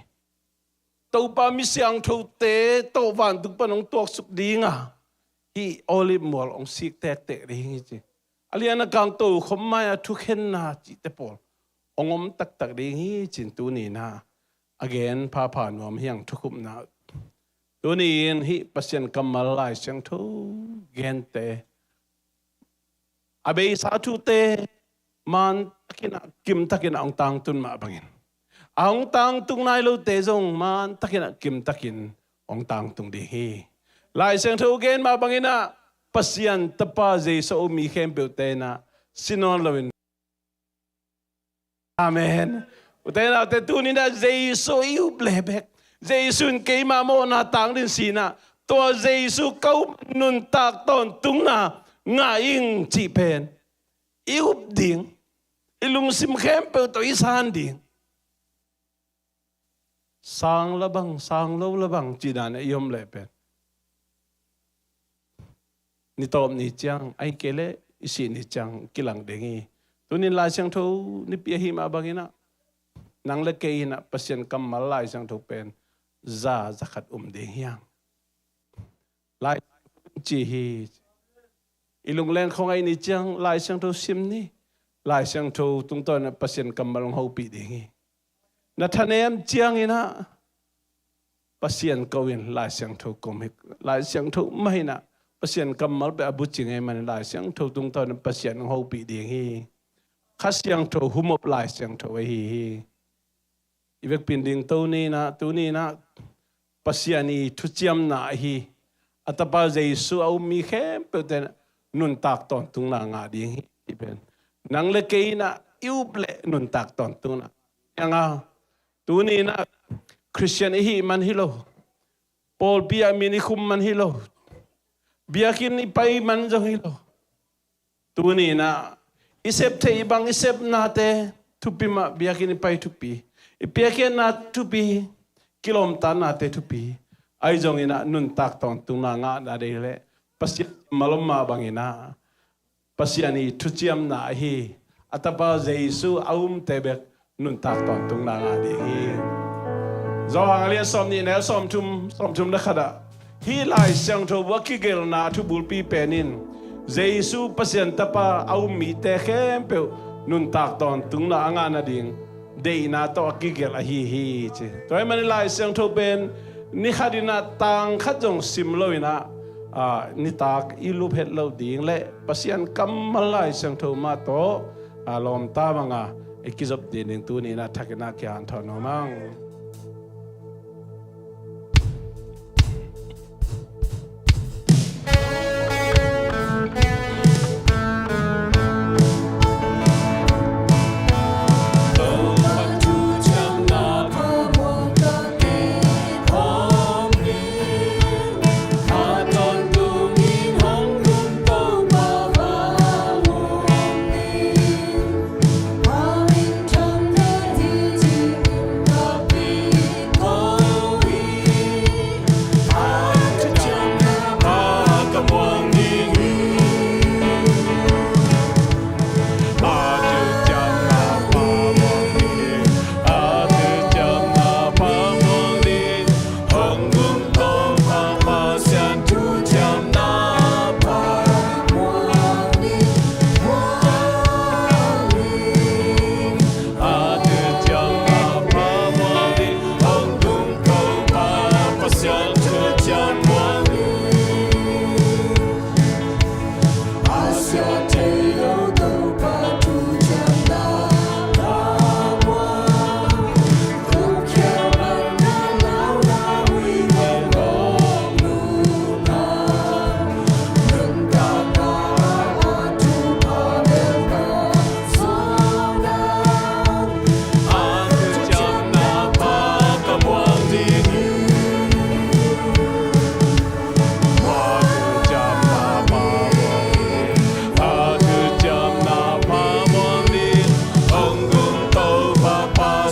Topa mi siangthote tawh vantung pan hong tuaksuk ding a, hih Olive mual hong sik tektek ding hi ci. A lian a kang tokhom mai-a thukhenna cihte pawl hong om taktak ding hi ci-in tuni-in ah a gen phapha nuam hi hang, thukhupna. Tuni-in hih Pasian kammal Lai Siangtho gente, a beisa thute mantakin ah, kimtakin ah hong tangtun mah bangin, a hong tangtung nai lote zong mantakin ah, kimtakin hong tangtung ding hi. Lai Siangtho gen mah bangin ah Pasian Tapa Jesu a um mi khempeuhte in ah si nawn loin, amen. U te nau te, tuni-in ah Jesu i up le bek, Jesu in keima mawhna tangdin si-in ah, tua Jesu ka up, nuntak tawntungna ngah ing cih pen i up ding, i lungsim khempeuh tawh i san ding. Sang la bang, sang lo la bang cih dan a i om leh pen, ni tawp ni ciang, ahih kei leh i sih ni ciang kilang ding hi. Tuni-in Lai Siangtho Nipi ahih mah bangin ah, nang le kei in ah Pasian kammal Lai Siangtho pen za, za khat um ding hi hang. Lai ci hi. I lungleng khawng ahih ni ciang Lai Siangtho sim ni. Lai Siangtho tungtawn in ah Pasian kammal hong hopih ding hi. Na thanem ciangin ah Pasian ko in, Lai Siangtho ko in, Lai Siangtho mah in ah Pasian kammal pen a bucing ahih manin Lai Siangtho tungtawn in Pasian hong hopih ding hi. Kha Siangtho, humop Lai Siangtho ahi hi. I vekpi in ding tuni-in ah, tuni-in ah Pasian i thuciamna ahi, a Tapa Jesu a um mi khempeuhte in ah nuntak tawntungna ngah ding hi, cih pen nang le kei in ah i up leh nuntak tawntungna. Hang a, tuni-in ah Khristian i hih man hi lo, pawlpi ah min i khum man hi lo, biakinn i pai man zong hi lo. Tuni-in ah i sep theih bang i sepnate thupi mah, biakinn i pai thupi, i piakkhiatna thupi, kilawmtatnate thupi. Ahi zongin ah nuntak tawntungna ngahna deih leh Pasian kammal om mah bangin ah Pasian i thuciamna ahi, a Tapa Jesu a umte bek nuntak tawntungna ngah ding hi. Johan a lian sawmnih, neu sawmthum, sawmthum le khat ah, hih Lai Siangtho bu a kigelhna a thubulpi pen in Jesu Pasian Tapa a um mite khempeuh nuntak tawntungna a ngah nading deihna tawh a kigelh ahi hi, ci. Tua ahih manin Lai Siangtho pen ni khat in ah tang khat zong sim lo-in ah, aa, nitak i lup het loh ding leh Pasian kammal Lai Siangtho mah tawh, aa, lawmta bang a i kizop ding ding tuni-in ah thak in ah kihanthawn nuam hang.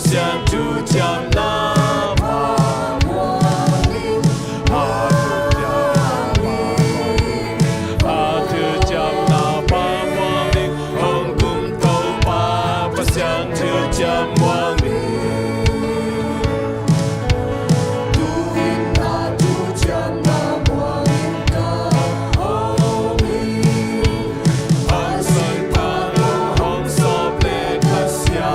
Siangtho ciamna pha muang ning. A thuciamna pha muang ning. Hong kum Topa Pasian thuciam muang ning. Tu-in a thuciamna muang ning ka hong hi. Hong soi pha lo hong sop le ka sia.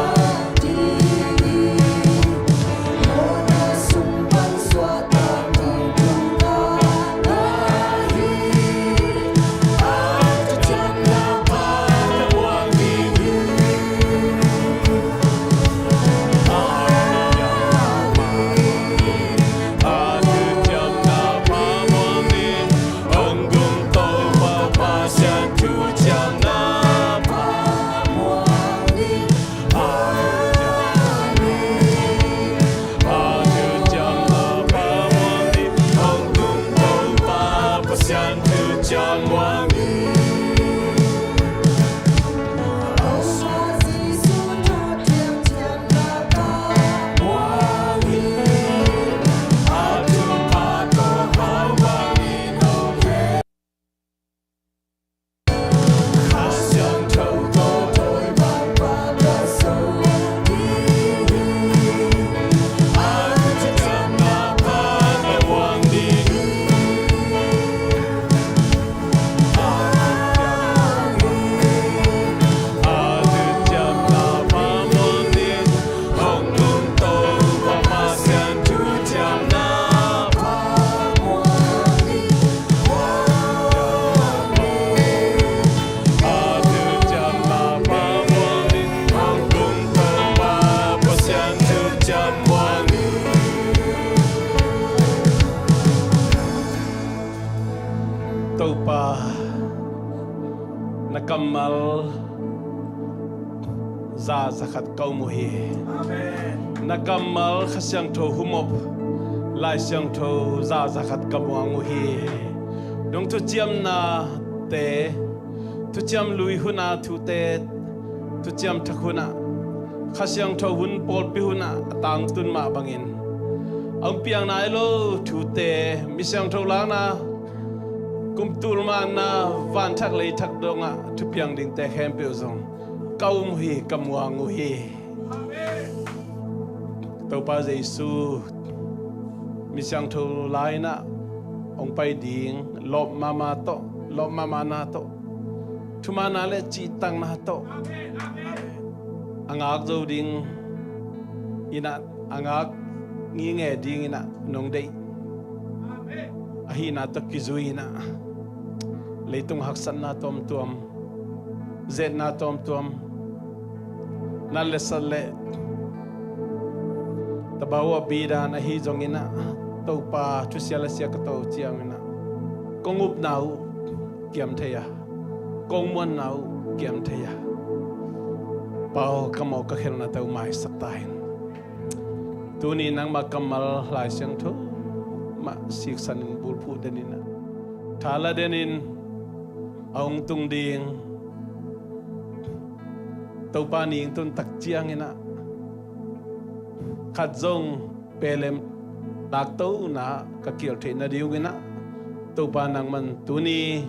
Topa, na kammal za zakhat ka um uh hi. Na kammal Kha Siangtho humop Lai Siangtho za zakhat ka muang uh hi. Nong thuciamnate, thuciam lui huna thute, thuciam thak huna Kha Siangtho hun pawlpi huna a tangtun mah bangin a hong piang nai lo thute, mi siangtho lakna, kum tul manna, van thak lei thak dongah thupiang dingte khempeuh zong ka um uh hi, ka muang uh hi. Topa Jesu, mi siangtho lai-inah hong pai ding, lawp mahmah tawh, lawp mahmahna tawh, thumaanna le cihtakna tawh a ngak zo ding inah, a ngak nginge ding inah nong deih ahihna tawh kizui inah, leitung haksatna tuamtuam, zetna tuamtuam, nat le sat le tabau a bidan ahi zong inah, Topa thusia le sia ka to ciang inah kong upna uh kiam thei a, kong muanna uh kiam thei a, Pa aw, ka mawh ka khelhna tawh maisak ta in. Tuni nangmah kammal Lai Siangtho mah siksanin bulphuh den inah, thala denin a hong tung ding Topa ni hong tun tak ciang inah khat zong pelem laktona ka kial theih nading inah, Topa nangman tuni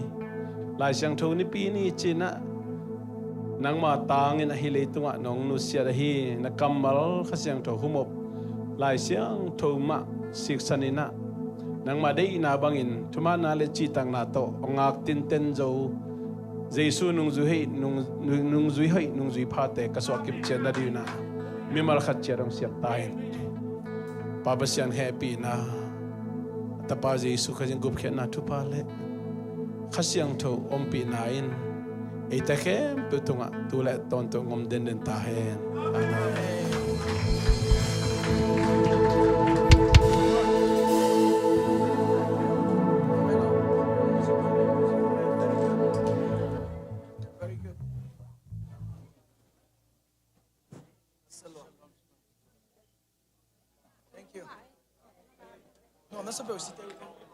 Lai Siangtho nipi ni ci-inah nangma tangin ahi leitungah nong nusiat ahi na kammal Kha Siangtho humop Lai Siangtho mah siksan inah, nangma deihna bangin thumaanna le cihtakna tawh a ngak tinten zo Jesu nungzui hoih, nung, nung, nungzui hoih, nungzui phate ka suah kimciat nading inah mimal khat ciat hong siap ta in. Pa Pasian hehpihna, a Tapa Jesu Khazih gupkhiatna thupha le Kha Siangtho ompihna in eite khempeuh tungah tu le tawntung om denden ta hen. Amen. Very good. Praise the Lord. Thank you. No, I'm not supposed to tell you.